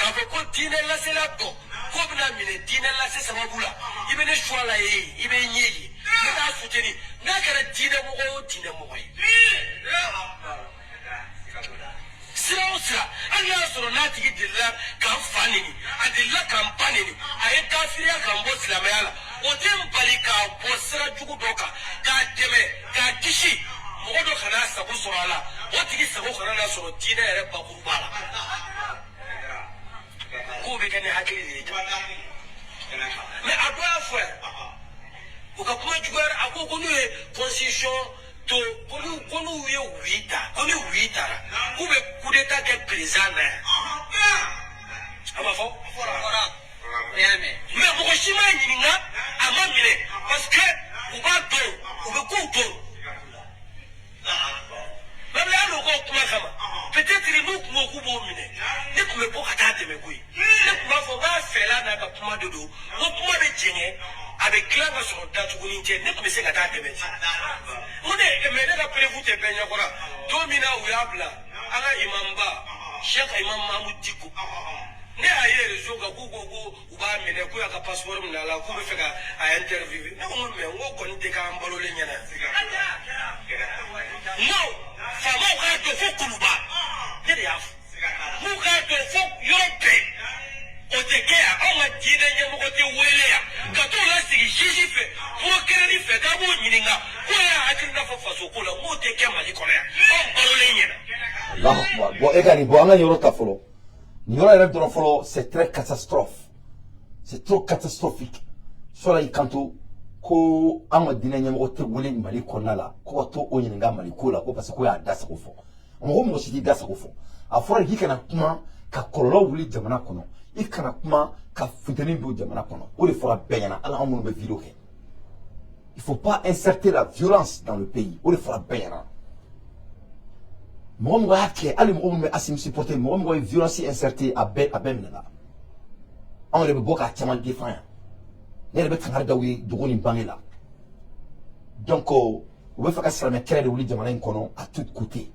K'a fɔ ko diinɛ lasela dɔ k'o bɛna minɛ diinɛ lase sababu la, i bɛ ne suwa la ye, i bɛ n ye yen, ne t'a soutenir, n'a kɛra diinɛ mɔgɔ o diinɛ mɔgɔ ye, sira o sira. Hali n'a y'a sɔrɔ n'a tigi delila k'an fa neni, a delila k'an ba neni, a ye kafiriya k'an bɔ silamɛya la, o tɛ n bali k'a bɔ sira jugu dɔ kan k'a dɛmɛ k'a kisi mɔgɔ dɔ kana sago sɔrɔ a la, o tigi sago kana na sɔrɔ diinɛ yɛrɛ bakuruba la. K'o bɛ kɛ ni hakili de ye. Mɛ a dɔ y'a fɔ yan, u ka kuma juguyara, a ko ko n'u ye constitution to, ko n'u ye oui ta, ko ni oui tara, k'u bɛ coup d'état kɛ président na yan. A ma fɔ, mɛ mɔgɔ si m'a ɲininka, a ma minɛ, parce que u b'a dɔn, u bɛ kow dɔn. Mɛ hali o k'o kuma kama, peut-être n'u tun ko k'u b'o minɛ, ne tun bɛ bɔ ka taa dɛmɛ koyi. Ne tun b'a fɔ n k'a fɛla n'a ka kuma de don, ko kuma bɛ jɛngɛ, a bɛ dilan ka sɔrɔ datuguni tɛ, ne tun bɛ se ka taa dɛmɛ ten. N ko ne mɛ ne ka preuve tɛ bɛɛ ɲɛkɔrɔ. Don min na u y'a bila an ka imamba Cheikh Imam Mahmoud Dicko, ne y'a ye réseau kan k'u ko ko u b'a minɛ, k'u y'a ka passeport minɛ a la, k'u bɛ fɛ ka a interviewer. Ne ko n ko mɛ n ko kɔni tɛ k'an balolen ɲɛna. N ko faamaw k'a dɔn fo Kuluba, ne de y'a fɔ n'u k'a dɔn fo yɔrɔ bɛɛ, o tɛ kɛ yan. Anw ka diinɛ ɲɛmɔgɔ tɛ wele yan ka t'o lasigi juge fɛ, procureur fɛ, k'a b'o ɲininka k'o y'a hakilina fɔ faso ko la. N k'o tɛ kɛ Mali kɔnɔ yan, anw balolen ɲɛna. Allahu akbar. Bon, e ka nin bɔ, an ka nin yɔrɔ ta fɔlɔ, nin yɔrɔ yɛrɛ dɔrɔn fɔlɔ, c'est très catastrophe, c'est trop catastrophique. Sɔla y'i kanto ko an ka diinɛ ɲɛmɔgɔ tɛ wele Mali kɔnɔna la ko ka to o ɲininka Mali ko la, ko parce que ko y'a da sago fɔ. Mɔgɔ si t'i da sago fɔ. A fɔra k'i kana kuma ka kɔlɔlɔ wuli jamana kɔnɔ, i kana kuma ka funteni don jamana kɔnɔ. O de fɔra bɛɛ ɲɛna. Hali anw minnu bɛ vidéo kɛ, il faut pas inserter la violence dans le pays. O de fɔra bɛɛ ɲɛna. Mɔgɔ mɔgɔ y'a kɛ, hali mɔgɔ minnu bɛ Assimi supporter, mɔgɔ mɔgɔ ye violence inserter, a bɛɛ minɛna. Anw yɛrɛ bɛ bɔ k'a caman défend yan. Ne yɛrɛ bɛ kangari d'aw ye dogo ni bange la. Donc u bɛ fɛ ka silamɛ kɛlɛ de wuli jamana in kɔnɔ à tout côté.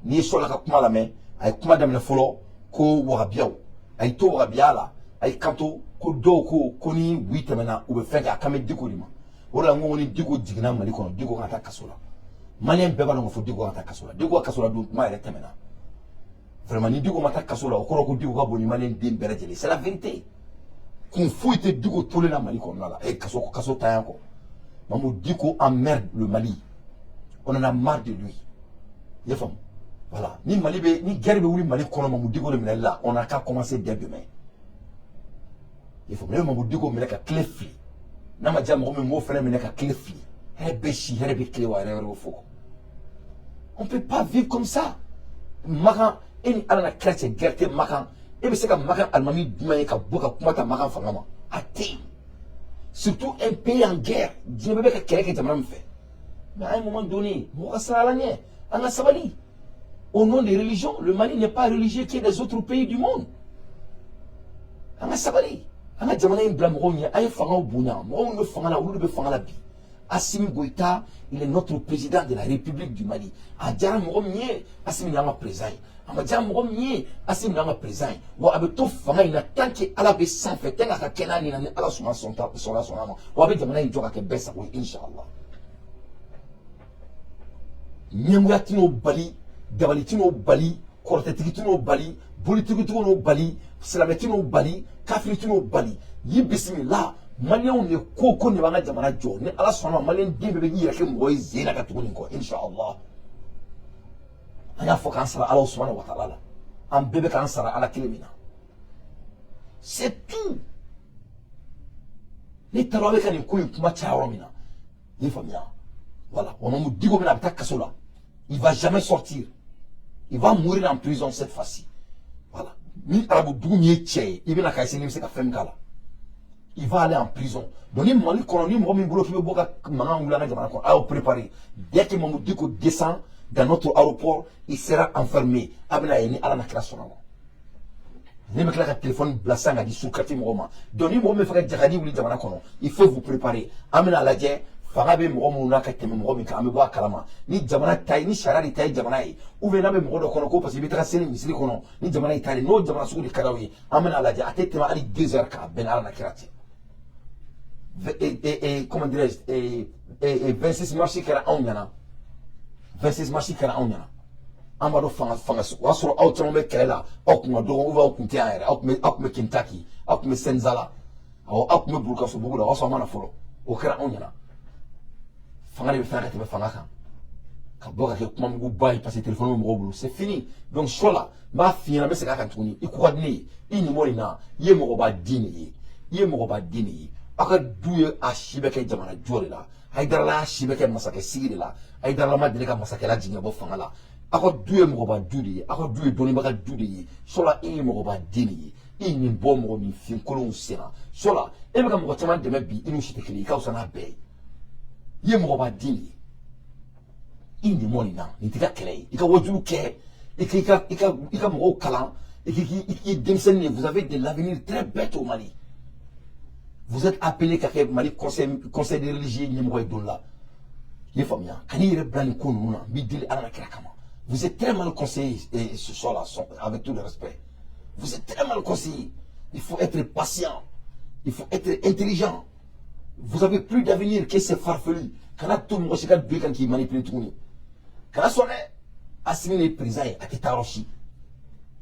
N'i ye Sɔla ka kuma lamɛn, a ye kuma daminɛ fɔlɔ ko wagabiyaw, a y'i to wagabiya la, a y'i kanto ko dɔw ko ko ni oui tɛmɛna, u bɛ fɛn kɛ. A kan bɛ Diko de ma. O de la n ko ni Diko jiginna Mali kɔnɔ, Diko ka taa kaso la. Maliyɛn bɛɛ b'a dɔn k'a fɔ Diko ka taa kaso la. Diko ka kaso la don kuma yɛrɛ tɛmɛna. Vraiment, ni Diko ma taa kaso la, o kɔrɔ ko Diko ka bon ni maliyɛn den bɛɛ lajɛlen. C'est la vérité. Kun foyi tɛ Diko tolen na Mali kɔnɔna la e kaso tayan kɔ. Mahmoud Diko emmerde le Mali, on en a marre de lui. I y'a faamu? Voilà, ni Mali bɛ, ni guerre bɛ wuli Mali kɔnɔ Mamu Diko de minɛli la, on a qu'à commencer dès demain. Il faut ne Mamu Diko minɛ ka tile fili. N'a ma diya mɔgɔ min, m'o fana minɛ ka tile fili. Hɛrɛ bɛ si, hɛrɛ bɛ tile, wa hɛrɛ wɛrɛ bɛ fɔ. On peut pas vivre comme ça. Makan, e ni Ala na kira cɛ, guerre tɛ Makan. E bɛ se ka Makan alimami jumɛn ye ka bɔ ka kuma ta Makan fanga ma? A tɛ yen. Surtout un pays en guerre, diɲɛ bɛɛ bɛ ka kɛlɛ kɛ jamana min fɛ. Mais à un moment donné, mɔgɔ ka siran Ala ɲɛ, an ka sabali. Au nom des religions, le Mali n'est pas religieux que des autres pays du monde. An ka sabali, an ka jamana in bila mɔgɔw ɲɛ. An ye fangaw bonya. Mɔgɔ minnu bɛ fanga la, olu de bɛ fanga la bi. Assimi Goïta, il est notre président de la République du Mali. A diyara mɔgɔ min ye, Assimi y'an ka président ye. A ma diya mɔgɔ min ye, Assimi y'an ka président ye. Wa a bɛ to fanga in na tant que Ala bɛ sanfɛ, tant que a ka kɛnɛya nin na, ni Ala sɔnna sɔnna sɔnna ma. Wa a bɛ jamana in jɔ ka kɛ bɛɛ sago ye, inshallah. Ɲɛngoya tɛn'o bali, dabali tɛn'o bali, kɔrɔtɛtigi tɛn'o bali, bolitigi tɛn'o bali, silamɛ tɛn'o bali, kafiri tɛn'o bali. Y'i bisimila, maliyɛnw de ko nin b'an ka jamana jɔ. Ni Ala sɔnna ma, maliyɛn den bɛɛ bɛ k'i yɛrɛ kɛ mɔgɔ ye zen na ka tugu nin kɔ, inshallah. An y'a fɔ k'an sara Ala subahana wa taala la, an bɛɛ bɛ k'an sara Ala kelen min na, c'est tout. Ne taara, aw bɛ ka nin ko in kuma caya yɔrɔ min na, i ye faamuya. Voilà, wa Mamu Diko bɛna, a bɛ taa kaso la. Il va jamais sortir, il va mourir en prison cette fois-ci. Voilà, ni arabu dugu min ye cɛ ye, i bɛna ka essayer n'i bɛ se ka fɛn min k'a la, il va aller en prison. Donc ni Mali kɔnɔ, ni mɔgɔ min bolo k'i bɛ bɔ ka mankan wuli an ka jamana kɔnɔ, a y'aw préparer. Dès que Mamu Diko descend dans notre aéroport, il sera enfermé. A bɛna ye ni Ala na kira sɔnna ma. Ne bɛ tila ka téléphone bila sisan ka di sous-quartier mɔgɔw ma. Donc ni mɔgɔ min bɛ fɛ ka jagadi wuli jamana kɔnɔ, il faut vous préparer. An bɛna lajɛ fanga bɛ mɔgɔ minnu na ka tɛmɛ mɔgɔ min kan, an bɛ bɔ a kalama. Ni jamana ta ye, ni sariya de ta ye jamana ye, ou bien n'a bɛ mɔgɔ dɔ kɔnɔ ko parce que i bɛ taga seli misiri kɔnɔ, ni jamana y'i ta de, n'o jamana sugu de ka d'aw ye, an bɛna lajɛ. A tɛ tɛmɛ hali 2 heures k'a bɛn ni Ala na kira cɛ. Comment dirais-je, 26 mars kɛra anw ɲɛna, 26 mars kɛra anw ɲɛna. An b'a dɔn fanga fanga, o y'a sɔrɔ aw caman bɛ kɛlɛ la, aw kun ka dɔgɔ, ou bien aw kun tɛ yan yɛrɛ, aw kun bɛ Kentucky, aw kun bɛ Senzala, awɔ, aw kun bɛ Burukasɔbugu la, o y'a sɔrɔ an ma na fɔlɔ. O kɛra anw ɲɛna. Fanga de bɛ fɛn ka tɛmɛ fanga kan, ka bɔ ka kɛ kumamuguba ye, parce que téléphone bɛ mɔgɔw bolo, c'est fini. Donc sɔ la, n b'a f'i ɲɛna, n bɛ segin a kan tuguni, i ko ka di ne ye, i nin bɔ nin na, i ye mɔgɔba den de ye, i ye mɔgɔba den de ye. Aw ka du ye a si bɛ kɛ jamana jɔ de la. Hayidarala y'a si bɛ kɛ masakɛ sigi de la. Hayidarala ma deli ka masakɛ lajigin ka bɔ fanga la. Aw ka du ye mɔgɔba du de ye, aw ka du ye dɔnnibaga du de ye. Sɔla, e ye mɔgɔba den de ye, i nin bɔ mɔgɔ min finkolonw senna. Sɔla, e bɛ ka mɔgɔ caman dɛmɛ bi, i n'u si tɛ kelen ye, i ka fisa n'a bɛɛ ye. I ye mɔgɔba den de ye, i nin bɔ nin na, nin t'i ka kɛlɛ ye. I ka wajulu kɛ, i ka mɔgɔw kalan, i k'i denmisɛnnin ye. Vous avez de l'avenir très bête au Mali. Vous êtes appelé ka kɛ Mali conseil de religieux ɲɛmɔgɔ ye don la. I ye faamuya, ka n'i yɛrɛ bila nin ko ninnu na, n b'i deli Ala na kira kama. Vous êtes très mal conseillé et ce soir là, avec tout le respect, vous êtes très mal conseillé. Il faut être patient, il faut être intelligent. Vous avez plus d'avenir que ces farfelus. Kana to mɔgɔ si ka don i kan k'i manipuler tuguni. Kana sɔn dɛ. Assimi de ye président ye, a tɛ taa yɔrɔ si,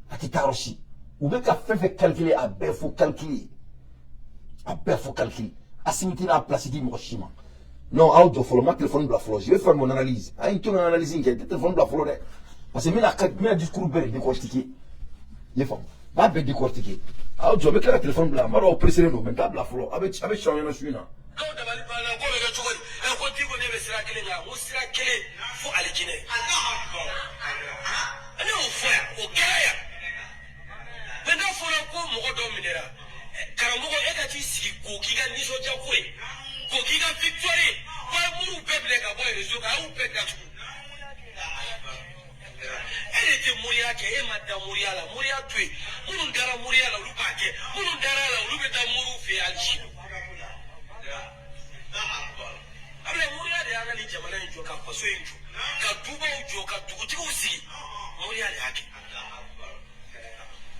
a tɛ taa yɔrɔ si. U bɛ ka fɛn fɛn calculer, a bɛɛ fo calcul, a bɛɛ fo calcul. Assimi tɛna place di mɔgɔ si ma. Non, aw jɔ fɔlɔ, n ma téléphone bila fɔlɔ, je vais faire mon analyse. A ye n to n ka analyse in kɛ, n tɛ téléphone bila fɔlɔ dɛ, parce que n bɛna n bɛna discours bɛɛ de décortiquer. I ye faamu, n b'a bɛɛ décortiquer. Aw jɔ, n bɛ tila ka téléphone bila. N b'a dɔn aw pressé don, mais n t'a bila fɔlɔ. A bɛ si aw ɲɛna su in na. Dɔw dabali banna ko bɛ kɛ cogo di? Ɛ, ko Diko, ne bɛ sira kelen kan, ko sira kelen fo alijinɛ. Ne y'o fɔ yan, o kɛra yan. Mɛ n'a fɔra ko mɔgɔ dɔ minɛra, karamɔgɔ, e ka t'i sigi k'o k'i ka nisɔndiya ko ye, k'o k'i ka victoire ye, ko a ye moriw bɛɛ minɛ ka bɔ réseau kan, a y'u bɛɛ datugu. E de tɛ moriya kɛ, e ma da moriya la. Moriya to yen, minnu dara moriya la, olu b'a kɛ. Minnu dara la, olu bɛ taa moriw fɛ yen hali sini. Abila, moriya de y'an ka nin jamana in jɔ, ka faso in jɔ, ka dubaw jɔ, ka dugutigiw sigi. Moriya de y'a kɛ.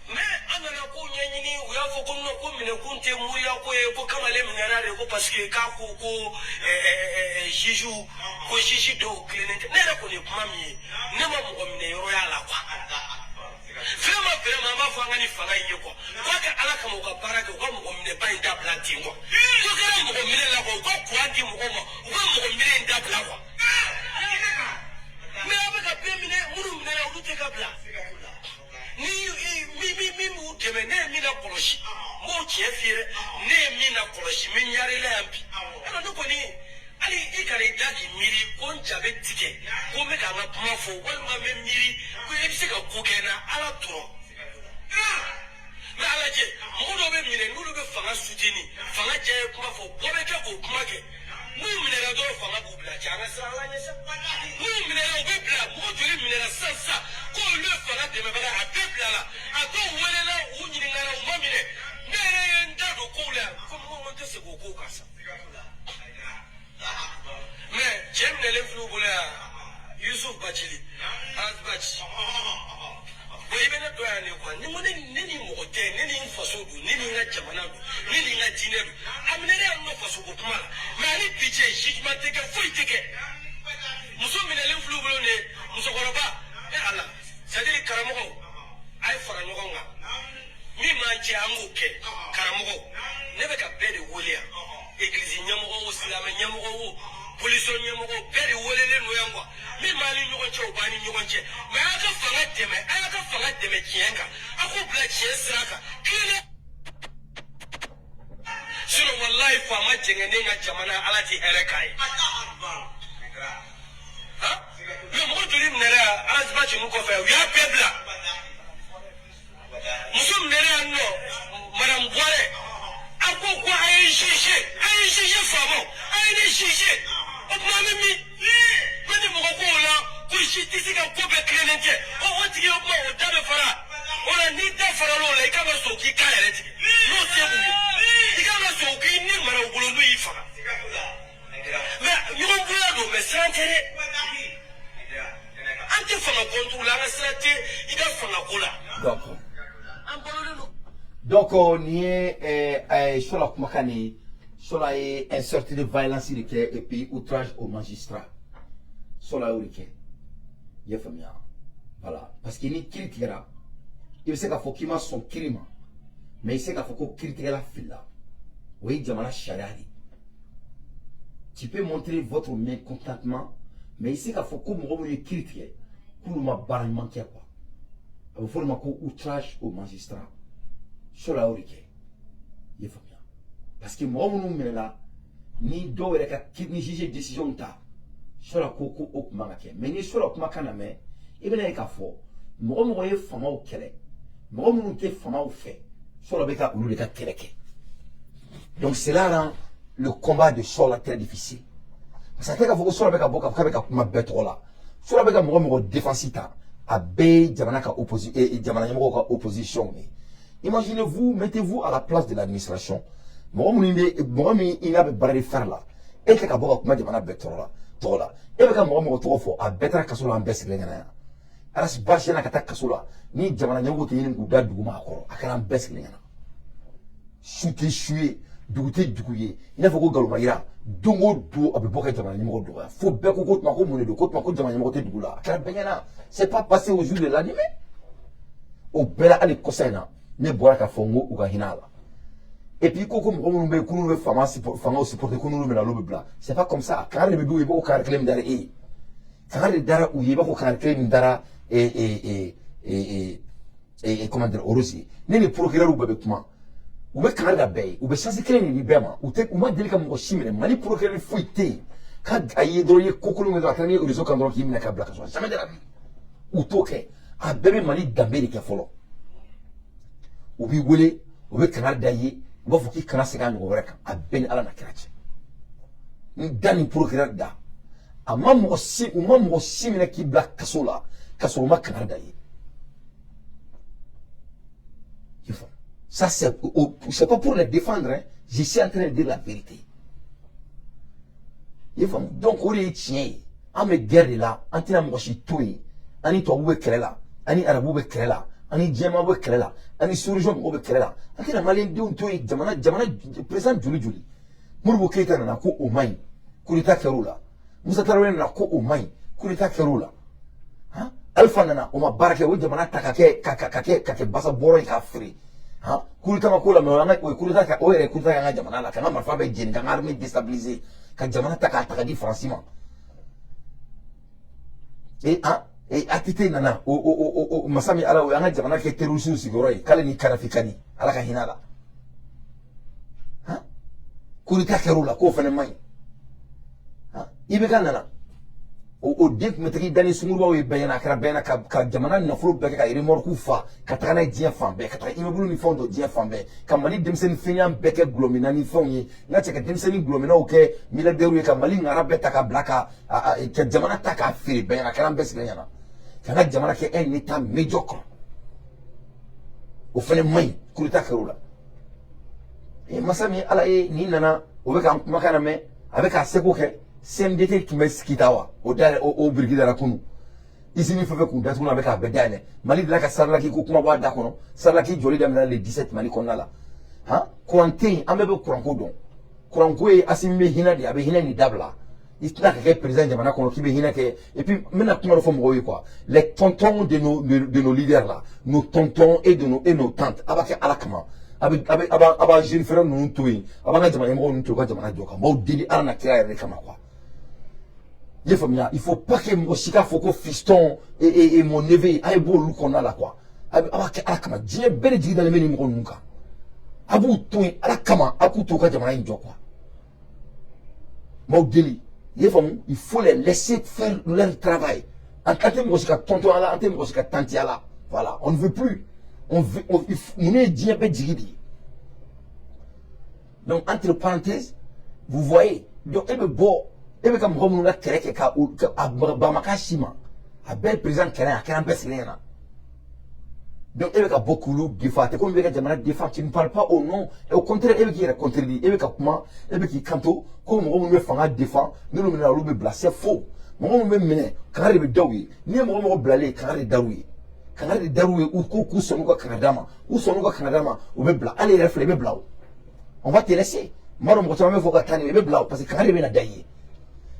Mɛ an nana ko ɲɛɲini, u y'a fɔ ko non, ko minɛkun tɛ moriya ko ye, ko kamalen minɛra de, ko parce que k'a ko ko juge, ko juge dɔw tilennen tɛ. Ne yɛrɛ kɔni ye kuma min ye, ne ma mɔgɔ minɛ yɔrɔ y'a la quoi. Vraiment, vraiment, an b'a fɔ an ka nin fanga in ye quoi, k'a kɛ Ala kama, u ka baara kɛ, u ka mɔgɔ minɛba in dabila ten quoi. Dɔ kɛra mɔgɔ minɛ la quoi, u ka courant di mɔgɔw ma, u ka mɔgɔ minɛ in dabila quoi. Mais a bɛ ka bɛɛ minɛ, minnu minɛra, olu tɛ ka dabila. Ni min min b'u dɛmɛ, ne ye min na kɔlɔsi, n b'o tiɲɛ f'i ye dɛ. Ne ye min na kɔlɔsi, n bɛ ɲare la yan bi. Yɔrɔ ne kɔni, hali i kana i da k'i miiri ko n ja bɛ tigɛ ko n bɛ ka n ka kuma fɔ, walima n bɛ miiri ko e bɛ se ka ko kɛ n na, Ala dɔrɔn. Mɛ a lajɛ, mɔgɔ dɔw bɛ minɛ, n'olu bɛ fanga soutenir, fanga diya ye kuma fɔ, bɔ bɛ kɛ k'o kuma kɛ. N'u minɛra dɔrɔn, fanga b'u bila. Cɛ, an ka siran Ala ɲɛ sa. N'u minɛra, u bɛ bila. Mɔgɔ joli minɛra sisan sisan ko olu ye fanga dɛmɛbaga? A bɛɛ bilala. A dɔw welela, u ɲininkara, u ma minɛ. Ne yɛrɛ ye n da don kow la yan, komi n ko n tɛ segin o kow kan sa. Mɛ cɛ minɛlen filɛ u bolo yan, Yusuf Bacili Asbaci. Bon, i bɛ ne dɔn yan de quoi. Ni ko ne ni mɔgɔ tɛ, ne ni n faso don, ne ni n ka jamana don, ne ni n ka diinɛ don. A minɛlen yan nɔ faso ko kuma la, mɛ ani bi cɛ, jugement tɛ kɛ, foyi tɛ kɛ. Muso minɛlen filɛ u bolo nin ye, musokɔrɔba. E Ala, c'est à dire karamɔgɔw, a ye fara ɲɔgɔn kan. Min m'an cɛ, an k'o kɛ. Karamɔgɔw, ne bɛ ka bɛɛ de wele yan, egilizi ɲɛmɔgɔ o, silamɛ ɲɛmɔgɔ o, polisiw ɲɛmɔgɔ, bɛɛ de welelen don yan quoi. Min b'an ni ɲɔgɔn cɛ, o b'an ni ɲɔgɔn cɛ, mɛ a y'a ka fanga dɛmɛ, a y'a ka fanga dɛmɛ tiɲɛ kan, a k'u bila tiɲɛ sira kan tilennen. Sinon walayi, faama jɛngɛnnen ka jamana, Ala ti hɛrɛ k'a ye. Han, mɛ mɔgɔ joli minɛra yan Arasiba cɛnu kɔfɛ? U y'a bɛɛ bila. Muso minɛra yan nɔ, madame Buwarɛ. A ko ko a ye juge, a ye juge, faamaw, a ye ne juge. O tuma an bɛ min? Ko ni mɔgɔ ko o la ko justice ka ko bɛɛ tilennen tɛ, o tigi, o kuma, o da bɛ fara o la. N'i da farala o la, i kan ka sɔn k'i kan yɛrɛ tigɛ n'o se b'u ye. I kan ka sɔn k'i ni mara u bolo n'u y'i faga. Mɛ ɲɔgɔn bonya don, mɛ siran tɛ dɛ. An tɛ fanga contre la, an ka sira tɛ i ka fanga ko la. Donc An balolen don. Donc nin ye Sola kumakan de ye. Sola ye insortie de violence de kɛ et puis outrage au magistrat. Sola y'o de kɛ, i y'a faamuya? Voilà, parce que ni kiiri tigɛra, i bɛ se k'a fɔ k'i ma sɔn kiiri ma, mais i bɛ se k'a fɔ ko kiiritigɛla filila. O ye jamana sariya de ye. Tu peux montrer votre mécontentement, mais i bɛ se k'a fɔ ko mɔgɔ minnu ye kiiri tigɛ, k'olu ma baara ɲuman kɛ quoi. A bɛ fɔ o de ma ko outrage au magistrat. Sola y'o de kɛ, i ye faamuya? Parce que mɔgɔ minnu minɛla, ni dɔw yɛrɛ ka ni juge décision ta, Sola ko ko o tun man ka kɛ. Mais ni Sola kumakan lamɛn, i bɛna ye k'a fɔ mɔgɔ mɔgɔ ye famaw kɛlɛ, mɔgɔ minnu tɛ famaw fɛ, Sola bɛ ka olu de ka kɛlɛ kɛ. Donc cela rend le combat de Sola très difficile, parce que a tɛ k'a fɔ ko Sola bɛ ka bɔ k'a fɔ k'a bɛ ka kuma bɛɛ tɔgɔ la. Sola bɛ ka mɔgɔ mɔgɔ défense ta, a bɛɛ ye jamana ka jamana ɲɛmɔgɔw ka opposition ye. Imaginez-vous, mettez-vous à la place de l'administration. Mɔgɔ minnu bɛ, mɔgɔ min i n'a bɛ baara de fer la, e tɛ ka bɔ ka kuma jamana bɛɛ tɔɔrɔ la tɔgɔ la. E bɛ ka mɔgɔ mɔgɔ tɔgɔ fɔ, a bɛɛ taara kaso la. An bɛɛ sigilen ɲɛna yan. Arasi Baasi ka taa kaso la ni jamana ɲɛmɔgɔw tɛ ɲini k'u da dugu ma a kɔrɔ, a kɛra an bɛɛ sigilen ɲɛna. Su tɛ su ye, dugu tɛ dugu ye. I n'a fɔ ko galon ma yira, don o don a bɛ bɔ ka jamana ɲɛmɔgɔ dɔgɔya, fo bɛɛ ko ko tuma ko mun de don, ko tuma ko jamana ɲɛmɔgɔ tɛ dugu la. A kɛra bɛɛ ɲɛna. C'est pas passé au jour de l'année. O bɛɛ la, hali kɔsa in na, ne bɔra k'a fɔ n ko u ka hinɛ a la. Et puis ko mɔgɔ minnu bɛ yen k'olu bɛ fanga fangaw supporter, ko n'olu minɛ, olu bɛ bila. C'est pas comme ça. Kangari de bɛ d'u ye, i b'o kangari kelen min dara e ye, kangari de dara u ye, i b'a fɔ kangari kelen min dara e e e e e comment dire, Rose ye. Ne ni procureur bɛɛ bɛ kuma, u bɛ kangari da bɛɛ ye, u bɛ chance kelen de di bɛɛ ma. U tɛ, u ma deli ka mɔgɔ si minɛ. Mali procureur foyi tɛ yen k'a a ye dɔrɔn, i ye ko kolon kɛ dɔrɔn, a kɛra ni réseau kan dɔrɔn, k'i minɛ ka bila kaso la. Jamais de la vie, u t'o kɛ. A bɛɛ bɛ Mali danbe de kɛ fɔlɔ. U b'i wele, u bɛ kangari da i ye, u b'a fɔ k'i kana segin a ɲɔgɔn wɛrɛ kan. A bɛɛ ni Ala na kira cɛ. N da ni procureur da, a ma mɔgɔ si, u ma mɔgɔ si minɛ k'i bila kaso la ka sɔrɔ u ma kangari da i ye. Il faut. Ça, c'est pas pour les défendre, hein. Je suis en train de dire la vérité. I faamu? Donc o de ye tiɲɛ ye. An bɛ guerre de la, an tɛna mɔgɔ si to yen. An ni tubabuw bɛ kɛlɛ la, an ni arabuw bɛ kɛlɛ la, an ni jɛmanw bɛ kɛlɛ la, an ni sous-région mɔgɔw bɛ kɛlɛ la. An tɛna maliyɛndenw to yen. Jamana président joli joli? Modibo Keyita nana ko o man ɲi, coup d'état kɛr'o la. Musa Tarawele nana ko o man ɲi, coup d'état kɛr'o la. Han, Alpha nana, o ma baara kɛ, o jamana ta ka kɛ ka kɛ basa bɔrɔ ye k'a feere. Han, coup d'état ma k'o la, mais an ka o ye coup d'état kɛ, o yɛrɛ ye coup d'état kɛ an ka jamana la, k'an ka marifa bɛɛ jeni, k'an ka armée déstabiliser, ka jamana ta k'a ta ka di Faransi ma. Et han, E ATT nana, o masa min Ala, o y'an ka jamana kɛ terroriste sigiyɔrɔ ye, k'ale ni Kadafi ka di, Ala ka hinɛ a la. Han, coup d'état kɛr'o la, k'o fana man ɲi. Han, IBK nana, o den tun bɛ taga i da ni sunkurubaw ye bɛɛ ɲɛna, a kɛra bɛɛ ɲɛna ka jamana nafolo bɛɛ kɛ ka remorque fa ka taga n'a ye diɲɛ fan bɛɛ, ka taga immeuble ni fɛnw jɔ diɲɛ fan bɛɛ, ka Mali denmisɛnnin fɛnya bɛɛ kɛ gulɔminna ni fɛnw ye. N ka cɛ, ka denmisɛnnin gulɔminnaw kɛ milliardaires ye, ka Mali ŋara bɛɛ ta ka bila ka jamana ta k'a feere bɛɛ ɲɛna. A kɛra an bɛɛ sigilen ɲɛna ka n ka jamana kɛ un état médiocre. O fana man ɲi, coup d'état kɛr'o la. Masa min Ala ye, nin nana, o bɛ k'an kumakan lamɛn, a bɛ k'a seko kɛ. CMDT tun bɛ Kita wa, o dayɛlɛ, o biriki dara kunun. Usine fɛn fɛn kun datugu, a bɛ k'a bɛɛ dayɛlɛ. Mali delila ka Sarlaki ko kuma bɔ a da kɔnɔ. Sarlaki jɔli daminɛna le 17 Mali kɔnɔna la. Han, courant tɛ yen, an bɛɛ bɛ courant ko dɔn. Courant ko ye, Asimi bɛ hinɛ de, a bɛ hinɛ nin dabila. I tɛna ka kɛ président jamana kɔnɔ k'i bɛ hinɛ kɛ. Et puis n bɛna kuma dɔ fɔ mɔgɔw ye quoi, les tontons de nos leaders là, nos tontons et nos tantes, a b'a kɛ Ala kama, a b'a jeune frère ninnu to yen, a b'an ka jamana ɲɛmɔgɔ ninnu to yen, u ka jamana jɔ kan. N b'aw deli Ala na kira yɛrɛ de kama quoi. I ye faamuya? Il faut pas que mɔgɔ si k'a fɔ ko fiston et mon neveu, a ye bɔ olu kɔnɔna la quoi. A b'a kɛ Ala kama, diɲɛ bɛɛ de jigi dalen bɛ nin mɔgɔ ninnu kan. A b'u to yen Ala kama, a k'u to u ka jamana in jɔ quoi. N b'aw deli, i ye faamu? Il faut les laisser faire leur travail. An tɛ mɔgɔ si ka tonton a la, an tɛ mɔgɔ si ka tantie a la. Voilà, on ne veut plus, on veut on, ninnu ye diɲɛ bɛɛ jigi de ye. Donc, entre parenthèses, vous voyez, donc e bɛ bɔ, e bɛ ka mɔgɔ minnu ka kɛlɛ kɛ ka a bamaka si ma, a bɛɛ ye président kɛlɛ, a kɛra an bɛɛ sigilen ɲɛna. Donc e bɛ ka bɔ k'olu défend, a tɛ komi i bɛ ka jamana défend. Tu ne parles pas au nom, et au contraire, e bɛ k'i yɛrɛ contredire. E bɛ ka kuma, e bɛ k'i kanto ko mɔgɔ minnu bɛ fanga défend, n'olu minɛna, olu bɛ bila. C'est faux. Mɔgɔ minnu bɛ minɛ, kangari de bɛ da u ye. N'i ye mɔgɔ mɔgɔ bilalen ye, kangari de dar'u ye, kangari de dar'u ye. U ko k'u sɔnn'u ka kangari ma, u sɔnn'u ka kangari ma, u bɛ bila. Hali yɛrɛ filɛ, i bɛ bila o, on va te laisser. N b'a dɔn mɔgɔ caman bɛ fɔ ka taa nin, i bɛ bila o, parce que kangari de bɛ na da i ye,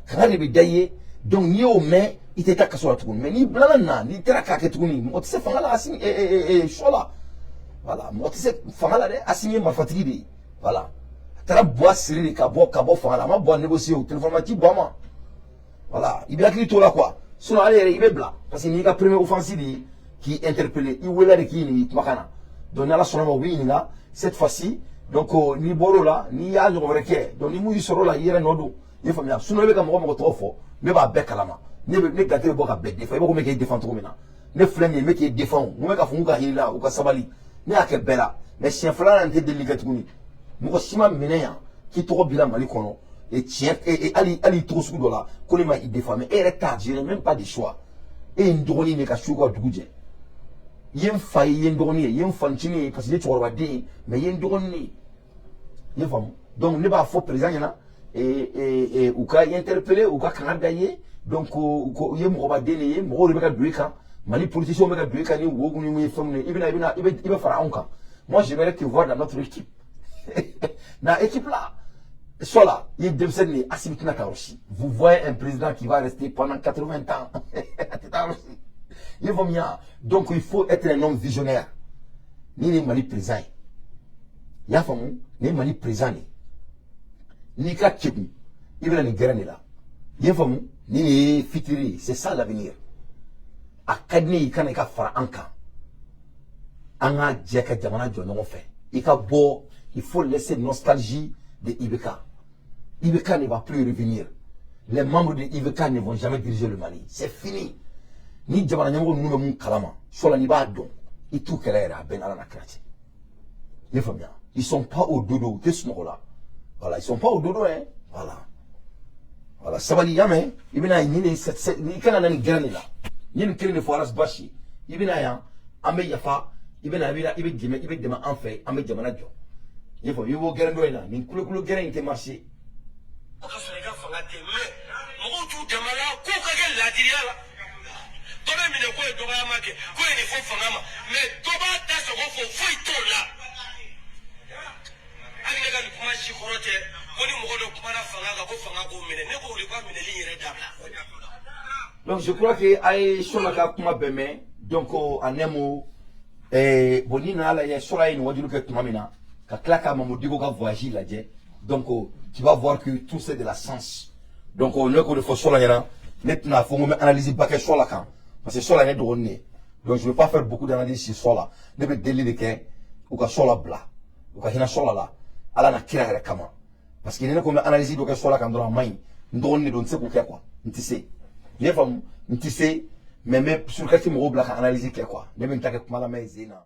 kangari de bɛ da i ye. Donc n'i y'o mɛn, i tɛ taa kaso la tuguni. Mais n'i bilala nin na, n'i taara k'a kɛ tuguni, mɔgɔ tɛ se fanga la. Asimi sɔ la, voilà, mɔgɔ tɛ se fanga la dɛ. Asimi ye marifatigi de ye, voilà. A taara Buwa siri de ka bɔ fanga la, a ma Buwa négocier o, téléphone ma ci Buwa ma. Voilà, i bɛ hakili t'o la quoi. Sinon ale yɛrɛ, i bɛ bila, parce que n'i ka première offense de ye k'i interpeller, i wele de k'i ɲininka kumakan na. Donc ni Ala sɔnna ma, u b'i ɲininka cette fois-ci. Donc n'i bɔr'o la, n'i y'a ɲɔgɔn wɛrɛ kɛ, donc ni mun y'i sɔrɔ o la, i yɛrɛ nɔ don. I ye faamuya? Sinon e bɛ ka mɔgɔ mɔgɔ tɔgɔ fɔ, ne b'a bɛɛ kalama. Ne bɛ ne gate bɛ bɔ ka bɛɛ défend. I b'a fɔ ko n bɛ k'e défend cogo min na, ne filɛ nin ye, n bɛ k'e défend. O n bɛ k'a fɔ k'u ka hinɛ la, u ka sabali. Ne y'a kɛ bɛɛ la, mais siɲɛ filanan, n tɛ delili kɛ tuguni. Mɔgɔ si ma minɛ yan k'i tɔgɔ b'i la Mali kɔnɔ e tiɲɛ, hali hali tɔgɔ sugu dɔ la ko ne ma i défend. Mais e yɛrɛ ta, je n'ai même pas de choix. E ye n dɔgɔnin de ka su ka dugu jɛ, i ye n fa ye, i ye n dɔgɔnin ye, i ye n fanicinin ye, parce que i ye cɛkɔrɔbaden ye, mais i ye n dɔgɔnin de ye. I ye faamu? Donc ne b'a fɔ président ɲɛna, u ka interpeller, u ka kangari da i ye. Donc ko i ye mɔgɔbaden de ye, mɔgɔw de bɛ ka don i kan, Mali politiciens bɛ ka don i kan ni wo minnu ye, fɛn minnu ye. I bɛna i bɛna i bɛ fara anw kan. Moi, j'aimerais te voir dans notre équipe. Na équipe là, soit là, i ye denmisɛnnin de ye. Asimi tɛna taa yɔrɔ si. Vous voyez un président qui va rester pendant 80 ans, a tɛ taa yɔrɔ si. I ye faamuya? Donc il faut être un homme visionnaire. Ni ye Mali président ye, i y'a faamu, nin ye Mali président de ye. N'i ka kegun, i bɛna nin gɛrɛ de la. I ye faamu? Nin de ye futur ye, c'est ça l'avenir. A ka di ne ye i ka na, i ka fara an kan, an ka jɛ ka jamana jɔ ɲɔgɔn fɛ. I ka bɔ, il faut laisser nostalgie de IBK. IBK ne va plus revenir. Les membres de IBK ne vont jamais diriger le Mali, c'est fini. Ni jamana ɲɛmɔgɔ ninnu bɛ mun kalama sɔla, n'i b'a dɔn, i t'u kɛlɛ yɛrɛ, a bɛɛ n'Ala na kira cɛ. I ye faamuya? Ils sont pas au dodo, u tɛ sunɔgɔ la. Voilà, ils sont pas au dodo hein. Voilà, voilà, sabali, y'a mɛn? I bɛna nin de, i kana na nin gɛrɛ de la. N ye nin kelen de fɔ Ras Bath, i bɛna yan, an bɛ yafa. I bɛna, i bɛ dɛmɛ, i bɛ dɛmɛ an fɛ, an bɛ jamana jɔ. I ye faamu? I b'o gɛrɛ dɔ in na, nin kulokolo gɛrɛ in tɛ marcher. Ka sɔrɔ i ka fanga tɛ, mais mɔgɔw t'u dama la k'u ka kɛ laadiriya la. Dɔ bɛ minɛ k'o ye dɔgɔyama kɛ, k'o ye nin fɔ fanga ma, mais dɔ b'a da sago fɔ, foyi t'o la. Hali ne ka nin kuma si kɔrɔ tɛ ko ni mɔgɔ dɔ kumana fanga kan ko fanga k'o minɛ. Ne ko o de ka minɛli yɛrɛ dabila. Donc je crois que a ye Sola ka kuma bɛɛ mɛn. Donc en un mot, bon, ni nana lajɛ, Sola ye nin wajulu kɛ tuma min na, ka tila ka Mahmoud Dicko ka voyage lajɛ, donc tu vas voir que tout c'est de la sens. Donc ne k'o de fɔ Sola ɲɛna, ne tɛna fɔ n ko n bɛ analyse ba kɛ Sola kan. Parce que Sola ye ne dɔgɔnin de ye, donc je vais pas faire beaucoup d'analyse sur Sola. Ne bɛ deli de kɛ u ka Sola bila, u ka hinɛ Sola la, Ala na kira yɛrɛ kama, parce que ni ne ko n bɛ analyse dɔ kɛ Sola kan dɔrɔn, a man ɲi. N dɔgɔnin de don, n tɛ se k'o kɛ quoi, n tɛ se. I y'a faamu, n tɛ se, mais n bɛ surkati mɔgɔw bila ka analyse kɛ quoi. Ne bɛ n ta kɛ kuma lamɛn ye zen na.